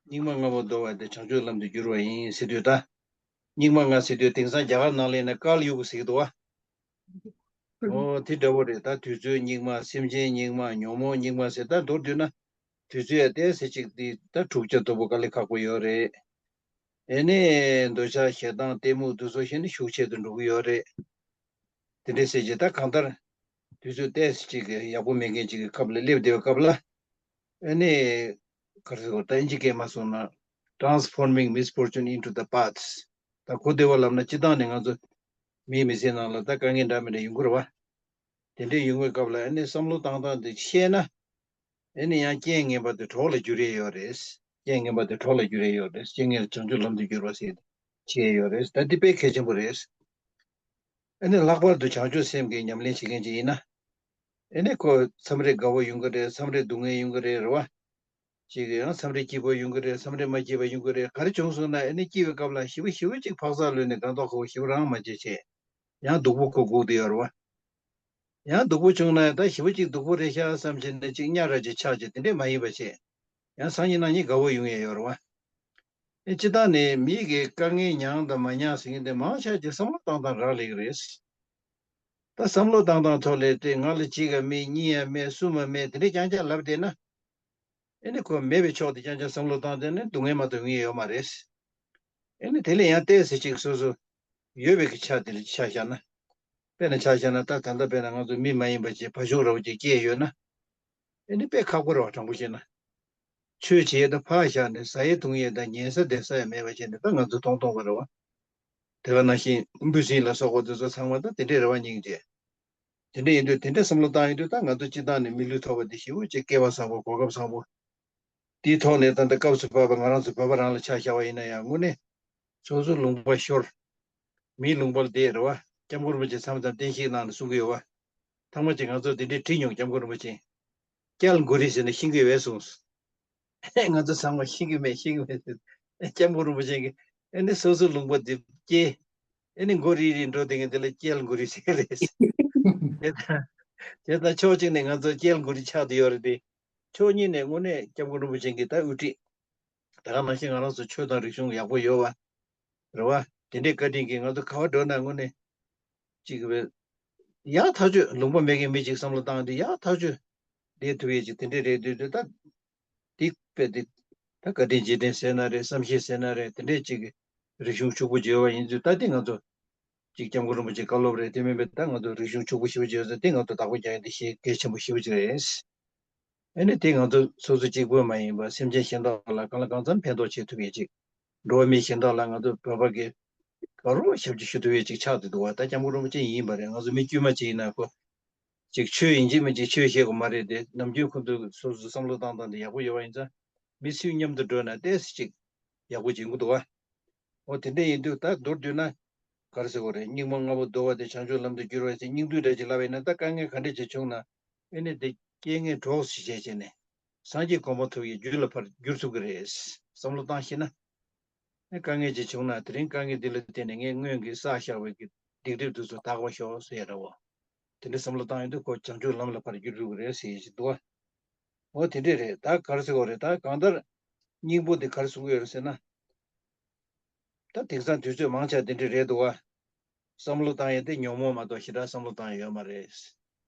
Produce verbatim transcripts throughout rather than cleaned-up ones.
སྙིགས་མ་ལྔ་པོ་བདོ་བ་དེ་བྱང་ཆུབ་ལམ་དུ་བསྒྱུར་བ་ཡིན་ཟེར་དུས་ད། སྙིགས་མ་ལྔ་ཟེར་དུས་དེང་སང་རྒྱ་གར་ནང་ལ་ཡིན་ན་ཀལ་ཡུག་ཟེར་གྱི་འདུག་བ། ཨོ་དེ་འདྲ་བོ་རེད། ད་དུས་ཚོད་སྙིགས་མ། སེམས་ཅན་སྙིགས་མ། ཉོན་མོངས་སྙིགས་མ་ཟེར། ད་མདོར་བསྡུས་ན་དུས་ཚོད་ཡ་ཏོག་ཙམ་ཅིག་འདི་ད་འཁྲུག་ཆ་དོད་པོ་དཀའ་ལས་ཁག་པོ་ཡོད་རེད། ཨེ་ནས་འདོད་ཆགས་ཞེ་སྡང་གཏི་མུག་དེ་ཚོ་ཞེ་ནས་ཤུགས་ཆེ་དུ་འགྲོ་གི་ཡོད་རེད། དེ་འདྲས་ཟེར་གྱི་ད་གང་ལྟར་དུས་ཚོད་ཏོག་ཙམ་ཅིག་ཡག་པོ་མེད་མཁན་ཅིག་གི་སྐབས་ལ་སླེབས་བསྡད་པའི་སྐབས་ལ། ཨེ་ནས་ག་རེ་ཟེར་དགོས། ད་ཨིན་ཇི་སྐད་མ་སོང་ན། Transforming misfortune into the paths. ད་གོ་བདེ་བ་ལབ་ན་སྤྱིར་བཏང་ནས་ང་ཚོ་མིའི་མི་ཚེ་ནང་ལ་ད་དཀའ་ངལ་འདྲ་མི་འདྲ་ཡོང་གི་རེད་བ། དེ་འདྲའི་ཡོང་བའི་སྐབས་ལ་ཨ་ནི་བསམ་བློ་བཏང་སྟངས་དེ་ཤེས་ན། ཨ་ནི་ཡང་རྐྱེན་ངན་པ་དེ་གྲོགས་ལ་འགྱུར་ཡས་ཡོད་རེད། རྐྱེན་ངན་པ་དེ་གྲོགས་ལ་འགྱུར་ཡས་ཡོད་རེད། རྐྱེན་ངན་བྱང་ཆུབ་ལམ་དུ་བསྒྱུར་བ་ཟེར་བྱེད་ཡས་ཡོད་རེད། ད་འདི་དཔེ་གལ་ཆེན་པོ་རེད། ཨ་ནི་ལྷག་པར་དུ་བྱང་ཆུབ་སེམས་ཀྱི་ཉམས་ལེན་བྱེད་མཁན་ཅིག་ཡིན་ན། ཨ་ནི་ཁོ་མཚམས་རེ་དགའ་བོ་ཡོང་གི་རེད། མཚམས་རེ་སྡུག་བསྔལ་ཡོང་གི་རེད། རེད་བ། ཅིག་ཡང་མཚམས་རེ་སྐྱིད་པོ་ཡོང་གི་རེད། མཚམས་རེ་མ་སྐྱིད་པ་ཡོང་གི་རེད། ག་རེ་བྱུང་སོང་ན་ཨ་ནི་སྐྱིད་པའི་སྐབས་ལ་ཞེ་པོ་ཞེ་པོ་ཅིག་འཕག་འཚག་ལོས་ནས་སྒང་ཏོག་ཁ་པོ་ཞེ་པོ་རང་མ་བྱེད་བྱས། ཡང་སྡུག་པོ་ཁོ་སྒུག་བསྡད་ཡོད་རེད་བ། ཡང་སྡུག་པོ་བྱུང་ན་ད་ཞེ་པོ་ཅིག་སྡུག་པོ་རེད་ཤག་བསམ་བྱས་ནས་ཅིག་གཉའ་ར་ཅིག་ཆག་བྱས། དེ་འདྲས་མ་ཡིན་པ་བྱས། ཡང་སང་ཉིན་གནངས་ཉིན་དགའ་བོ་ཡོང་ཡས་ཡོད་རེད་བ། ཨེ་སྤྱིར་བཏང་ནས་མིའི་གི་དཀའ་ངལ་མྱངས་དང་མ་མྱངས་ཟེར་མཁན་དེ་མང་ཆེ་ཅིག་བསམ་བློ་བཏང་སྟངས་རག་ལས་ཀྱི་རེད། ད་བསམ་བློ་བཏང་སྟངས་ཐོག་ལས་དེ་ང་ལ་གཅིག་ག་མེད། གཉིས་ཡ་མེད། གསུམ་མ་མེད། དེ་འདྲས་རྐྱང་རྐྱང་ལབ་བསྡད་ན། ཨེ་ནི་ཁོ་མེད་པའི་ཕྱོགས་དེ་རྐྱང་རྐྱང་བསམ་བློ་བཏང་བསྡད་ན་སྡུག་བསྔལ་མ་གཏོགས་ཡོང་ཡས་ཡོད་མ་རེད། ཨེ་ནི་དེ་ལས་ཡང་ཏོག་ཙམ་ཅིག་སོ་སོ་ཡོད་པའི་གི་ཆ་དེ་ལ་ཆ་བཞག་ན། དཔེར་ན་ཆ་བཞག་ན་ད་ད་ལྟ་དཔེར་ན་ང་ཚོ་མི་མ་ཡིན་པ་ཅིག་བ་ཕྱུགས་ར་བ་ཅིག་སྐྱེས་ཡོད་ན། ཨེ་ནི་དཔེ་ཁག་པོ་རེད་བ། དྲང་པོ་བཤད་ན། ཆོས་བྱེད་ཡས་ད་ཕར་བཞག་ནས་ཟ་ཡས་འཐུང་ཡས་དང་ཉལ་ས་བསྡད་ས་ཡང་མེད་པ་བྱས་ནས་ད་ང་ཚོ་སྟོང་སྟོང་པ་རེད་བ། དེ་ག་ནང་བཞིན་འབུ་སྲིན་ལ་སོགས་པ་དེ་ཚོ་ཚང་མ་ད་དེ་འདྲས་རེད་བ། སྙིང་རྗེ། དེ་འདྲས་ཡིན་དུས་དེ་འདྲས་བསམ་བློ་བཏང་ཡོང་དུས་ད་ང་ཚོ་སྤྱིར་བཏང་ནས་མི་ལུས་ཐོབ་པ་དེ་ཞེ་པོ་ཅིག་སྐལ་བ་བཟང་པོ། གོ་སྐབས་བཟང་པོ། དེའི་ཐོག་ནས་ད་ལྟ་སྐབས་སུ་བབས་པ་ང་རང་ཚོ་བོད་པ་རང་ལ་ཆ་བཞག་པ་ཡིན་ན་ཡང་དངོས་གནས་སོ་སོ་ལུང་པ་ཤོར། མིའི་ལུང་པ་ལ་བསྡད་རེད་བ། སྐྱབས་མགོན་རིན་པོ་ཆེ་མཚམས་མཚམས་བསྟན་བཤིག་གནང་ནས་གསུང་གི་ཡོད་བ། ཐང་མ་ཅིག་ང་ཚོ་དེ་འདྲས་དྲིས་མྱོང་། སྐྱབས་མགོན་རིན་པོ་ཆེ། སྐྱལ་མགོ་རིལ་ཟེར་ནས་ཤེས་ཀྱི་ཡོད་གསུངས། ང་ཚོ་ཚང་མ་ཤེས་ཀྱི་མེད། ཤེས་ཀྱི་མེད་ཟེར། སྐྱབས་མགོན་རིན་པོ་ཆེ་གིས་ཨེ་ནི་སོ་སོ་ལུང་པ་འདི་སྐྱེལ། ཨེ་ནི་མགོ་རིལ་རིལ་འགྲོ་བསྡད་མཁན་དེ་ལ་སྐྱལ་མགོ་རིལ་ཟེར་གྱི་རེད། དེ་དང་དེ་དང་ཕྱོགས་གཅིག་ནས་ང་ཚོ་སྐྱལ་མགོ་རིལ་ཆགས་བསྡད་ཡོད་རེད་དེ། ཕྱོགས་གཉིས་ནས་དངོས་གནས་སྐྱབས་མགོན་རིན་པོ་ཆེ་གིས་ད་དབུ་ཁྲིད། ད་ག་ནང་བཞིན་ང་རང་ཚོ་ཆོས་དང་རིག་གཞུང་ཡག་པོ་ཡོད་བ། རེད་བ། དེ་འདྲའི་བཀའ་དྲིན་གྱིས་ང་ཚོ་ག་པར་འགྲོ་ན་དངོས་གནས་ཅིག་བས། ཡག་ཐག་ཆོད། ལུང་པ་མེད་མཁན་མི་ཅིག་བསམ་བློ་བཏང་དུས་ཡག་ཐག་ཆོད་བསྡད་ཐུབ་ཡས་ཅིག་དེ་འདྲས་རེད་འདུག་དུས་ད། འདི་དཔེ་འདི་ད་བཀའ་དྲིན་རྗེས་དྲན་ཟེར་ན་རེད། བསམ་ཤེས་ཟེར་ན་རེད། དེ་འདྲས་ཅིག་གི་རིག་གཞུང་ཕྱུག་པོ་བརྗོད་པ་ཡིན་དུས་ད་འདི་ང་ཚོ་ཅིག་སྐྱབས་མགོན་རིན་པོ་ཆེ་བཀའ་སློབ་རེད། དེ་མིན་པའི་ད་ང་ཚོ་རིག་གཞུང་ཕྱུག་པོ་ཞེ་པོ་བརྗོད་ཟེར་འདི་ང་ཚོ་བདག་པོ་རྒྱག་ཡ་འདི་ཞེ་གལ་ཆེན་པོ་ཞེ་པོ་ཅིག་རེད། ཨ་ནི་དེ་ང་ཚོ་སོ་སོ་གཅིག་པོ་མ་ཡིན་པར་སེམས་ཅན་གཞན་དག་ལ་གང་ལ་གང་འཚམ་ཕན་ཐོགས་བྱེད་ཐུབ་ཡས་ཅིག། འགྲོ་བ་མི་གཞན་དག་ལ་ང་ཚོ་བོད་པ་གི་ག་རུ་ཞབས་ཕྱི་ཞུ་ཐུབ་ཡས་ཅིག་ཆགས་བསྡད་འདུག་བ། ད་སྐྱབས་མགོན་རིན་པོ་ཆེ་ཡིན་པ་རེད། ང་ཚོ་མི་དཀྱུས་མ་ཅིག་ཡིན་ན་ཁོ་ཅིག་ཆོས་ཡིན་གཅིག་མིན་གཅིག་ཆོས་བཤད་དགོས་མ་རེད་དེ། ནམ་རྒྱུན་ཁོ་ཚོ་སོ་སོ་བསམ་བློ་བཏང་སྟངས་དེ་ཡག་པོ་ཡོད་པ་ཡིན་ཙང་མི་སུ་མཉམ་དུ་འགྲོ་ན་ཏོག་ཙམ་ཅིག་ཡག་པོ་ཅིག་ཡོང་གི་འདུག་བ། འོ་དེ་འདྲ་ཡིན་དུས་ད་མདོར་བསྡུས་ན་ག་རེ་ཟེར་དགོས་རེད། སྙིགས་མ་ལྔ་པོ་བདོ་བ་དེ་བྱང་ཆུབ་ལམ་དུ་བསྒྱུར་བ་ཟེར་སྙིང་བསྡུས་འདྲ་ཅིག་ལབ་པ་ཡིན་ན། ད་དཀའ་ངལ་ག་འདྲ་ཅིག་བྱུང་ན་ཨེ་ནི་དེ་རྐྱེན་ངན་གྲོགས་སུ་བྱས་བྱས་ནས་སངས་རྒྱས་གོ་འཕང་ཐོབ་ཡས་རྒྱུ་ལ་ཕར་བསྒྱུར་ཐུབ་ཀྱི་རེད། བསམ་བློ་བཏང་ཤེས་ན། ཨེ་དཀའ་ངལ་ཅིག་བྱུང་ན་དེ་རིང་དཀའ་ངལ་འདི་ལ་བརྟེན་ནས་ངས་སྔོན་གྱི་བསགས་བཞག་པའི་གི་སྡིག་སྒྲིབ་དེ་ཚོ་དག་པ་ཤོག་ཟེར་ཡ་འདྲ་བོ། དེ་འདྲ་བསམ་བློ་བཏང་ཡོང་དུས་ཁོ་བྱང་ཆུབ་ལམ་ལ་ཕར་བསྒྱུར་ཐུབ་ཀྱི་རེད་ཟེར་ཡས་ཅིག་འདུག་བ། འོ་དེ་འདྲས་རེད། ད་ག་རེ་ཟེར་དགོས་རེད། ད་གང་ལྟར་སྙིང་པོ་འདི་ག་རེ་གསུང་གི་ཡོད་རེད་ཟེར་ན། ད་དེང་སང་དུས་ཚོད་མང་ཆེ་བ་དེ་འདྲས་རེད་འདུག་བ། བསམ་བློ་བཏང་ཡས་དེ་ཉོན་མོངས་མ་གཏོགས་ཞེ་དྲག་བསམ་བློ་བཏང་ཡས་ཡོད་མ་རེད།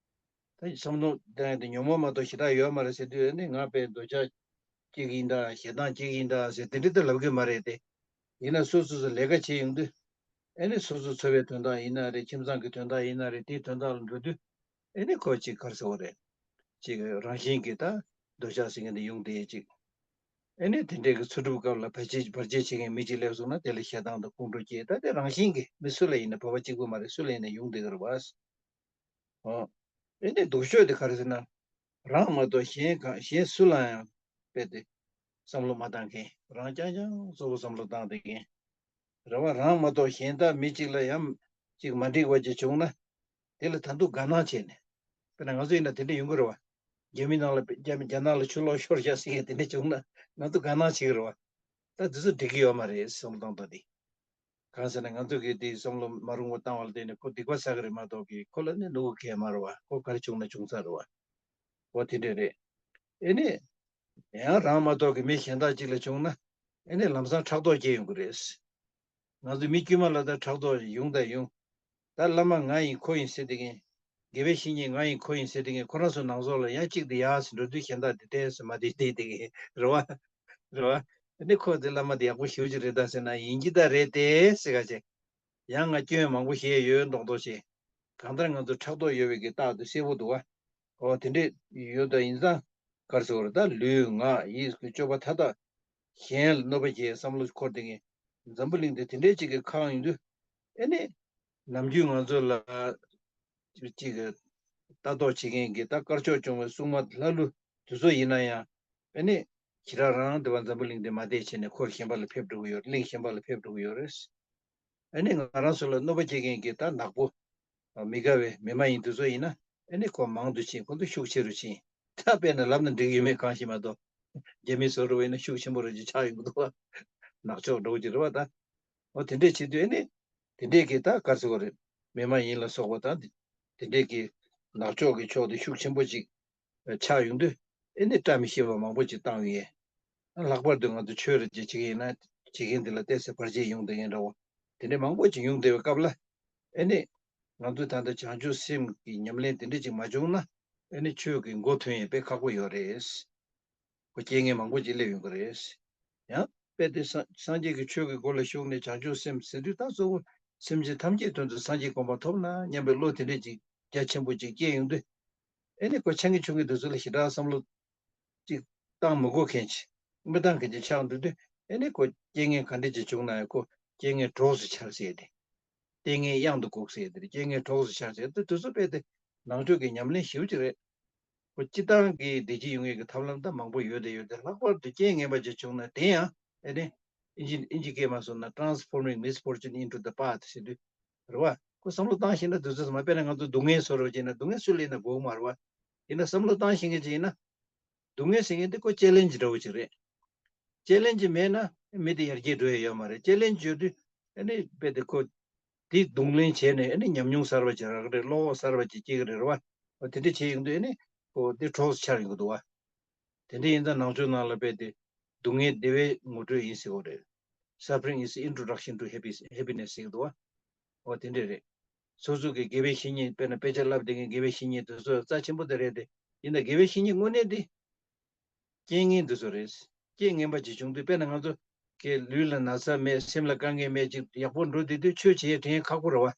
ད་བསམ་བློ་བཏང་ཡས་དེ་ཉོན་མོངས་མ་གཏོགས་ཞེ་དྲག་ཡོད་མ་རེད་ཟེར་དུས་ཨེ་ནི་ང་དཔེ་འདོད་ཆགས་གཅིག་ཡིན་ད། ཞེ་སྡང་གཅིག་ཡིན་ད་ཟེར་དེ་འདྲ་ད་ལབ་གི་མ་རེད་དེ། ཡིན་ན་སོ་སོ་སོ་ལས་ཀ་བྱེད་ཡོང་དུས་ཨེ་ནི་སོ་སོ་འཚོ་བའི་དོན་དག་ཡིན་ན་རེད། ཁྱིམ་ཚང་གི་དོན་དག་ཡིན་ན་རེད། དེའི་དོན་དག་ལ་འགྲོ་དུས་ཨེ་ནི་ཁོ་ཅིག་ག་རེ་ཟེར་དགོས་རེད། ཅིག་རང་བཞིན་གྱིས་ད་འདོད་ཆགས་ཟེར་མཁན་དེ་ཡོང་བསྡད་ཅིག། ཨེ་ནི་དེ་འདྲའི་གི་འཚོ་སྒྲུབ་སྐབས་ལ་བར་ཆད་བར་ཆད་བྱེད་མཁན་མི་གཅིག་སླེབས་སོང་ན་དེ་ལ་ཞེ་སྡང་དང་ཁོང་ཁྲོ་སྐྱེ། ད་དེ་རང་བཞིན་གྱིས་མི་སུ་ལ་ཡིན་ན། བོད་པ་གཅིག་པུ་མ་རེད། སུ་ལ་ཡིན་ན་ཡོང་བསྡད་ཀྱི་རེད་བ། ཨོ། ཨེ་ནི་སྡུག་ཤོས་དེ་ག་རེ་ཟེར་ན། རང་མ་གཏོགས་གཞན་གང་གཞན་སུ་ལའང་དཔེ་དེ་བསམ་བློ་མ་བཏང་མཁན། རང་རྐྱང་རྐྱང་གཙོ་བོ་བསམ་བློ་བཏང་བསྡད་མཁན་རེད་བ། རང་མ་གཏོགས་གཞན་དག་མི་གཅིག་ལ་ཡང་ཅིག་མ་འགྲིག་པ་ཅིག་བྱུང་ན། དེ་ལ་ད་དུང་དགའ་སྣང་བྱས་ནས། དཔེར་ན་ང་ཚོ་ཡིན་ན་དེ་འདྲ་ཡོང་གི་རེད་བ། རྒྱ་མི་ནང་ལ་རྒྱ་མི་རྒྱ་ནག་ལ་ཆུ་ལོག་ཤོར་བཞག་ཟེར་མཁན་དེ་འདྲ་བྱུང་ན་ང་ཚོ་དགའ་སྣང་བྱེད་ཀྱི་རེད་བ། ད་དེ་ཚོ་འགྲིག་གི་ཡོད་མ་རེད་བསམ་བློ་བཏང་སྟངས་དེ། གང་ཟེར་ན་ང་ཚོ་གི་དེ་བསམ་བློ་མ་རུང་བ་བཏང་བ་ལ་བརྟེན་ནས་ཁོ་སྡིག་པ་བསགས་ཀྱི་རེད་མ་གཏོགས་ཀྱི་ཁོ་ལ་ནི་ནུ་བོ་གལ་མ་རེད་བ། ཁོ་ག་རེ་བྱུང་ན་བྱུང་ས་རེད་བ། འོ་དེ་འདྲ་རེད། ཨེ་ནས། ཡང་རང་མ་གཏོགས་ཀྱི་མི་གཞན་དག་ཅིག་ལ་བྱུང་ན། ཨེ་ནི་ལམ་སང་ཕྲག་དོག་སྐྱེ་ཡོང་གི་རེད། ང་ཚོ་མི་དཀྱུས་མ་ལ་ད་ཕྲག་དོག་ཡོང་དང་ཡོང་། ད་བླ་མ་ང་ཡིན་ཁོ་ཡིན་ཟེར་དེ་གིན། དགེ་བའི་བཤེས་གཉེན་ང་ཡིན་ཁོ་ཡིན་ཟེར་དེ་གིན་ཁོ་རང་ཚོ་ནང་ཚོགས་ལ་ཡང་གཅིག་དེ་ཡག་ཟེར་འགྲོ་དུས་གཞན་དག་དེ་བལྟས་ཟེར་མ་དེ་བལྟས་དེ་གིན་རེད་བ། རེད་བ། ཨེ་ནི་ཁོ་དེ་བླ་མ་དེ་ཡག་པོ་ཞེ་པོ་ཅིག་རེད་ད་ཟེར་ན་ཡིན་གྱི་ད་རེད་དེ་ཟེར་ག་ཅེ། ཡང་ང་སྐྱོན་མང་པོ་བཤད་ཡོད་མདོག་མདོག་བྱས། གང་ལྟར་ང་ཚོ་ཕྲག་དོག་ཡོད་པའི་གི་རྟགས་དེ་གསལ་པོ་འདུག་བ། ཨོ་དེ་འདྲས་ཡོད་ད་ཡིན་ཙང་ག་རེ་ཟེར་བ་རེད། ད་ལུས་ངག་ཡིད་ཀྱི་སྤྱོད་པ་མཐའ་དག་གཞན་ལ་གནོད་པ་བྱེད་བསམ་བློ་འཁོར་དེ་ངས་འཛམ་བུ་གླིང་འདི་དེ་འདྲས་ཅིག་གི་ཁག་ཡོང་དུས། ཨེ་ནི་ནམ་རྒྱུན་ང་ཚོ་ལ་ཅིག་གི་ལྟ་རྟོག་བྱེད་མཁན་གྱི་ད་དཀར་ཕྱོགས་སྐྱོང་བའི་སྲུང་མ་ལྷ་ཀླུ་དེ་ཚོ་ཡིན་ན་ཡང་། ཨེ་ནི་ཞེ་དྲག་རང་འདི་བ་འཛམ་བུ་གླིང་འདི་མ་བསྡད་བྱས་ནས་འཁོར་གཞན་པ་ལ་ཕེབས་འགྲོ་གི་ཡོད། གླིང་གཞན་པ་ལ་ཕེབས་འགྲོ་གི་ཡོད་རེད། ཨ་ནི་ང་རང་ཚོ་ལ་གནོད་པ་སྐྱེལ་མཁན་གྱི་ད་ནག་པོ། མི་དགའ་བའི་མི་མ་ཡིན་དེ་ཚོ་ཡིན་ན། ཨ་ནི་ཁོ་མང་དུ་ཕྱིན། ཁོ་ཚོ་ཤུགས་ཆེ་རུ་ཕྱིན། ད་དཔེར་ན་ལབ་ན་འགྲིག་ཡོད་མེད་གང་ཤེས་མ་གཏོགས། རྒྱ་མི་བཟོ་འདྲ་བ་ཡིན་ན་ཤུགས་ཆེན་པོ་རུ་ཅིག་ཆགས་ཡོང་གི་འདུག་བ། ནག་ཕྱོགས་འདྲ་བོ་ཅིག་རེད་བ་ད། འོ་དེ་འདྲས་བྱེད་དུས་ཨ་ནི། དེ་འདྲས་ཀྱི་ད་ག་རེ་ཟེར་དགོས་རེད། མི་མ་ཡིན་ལ་སོགས་པ་དང་། དེ་འདྲས་ཀྱི་ནག་ཕྱོགས་ཀྱི་ཕྱོགས་དེ་ཤུགས་ཆེན་པོ་ཅིག་ཆགས་ཡོང་དུས། ཨེ་ནི་བཀྲ་མི་ཤིས་པ་མང་པོ་ཅིག་བཏང་ཡོད། ལྷག་པར་དུ་ང་ཚོ་ཆོས་རེ་ཅིག་བྱེད་ཀྱི་ཡིན་ན། བྱེད་མཁན་དེ་ལ་ཏོག་ཙམ་བར་ཆད་ཡོང་བསྡད་མཁན་འདྲ་བོ། དེ་འདྲའི་མང་པོ་ཅིག་ཡོང་བསྡད་པའི་སྐབས་ལ། ཨེ་ནི། ང་ཚོས་ད་ལྟ་བྱང་ཆུབ་སེམས་ཀྱི་ཉམས་ལེན་དེ་འདྲ་ཅིག་མ་བྱུང་ན། ཨེ་ནི་ཆོས་ཀྱི་མགོ་ཐོན་ཡས་དཔེ་ཁག་པོ་ཡོད་རེད། ཁོ་རྐྱེན་ངན་མང་པོ་ཅིག་སླེབས་ཡོང་གི་རེད། ཡང་དཔེ་དེ་སངས་སངས་རྒྱས་ཀྱི་ཆོས་ཀྱི་སྒོ་ལ་ཞུགས་ནས་བྱང་ཆུབ་སེམས་ཟེར་དུས་ད་གཙོ་བོ་སེམས་ཅན་ཐམས་ཅད་དོན་དུ་སངས་རྒྱས་གོ་འཕང་ཐོབ་ན་སྙམ་པའི་བློ་དེ་འདྲས་ཅིག་རྒྱ་ཆེན་པོ་ཅིག་སྐྱེས་ཡོང་དུས། ཨེ་ནི་ཁོ་ཆེ་ངེས་ཆུང་ངེས་དེ་ཚོ་ལ་ཞེ་དྲག་བསམ་བློ་ཅིག་བཏང་མི་དགོས་མཁན་ཅིག་མི་བཏང་མཁན་ཅིག་ཆགས་འདུག་དུས། ཨེ་ནི་ཁོ་རྐྱེན་ངན་ག་འདྲས་ཅིག་བྱུང་ན་ཡང་ཁོ་རྐྱེན་ངན་གྲོགས་སུ་འཆར་ཟེར་ཏེ། ལྟས་ངན་གཡང་དུ་འགུགས་ཟེར་ཏེ། རྐྱེན་ངན་གྲོགས་སུ་འཆར་ཟེར་ཏེ། དེ་ཚོ་དཔེ་དེ་ནང་ཆོས་ཀྱི་ཉམས་ལེན་ཞེ་པོ་ཅིག་རེད། ཁོ་སྤྱི་བཏང་གི་བདེ་སྐྱིད་ཡོང་ཡས་ཀྱི་ཐབས་ལམ་ད་མང་པོ་ཡོད་དེ་ཡོད་དེ། ལྷག་པར་དུ་རྐྱེན་ངན་པ་ཅིག་བྱུང་ན་དེ་ཡང་ཨེ་ནི། ཨིན་ཇི་ཨིན་ཇི་སྐད་མ་སོང་ན་transforming misfortune into the path ཟེར་དུས་རེད་བ། ཁོ་བསམ་བློ་བཏང་ཤེས་ན་དེ་ཚོ་ཚང་མ། དཔེར་ན་ང་ཚོ་སྡུག་བསྔལ་བཟོ་འདྲ་བྱས་ན་སྡུག་བསྔལ་སུ་ལ་ཡིན་ན་དགོས་མ་རེད་བ། ཡིན་ན་བསམ་བློ་བཏང་ཤེས་མཁན་ཅིག་ཡིན་ན། སྡུག་བསྔལ་ཟེར་མཁན་དེ་ཁོ་ཅེ་ལེན་ཇི་འདྲ་བོ་ཅིག་རེད། ཅེ་ལེན་ཇི་མེད་ན་མི་དེ་ཡར་རྒྱས་འགྲོ་ཡ་ཡོད་མ་རེད། ཅེ་ལེན་ཇི་ཡོད་དུས་ཨ་ནི་དཔེ་དེ་ཁོ་དེ་གདོང་ལེན་བྱས་ནས་ཨ་ནི་ཉམས་མྱོང་གསར་བ་ཅིག་རག་གི་རེད། བློ་གསར་བ་ཅིག་སྐྱེ་གི་རེད་བ། འོ་དེ་འདྲ་བྱས་ཡོང་དུས་ཨ་ནི་ཁོ་དེ་གྲོགས་སུ་འཆར་ཡོང་གི་འདུག་བ། དེ་འདྲ་ཡིན་ཙང་ནང་ཆོས་ནང་ལ་དཔེ་དེ་སྡུག་བསྔལ་བདེ་བའི་ངོ་སྤྲོད་ཡིན་ཟེར་གོ་རེད། Suffering is introduction to happy- happiness ཟེར་གི་འདུག་བ། འོ་དེ་འདྲ་རེད། སོ་སོ་གི་དགེ་བའི་བཤེས་གཉེན། དཔེར་ན་དཔེ་ཆ་བསླབ་བསྡད་མཁན་དགེ་བའི་བཤེས་གཉེན་དེ་ཚོ་རྩ་ཆེན་པོ་དེ་རེད་དེ། ཡིན་ན་དགེ་བའི་བཤེས་གཉེན་དངོས་གནས་དེ་རྐྱེན་ངན་དེ་ཚོ་རེད། རྐྱེན་ངན་པ་ཅིག་བྱུང་དུས། དཔེར་ན་ང་ཚོ་གི་ལུས་ལ་ན་ཚ་མེད། སེམས་ལ་དཀའ་ངལ་མེད། ཅིག་ཡག་པོ་འགྲོ་བསྡད་དུས་ཆོས་བྱེད་ཡས་དྲན་ཁག་པོ་རེད་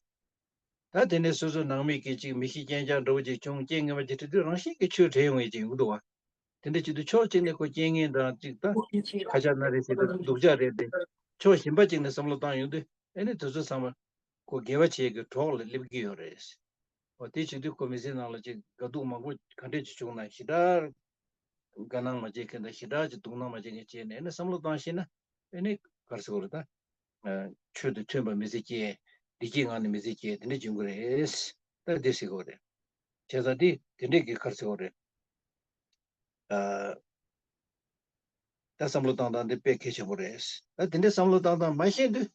བ། ད་དེ་ནས་སོ་སོ་ནང་མི་གིས་ཅིག་མི་ཤེས་རྐྱང་རྐྱང་འདྲ་བོ་ཅིག་བྱུང་། རྐྱེན་ངན་པ་ཅིག་འཕྲད་དུས་རང་བཞིན་གྱིས་ཆོས་དྲན་ཡོང་ཡས་ཅིག་ཡོང་གི་འདུག་བ། དེ་འདྲ་བྱེད་དུས་ཕྱོགས་གཅིག་ནས་ཁོ་རྐྱེན་ངན་དང་ཅིག་ད་ཁ་ཆག་སྣ་རལ་ཟེར་དུས་སྡུག་ཅག་རེད་དེ། ཕྱོགས་གཞན་པ་གཅིག་ནས་བསམ་བློ་བཏང་ཡོང་དུས་ཨ་ནི་དེ་ཚོ་ཚང་མ་ཁོ་དགེ་བ་བྱེད་ཀྱི་གྲོགས་ལ་སླེབས་ཀྱི་ཡོད་རེད། འོ་དེ་བྱེད་དུས་ཁོ་མི་ཚེ་ནང་ལ་ཅིག་དགའ་སྡུག་མང་པོ་ག་འདྲས་ཅིག་བྱུང་ན་ཞེ་དྲག་དགའ་སྣང་མ་བྱེད་མཁན་དང་། ཞེ་དྲག་ཅིག་སྡུག་སྣང་མ་བྱེད་མཁན་བྱས་ནས་ཨ་ནི་བསམ་བློ་བཏང་ཤེས་ན། ཨ་ནི་ག་རེ་ཟེར་དགོས་རེད་ད། ཆོས་དང་མཐུན་པ་མི་ཚེ་སྐྱེལ། བདེ་སྐྱིད་ངང་ནས་མི་ཚེ་སྐྱེལ། དེ་འདྲ་བྱུང་གི་རེད། ད་འདི་ཟེར་དགོས་རེད། བྱས་ཙང་དེ་དེ་འདྲས་ཀྱི་ག་རེ་ཟེར་དགོས་རེད། ཨ། ད་བསམ་བློ་བཏང་སྟངས་འདི་དཔེ་གལ་ཆེན་པོ་རེད། ད་དེ་འདྲའི་བསམ་བློ་བཏང་སྟངས་མ་ཤེས་དུས།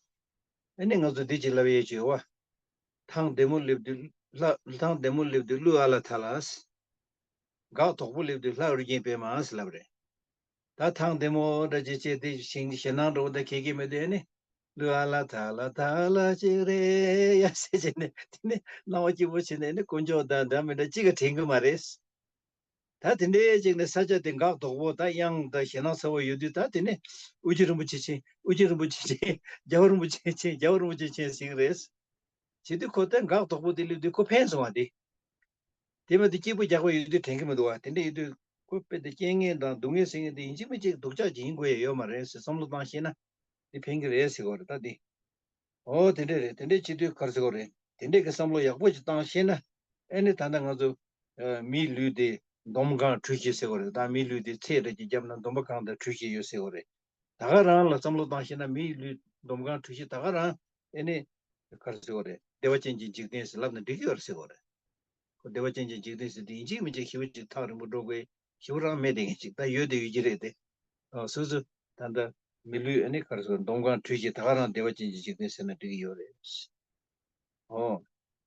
ཨ་ནི་ང་ཚོ་འདི་ཅིག་ལབ་ཡས་ཅིག་ཡོད་བ། ཐང་བདེ་མོ་སླེབས་དུས་ལྷ། ཐང་བདེ་མོ་སླེབས་དུས་ཀླུ་ཨ་ལ་ཐ་ལ། འགག་དོག་པོ་སླེབས་དུས་ལྷ་ཨོ་རྒྱན་པད་མ་ཟེར་ལབ་རེད། ད་ཐང་བདེ་མོ་འདྲ་ཅིག་བྱས་ཏེ་ཞིང་ཞེད་སྣང་འདྲ་བོ་འདྲ་ག་གེ་མེད་དུས་ཨ་ནི། ཀླུ་ཨ་ལ་ཐ་ལ་ཐ་ལ་ཅིག་རེད་ཡ་ཟེར་བྱས་ནས། དེ་ནི་སྣང་བ་སྐྱིད་པོ་བྱས་ནས་ཨ་ནི་དཀོན་མཆོག་དང་འདྲ་མི་འདྲ་ཅི་ག་དྲན་གི་མ་རེད། ད་དེ་འདྲའི་ཅིག་ནས་ས་ཆ་དེ་འགག་དོག་པོ་དང་གཡང་དང་ཞེད་སྣང་ཚ་བོ་ཡོད་དུས། ད་དེ་ནས་ཨོ་རྒྱན་རིན་པོ་ཆེ་མཆོད། ཨོ་རྒྱན་རིན་པོ་ཆེ་མཆོད། རྒྱལ་བ་རིན་པོ་ཆེ་མཆོད། རྒྱལ་བ་རིན་པོ་ཆེ་མཆོད་ཟེར་གི་རེད། བྱེད་དུས་ཁོ་དེ་འགག་དོག་པོ་དེ་སླེབས་དུས་ཁོ་ཕན་སོང་བ་དེ། དེ་མ་གཏོགས་སྐྱིད་པོ་རྒྱགས་པ་ཡོད་དུས་དྲན་གི་མི་འདུག་བ། དེ་འདྲ་ཡིན་དུས་ཁོ་དཔེ་དེ་རྐྱེན་ངན་དང་སྡུག་བསྔལ་ཟེར་མཁན་དེ་ཡིན་གཅིག་མིན་གཅིག་སྡུག་ཅག་ཅིག་ཡིན་དགོས་ཡ་ཡོད་མ་རེད་ཟེར་བསམ་བློ་བཏང་ཤེས་ན། དེ་ཕན་གི་རེད་ཟེར་གི་རེད་ད་དེ། ཨོ་དེ་འདྲ་རེད། དེ་འདྲ་བྱེད་དུས་ག་རེ་ཟེར་དགོས་རེད། དེ་འདྲ་གི་བསམ་བློ་ཡག་པོ་ཅིག་བཏང་ཤེས་ན། ཨེ་ནི་ད་ལྟ་ང་ཚོ་ཨ་མིའི་ལུས་དེ་འདོམ་གང་གྲུ་བཞི་ཟེར་དགོས་རེད། ད་མིའི་ལུས་དེ་ཚད་འདྲ་ཅིག་བརྒྱབ་ན་འདོམ་པ་གང་དང་གྲུ་བཞི་ཡོད་ཟེར་དགོས་རེད། ད་ག་རང་ལ་བསམ་བློ་བཏང་ཤེས་ན། མིའི་ལུས་འདོམ་གང་གྲུ་བཞི་ད་ག་རང་ཨེ་ནི་ག་རེ་ཟེར་དགོས་རེད། བདེ་བ་ཅན་གྱི་འཇིག་རྟེན་ཟེར་ལབ་ན་འགྲིག་གི་ཡོད་རེད་ཟེར་དགོས་རེད། ཁོ་བདེ་བ་ཅན་གྱི་འཇིག་རྟེན་ཟེར་དུས་ཡིན་གཅིག་མིན་གཅིག་ཞེ་པོ་ཅིག་ཐག་རིང་པོ་འགྲོ་དགོས་ཞེ་པོ་རང་མེད་དེ། ངེད་ཅིག་ད་ཡོད་དེ་ཡོད་ཀྱི་རེད་དེ། ཨ་སོ་སོ་ད་ལྟ་མི་ལུས་ཨ་ནི་ག་རེ་ཟེར། འདོམ་གང་གྲུ་བཞི་ད་ག་རང་བདེ་བ་ཅན་གྱི་འཇིག་རྟེན་ཟེར་ན་འགྲིག་གི་ཡོད་རེད། ཨོ།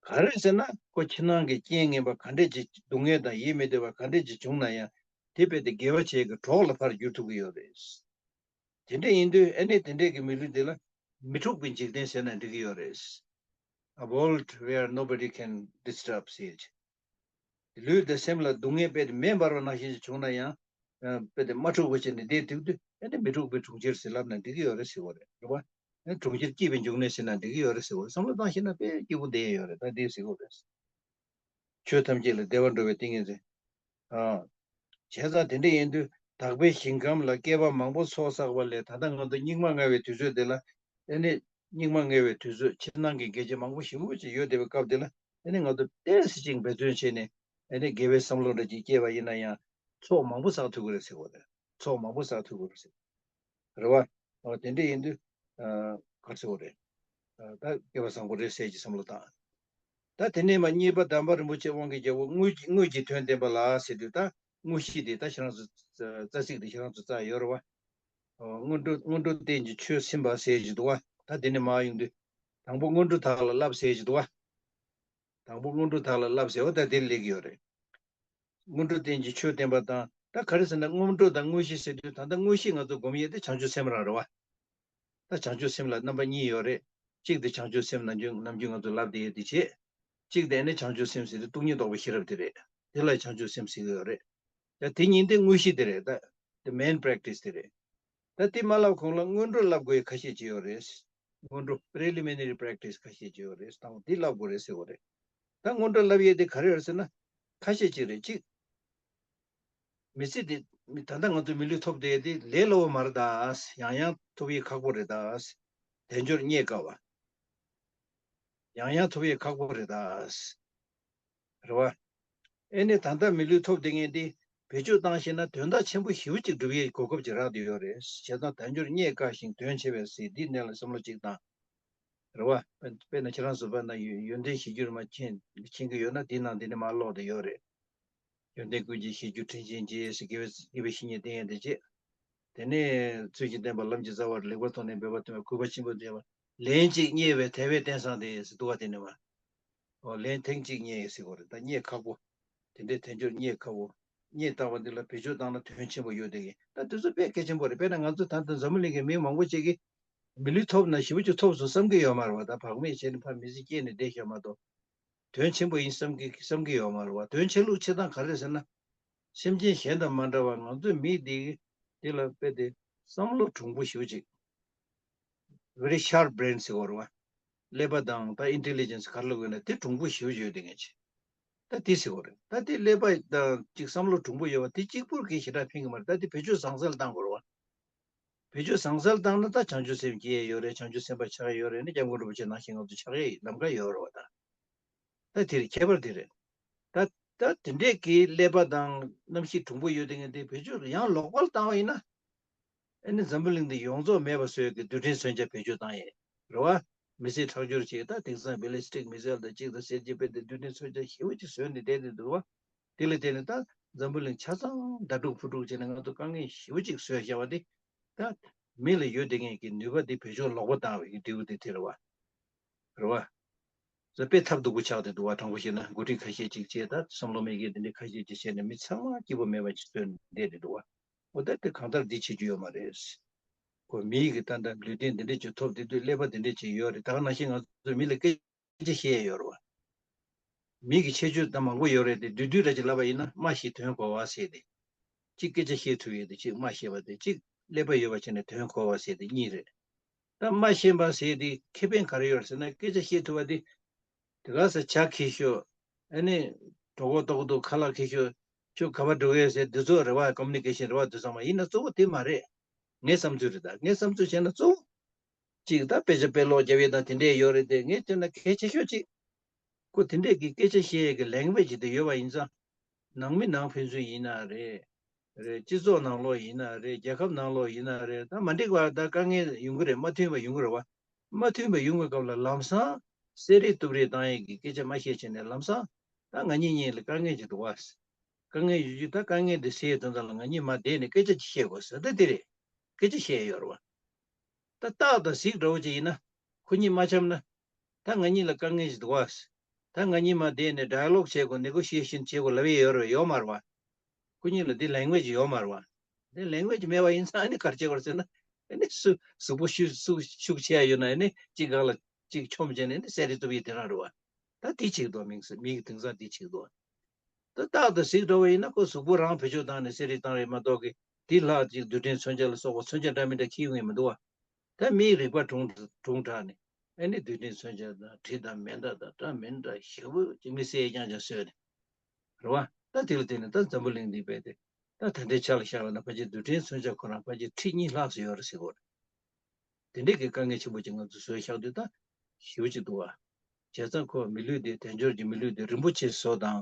ག་རེ་ཟེར་ན་ཁོ་ཕྱི་ནང་གི་རྐྱེན་ངན་པ་ག་འདྲས་ཅིག་སྡུག་བསྔལ་དང་ཡིད་མི་བདེ་བ་ག་འདྲས་ཅིག་བྱུང་ན་ཡང་། དེ་དཔེ་དེ་དགེ་བ་བྱེད་ཀྱི་གྲོགས་ལ་ཕར་འགྱུར་ཐུབ་ཀྱི་ཡོད་རེད། དེ་འདྲ་ཡིན་དུས་ཨ་ནི་དེ་འདྲས་ཀྱི་མི་ལུས་འདི་ལ་མི་འཁྲུགས་པའི་འཇིག་རྟེན་ཟེར་ན་འགྲིག་གི་ཡོད་རེད། A world where nobody can disturb ཟེར། ལུས་དང་སེམས་ལ་སྡུག་བསྔལ་རྦད་དེ་མེ་འབར་བ་ནང་བཞིན་ཞིག་བྱུང་ན་ཡང་རྦད་དེ་མ་འཁྲུགས་པ་བྱས་ནས་བསྡད་ཐུབ་དུས་ཨ་ནི་མི་འཁྲུགས་པའི་གྲོང་ཁྱེར་ཟེར་ལབ་ན་འགྲིག་གི་ཡོད་རེད་ཟེར་བ་རེད། རེད་བ། ཨ་ནི་གྲོང་ཁྱེར་སྐྱིད་པའི་འབྱུང་གནས་ཟེར་ན་འགྲིག་གི་ཡོད་རེད་ཟེར་བ་རེད། བསམ་བློ་བཏང་ཤེས་ན་དཔེ་སྐྱིད་པོ་བསྡད་ཡོད་རེད། ད་འདི་ཟེར་གི་རེད། ཆོས་ཐམས་ཅད་ལ་བདེ་བར་འགྲོ་བའི་ཏིང་ངེ་འཛིན། ཨ། བྱས་ཙང་དེ་འདྲ་ཡིན་དུས་དག་པའི་ཞིང་ཁམས་ལ་བསྐལ་པ་མང་པོ་ཚོགས་བསགས་པ་ལས་ད་ལྟ་ང་ཚོ་སྙིགས་མ་ལྔ་བའི་དུས་ཚོད་འདི་ལ་ཨ་ནི་སྙིགས་མ་ལྔ་བའི་དུས་ཚོད་ཕྱི་ནང་གི་འགལ་རྐྱེན་མང་པོ་ཞེ་པོ་ཅིག་ཡོད་བསྡད་པའི་སྐབས་འདི་ལ་ཨ་ནི་ང་ཚོ་ཏོག་ཙམ་ཅིག་འབད་བརྩོན་བྱས་ནས་ཨ་ནི་དགེ་བའི་བསམ་བློ་འདྲ་ཅིག་སྐྱེས་པ་ཡིན་ན་ཡང་ཚོགས་མང་པོ་བསགས་ཐུབ་ཀྱི་རེད་ཟེར་བ་རེད། ཚོགས་མང་པོ་བསགས་ཐུབ་ཀྱི་རེད་ཟེར། རེད་བ། འོ་དེ་འདྲ་ཡིན་དུས། ཨ། ག་རེ་ཟེར་དགོས་རེད། ཨ། ད་སྐལ་བ་བཟང་པོ་རེད་ཟེར་གྱི་བསམ་བློ་བཏང་། ད་དེ་ནས་མ་གཉིས་པ་དམ་པ་རིན་པོ་ཆེ་དབང་གི་རྒྱལ་པོ་དངོས་ཀྱི་དངོས་ཀྱི་དོན་བསྟན་པ་ལ་ཟེར་དུས་ད་དངོས་གཞི་དེ་ད་ཁྱེད་རང་ཚོ་རྩ་ཚིག་དེ་ཁྱེད་རང་ཚོ་རྩ་ཡོད་རེད་བ། འོ་སྔོན་འགྲོ་སྔོན་འགྲོ་རྟེན་གྱི་ཆོས་ཟིན་པ་ཟེར་གྱི་འདུག་བ། ད་དེ་ནས་མ་ཡོང་དུས། དང་པོ་སྔོན་འགྲོ་དག་ལ་བསླབ་ཟེར་གྱི་འདུག་བ། དང་པོ་སྔོན་འགྲོ་དག་ལ་བསླབ་ཟེར་བ་ད་དེ་ལེགས་ཡོད་རེད། སྔོན་འགྲོ་རྟེན་གྱི་ཆོས་བསྟན་པ་དང་ད་ག་རེ་ཟེར་ན་སྔོན་འགྲོ་དང་དངོས་གཞི་ཟེར་དུས་ད་ལྟ་དངོས་གཞི་ང་ཚོ་སྒོམ་ཡས་དེ་བྱང་ཆུབ་སེམས་རང་རེད་བ། ད་བྱང་ཆུབ་སེམས་ལ་རྣམ་པ་གཉིས་ཡོད་རེད། གཅིག་དེ་བྱང་ཆུབ་སེམས་ནམ་རྒྱུན་ནམ་རྒྱུན་ང་ཚོ་ལབ་བསྡད་ཡས་དེ་བྱེད། གཅིག་དེ་ནི་བྱང་ཆུབ་སེམས་ཟེར་དུས་སྟོང་ཉིད་རྟོགས་པའི་ཤེས་རབ་དེ་རེད། དེ་ལ་བྱང་ཆུབ་སེམས་ཟེར་གྱི་ཡོད་རེད། ད་དེ་གཉིས་དེ་དངོས་གཞི་དེ་རེད། ད་the main practice དེ་རེད། ད་དེ་མ་ལབ་གོང་ལ་སྔོན་འགྲོ་ལབ་དགོས་ཡས་ཁ་ཤས་ཅིག་ཡོད་རེད། སྔོན་འགྲོ་preliminary practice ཁ་ཤས་ཅིག་ཡོད་རེད། དང་པོ་འདི་ལབ་དགོས་རེད་ཟེར་བ་རེད། ད་སྔོན་འགྲོ་ལབ་ཡས་དེ་ག་རེ་རེད་ཟེར་ན། ཁ་ཤས་ཅིག་རེད། གཅིག་མི་ཚེ་འདི་མི་ད་ལྟ་ང་ཚོ་མི་ལུས་ཐོབ་བསྡད་དེ་ལས་སླ་བོ་མ་རེད་ད། ཡང་ཡང་ཐོབ་ཡས་ཁག་པོ་རེད་ད། དལ་འབྱོར་རྙེད་དཀའ་བ། ཡང་ཡང་ཐོབ་ཡས་ཁག་པོ་རེད་ད། རེད་བ། ཨེ་ནས་ད་ལྟ་མི་ལུས་ཐོབ་བསྡད་མཁན་འདི་བེད་སྤྱོད་བཏང་ཤེས་ན་དོན་དག་ཆེན་པོ་ཞེ་པོ་ཅིག་སྒྲུབ་ཡས་གོ་སྐབས་ཅིག་རག་བསྡད་ཡོད་རེད། བྱས་ཙང་དལ་འབྱོར་རྙེད་དཀའ་ཞིང་དོན་ཆེ་བས་ཟེར་འདིའི་གནད་ལ་བསམ་བློ་ཅིག་བཏང་། རེད་བ། དཔེར་ན་ཁྱེད་རང་ཚོ་དཔེར་ན་ཡོན་ཡོན་ཏན་གཞིར་གྱུར་མ་མཁྱེན་མཁྱེན་གྱི་ཡོད་ན་དེའི་ནང་འདི་ནས་མར་ཀློག་བསྡད་ཡོད་རེད། ཡོན་ཏན་ཀུན་གྱི་གཞིར་གྱུར་དྲིན་ཅན་རྗེ་ཟེར། དགེ་བའི་དགེ་བའི་བཤེས་གཉེན་བསྟེན་ཡས་དེ་བྱེད། དེ་ནས་ཚུལ་བཞིན་བསྟེན་པ་ལམ་གྱི་རྩ་བར། ལེགས་པར་མཐོང་ནས་འབད་པ་དུ་མས། གུས་པ་ཆེན་པོས་འདྲིས་པ། ལན་གཅིག་རྙེད་པའི་དལ་བའི་རྟེན་བཟང་དེ་ཟེར་འདུག་བ། དེ་ནས་མ། འོ་ལན་ཐེངས་གཅིག་རྙེད་ཟེར་བ་རེད། ད་རྙེད་ཁག་པོ། དེ་འདྲའི་དལ་འབྱོར་རྙེད་ཁག་པོ། རྙེད་བཏང་བ་འདི་ལ་བེད་སྤྱོད་བཏང་ན་དོན་ཆེན་པོ་ཡོད་དེ་གི། ད་དེ་ཚོ་དཔེ་གལ་ཆེན་པོ་རེད། དཔེར་ན་ང་ཚོ་ད་ལྟ་འཛམ་བུ་གླིང་གི་མི་མང་པོ་ཅིག་གིས་མི་ལུས་ཐོབ་ན་ཞེ་པོ་ཅིག་ཐོབ་སོང་བསམ་གྱི་ཡོད་མ་རེད་བ། ད་བག་མེད་བྱས་ནས་ཕར་མི་ཚེ་སྐྱེལ་ནས་བསྡད་ཤག་མ་གཏོགས། དོན་ཆེན་པོ་ཡིན་བསམ་གྱི་བསམ་གྱི་ཡོད་མ་རེད་བ། དོན་ཆེ་ལུགས་ཆེ་སྟངས་ག་རེ་ཟེར་ན། སེམས་ཅན་གཞན་དང་མ་འདྲ་བར་ང་ཚོའི་མི་འདི་འདི་ལ་དཔེ་དེ་བསམ་བློ་གྲུང་པོ་ཞེ་པོ་ཅིག very sharp brain ཟེར་བ་རེད་བ། ཀླད་པ་དང་ད་ཨིན་ཊེ་ལི་ཇེན་སི་ག་རེ་ལབ་དགོས་ན་དེ་གྲུང་པོ་ཞེ་པོ་ཅིག་ཡོད་དེ་ངས་ཆེ། ད་དེ་ཟེར་བ་རེད། ད་དེ་ཀླད་པ་དང་ཅིག་བསམ་བློ་གྲུང་པོ་ཡོད་བ་དེ་གཅིག་པུར་གིས་ཞེ་དྲག་ཕན་གྱི་མ་རེད། ད་དེ་བེད་སྤྱོད་བཟང་ས་ལ་བཏང་དགོས་རེད་བ། བེད་སྤྱོད་བཟང་སར་བཏང་ན་ད་བྱང་ཆུབ་སེམས་སྐྱེ་ཡས་ཡོད་རེད། བྱང་ཆུབ་སེམས་དཔའ་ཆགས་ཡས་ཡོད་རེད། ནི་སྐྱབས་མགོན་རིན་པོ་ཆེ་ནང་བཞིན་ང་ཚོ་ཆགས་ཡས་ལམ་ཁ་ཡོད་རེད་བ། ད་ད་དེ་རེད། ཁྱད་པར་དེ་རེད། ད་ད་དེ་འདྲས་ཀྱི་ཀླད་པ་དང་རྣམ་ཤེས་གྲུང་པོ་ཡོད་དེ་ངས་དེ་བེད་སྤྱོད་ཡང་ལོག་པར་བཏང་བ་ཡིན་ན། ཨ་ནི་འཛམ་བུ་གླིང་འདི་ཡོངས་རྫོགས་མེད་པ་བཟོ་ཡས་ཀྱི་རྡུལ་ཕྲན་མཚོན་ཆ་བེད་སྤྱོད་བཏང་ཡས་རེད་བ། མི་ཚེ་ཁྲག་སྦྱོར་བྱས། ད་དེང་སང་བེ་ལི་སི་ཊིག་མི་སེལ་དང་གཅིག་དང་གསེར་གྱི་དཔེ་དེ་རྡུལ་ཕྲན་མཚོན་ཆ་ཞེ་པོ་ཅིག་བཟོས་ནས་བསྡད་དེ་འདུག་བ། དེ་ལ་བརྟེན་ནས་ད་འཛམ་བུ་གླིང་ཆ་ཚང་ཟླ་དཀྲུག་ཕུ་དཀྲུག་བྱས་ནས་ང་ཚོ་དཀའ་ངལ་ཞེ་པོ་ཅིག་བཟོས་བཞག་པ་དེ། ད་མི་ལ་ཡོད་དེ་ངེས་ཀྱི་ནུས་པ་དེ་བེད་སྤྱོད་ལོག་པ་བཏང་བའི་འབྲས་བུ་དེ་དེ་རེད་བ། རེད་བ། ཟེར་དཔེ་ཐབས་སྡུག་པོ་ཆགས་ཏེ་འདུག་བ། དྲང་པོ་བཤད་ན་འགོ་ཁྲིད་ཁ་ཤས་ཅིག་བྱས། ད་བསམ་བློ་མེད་མཁན་དེ་འདྲ་ཁ་ཤས་ཅིག་བྱས་ནས་མི་ཚང་མ་སྐྱིད་པོ་མེད་པ་ཅིག་བཟོས་ནས་བསྡད་དེ་འདུག་བ། འོ་ད་དེ་གང་ལྟར་འདི་བྱེད་རྒྱུ་ཡོད་མ་རེད། ཁོ་མིའི་གི་ད་ལྟ་ལུས་རྟེན་འདི་འདྲ་ཅིག་ཐོབ་བསྡད་དུས་ཀླད་པ་འདི་འདྲ་ཅིག་ཡོད་རེད། ད་ག་ནང་བཞིན་ང་ཚོ་མི་ལ་སྐད་ཆ་བཤད་ཡས་ཡོད་རེད་བ། མི་གི་ཁྱད་ཆོས་ད་མང་པོ་ཡོད་རེད་དེ། བསྡུས་བསྡུས་འདྲ་ཅིག་ལབ་པ་ཡིན་ན་སྨྲ་ཤེས་དོན་གོ་བ་ཟེར་ཏེ། གཅིག་སྐད་ཆ་བཤད་ཐུབ་ཡས་དེ། གཅིག་སྨྲ་ཤེས་པ་དེ། གཅིག་ཀླད་པ་ཡོད་པ་བྱས་ནས་དོན་གོ་བ་ཟེར་ཏེ་གཉིས་རེད། ད་སྨྲ་ཤེས་པ་ཟེར་དེ་ཁེ་ཕན་ག་རེ་ཡོད་ཟེར་ན། སྐད་ཆ་བཤད་ཐུབ་པ་དེ། དེ་ག་ས་ཇ་ཁྱེར་ཤོག་ཨ་ནི་གྲོད་ཁོག་ལྟོགས་འདུག་ཁ་ལག་ཁྱེར་ཤོག་ཁྱོད་ག་པར་འགྲོ་གི་ཡོད་ཟེར། འདི་ཚོ་རེད་བ། ཀོ་མུ་ནི་ཀེ་ཤན་རེད་བ། འདི་ཚང་མ་ཡིན་ན་གཙོ་བོ་དེ་མ་རེད། ངའི་བསམ་ཚུལ་རེད། ད་ངའི་བསམ་ཚུལ་བྱས་ན་གཙོ་བོ་གཅིག་ད་དཔེ་ཆ་དཔེ་ཀློག་རྒྱབ་ཡས་དང་དེ་འདྲས་ཡོད་རེད་དེ། ངས་བལྟས་ན་གལ་ཆེ་ཤོས་གཅིག་ཁོ་དེ་འདྲས་ཀྱི་སྐད་ཆ་བཤད་ཡས་ཀྱི་ལེང་གུ་ཨེཇ་དེ་ཡོད་པ་ཡིན་ཙང་། ནང་མི་ནང་ཕན་ཚུན་ཡིན་ན་རེད། རེད། སྤྱི་ཚོགས་ནང་ལོགས་ཡིན་ན་རེད། རྒྱལ་ཁབ་ནང་ལོགས་ཡིན་ན་རེད། ད་མ་འགྲིག་པ་ད་དཀའ་ངལ་ཡོང་གི་རེད། མ་མཐུན་པ་ཡོང་གི་རེད་བ། མ་མཐུན་པ་ཡོང་བའི་སྐབས་ལ་ལམ་སང་སེ་རེ་སྟུབ་རེ་བཏང་ཡས་ཀྱི་སྐད་ཆ་མ་བཤད་བྱས་ནས་ལམ་སང་ད་ང་གཉིས་གཉིས་ལ་དཀའ་ངལ་ཅིག་འདུག་བ། དཀའ་ངལ་ཡོད་དུས་ད་དཀའ་ངལ་འདི་སེལ་ཡས་དོན་དག་ལ་ང་གཉིས་མར་བསྡད་ནས་སྐད་ཆ་ཅིག་བཤད་དགོས་ཟེར། ད་འདི་རེད། སྐད་ཆ་བཤད་ཡས་ཡོད་རེད་བ། ད་སྟག་དང་གཟིག་འདྲ་བོ་ཅིག་ཡིན་ན། ཁོ་གཉིས་མ་འཆམ་ན། ད་ང་གཉིས་ལ་དཀའ་ངལ་ཞིག་འདུག་བ། ད་ང་གཉིས་མར་བསྡད་ནས་ཌའི་ལོག་བྱེད་དགོས། ནེ་གོ་ཤི་ཡེ་ཤན་བྱེད་དགོས་ལབ་ཡས་ཡོད་རེད། ཡོད་མ་རེད་བ། ཁོ་གཉིས་ལ་འདི་ལེང་གུ་ཨེཇ་ཡོད་མ་རེད་བ། འདི་ལེང་གུ་ཨེཇ་མེད་པ་ཡིན་ཙང་ཨ་ནི་ག་རེ་བྱེད་དགོས་ཟེར་ན། ཨེ་ནི་སུ་གཟུགས་པོ་ཤུགས་ཤུགས་ཤུགས་ཆེ་ཡ་ཡོད་ན་ཨེ་ནི་གཅིག་སྒང་ལ་གཅིག་མཆོངས་བྱས་ནས་ཨེ་ནི་བསད་རེས་བཏུབ་ཡས་དེ་རང་རེད་བ། ད་དེ་བྱེད་ཀྱི་འདུག་མིག་མིག་དེང་སང་དེ་བྱེད་ཀྱི་འདུག་ད་སྟག་དང་གཟིག་འདྲ་བོ་ཡིན་ན་ཁོ་གཟུགས་པོ་རང་བེད་སྤྱོད་བཏང་ནས་བསད་རེས་བཏང་རེད་མ་གཏོགས་ཀི་དེ་ལྷག་ཅིག་རྡུལ་ཕྲན་མཚོན་ཆ་ལ་སོགས་པ་མཚོན་ཆ་འདྲ་མི་འདྲ་འཁྱེར་ཡོང་ཡས་མི་འདུག་བ། ད་མིའི་རིག་པ་གྲུང་གྲུང་དྲགས་ནས་ཨེ་ནི་རྡུལ་ཕྲན་མཚོན་ཆ་དང་གྲི་དང་མེ་མདའ་དང་འདྲ་མི་འདྲ་ཞེ་པོ་ཅིག་མི་བསད་རྐྱང་རྐྱང་བཟོས་ནས་རེད་བ། ད་དེ་ལ་བརྟེན་ནས་ད་འཛམ་བུ་གླིང་འདི་རྦད་དེ་ད་ད་ལྟའི་ཆ་ལ་བཞག་པ་ན་ཕལ་ཆེར་རྡུལ་ཕྲན་མཚོན་ཆ་ཁོ་རང་ཕལ་ཆེར་ཁྲི་གཉིས་ལྷག་ཙམ་ཡོད་རེད་ཟེར་གོ་རེད། དེ་འདྲས་ཀྱི་དཀའ་ངལ་ཆེན་པོ་ཅིག་ང་ཚོ་བཟོས་བཞག་དུས་ད་ཞེ་པོ་ཅིག་འདུག་བ། བྱས་ཙང་ཁོ་མི་ལུས་འདི་དལ་འབྱོར་གྱི་མི་ལུས་འདི་རིན་པོ་ཆེ་བཟོ་དང་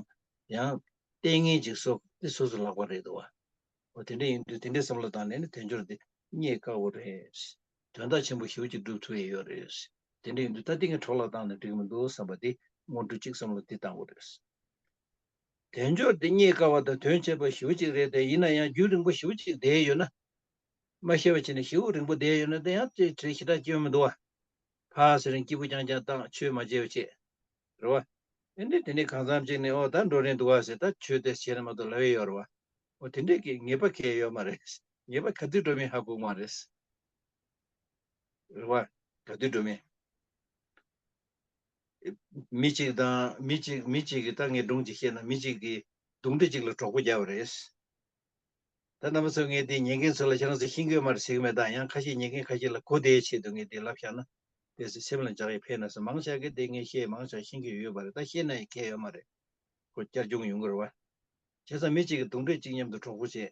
ཡང་ལྟས་ངན་ཅིག་བཟོ་དེ་སོ་སོ་ལག་པ་རེད་འདུག་བ། འོ་དེ་འདྲས་ཡིན་དུས་དེ་འདྲས་བསམ་བློ་བཏང་ནས་ནི་དལ་འབྱོར་འདི་རྙེད་དཀའ་བོ་རེད། དོན་དག་ཆེན་པོ་ཞེ་པོ་ཅིག་སྒྲུབ་ཐུབ་ཡས་ཡོད་རེད། དེ་འདྲས་ཡིན་དུས་ད་ལྟ་ངས་འཕྲོ་བརླག་བཏང་ནས་འགྲིག་མི་འདུག་བསམ་པ་དེ་སྔོན་འགྲོ་གཅིག་བསམ་བློ་དེ་བཏང་དགོས་རེད། དལ་འབྱོར་དེ་རྙེད་དཀའ་བ་དང་དོན་ཆེ་བ་ཞེ་པོ་ཅིག་རེད་དེ་ཡིན་ན་ཡང་རྒྱུན་རིང་པོ་ཞེ་པོ་ཅིག་བསྡད་ཡོད་ན། མ་ཤེས་པ་བྱས་ནས་ཞེ་པོ་རིང་པོ་བསྡད་ཡོད་ན་དེ་ཡང་ཅིག་བྲེལ་ཞེ་དྲག་སྐྱེ་ཡོང་མི་འདུག་བ། ཕར་ཟེར་རིང་སྐྱིད་པོ་རྐྱང་རྐྱང་བཏང་ཆོས་མ་བྱས་པ་བྱས། རེད་བ། ཨེ་འདྲས་དེ་ནས་གང་འཚམ་ཅིག་ནས་ཨོ་ད་འགྲོ་རན་འདུག་བ་ཟེར་ད་ཆོས་དེ་བྱས་ན་མ་གཏོགས་ལབ་ཡས་ཡོད་རེད་བ། ཨོ་དེ་འདྲས་ཀྱི་ངེས་པ་གང་ཡང་ཡོད་མ་རེད། ངེས་པ་ག་དུས་འགྲོ་མིན་ཧ་གོ་གི་མ་རེད། རེད་བ། ག་དུས་འགྲོ་མིན། མི་གཅིག་དང་མི་གཅིག་མི་གཅིག་གིས་ད་ངས་སྒྲུང་གཅིག་བཤད་ན་མི་གཅིག་གིས་གདུང་འདྲེ་གཅིག་ལ་གྲོགས་པོ་བརྒྱབ་པ་རེད། ད་རྣམ་པ་ཚོ་ངས་དེ་ཉན་མཁན་ཚོ་ལ་ཁྱེད་རང་ཚོ་ཤེས་ཀྱི་ཡོད་མ་རེད་ཟེར་གྱི་མེད་ད་ཡང་ཁ་ཤས་ཉན་མཁན་ཁ་ཤས་ལ་གོ་བདེའི་ཆེད་དུ་ངས་དེ་ལབ་བཞག་ན་དེ་སེམས་ལ་འཇགས་ཡས་ཕན་ན་ཟེར་མང་ཆེ་གིས་དེ་ངས་བཤད་མང་ཆེ་ཤེས་ཀྱི་ཡོད་པ་རེད་ད་ཤེས་ན་ཡང་གལ་ཡོད་མ་རེད། ཁོ་བསྐྱར་སྦྱོང་ཡོང་གི་རེད་བ། བྱས་ཙང་མི་གཅིག་གིས་གདུང་འདྲེ་གཅིག་མཉམ་དུ་གྲོགས་པོ་བྱས།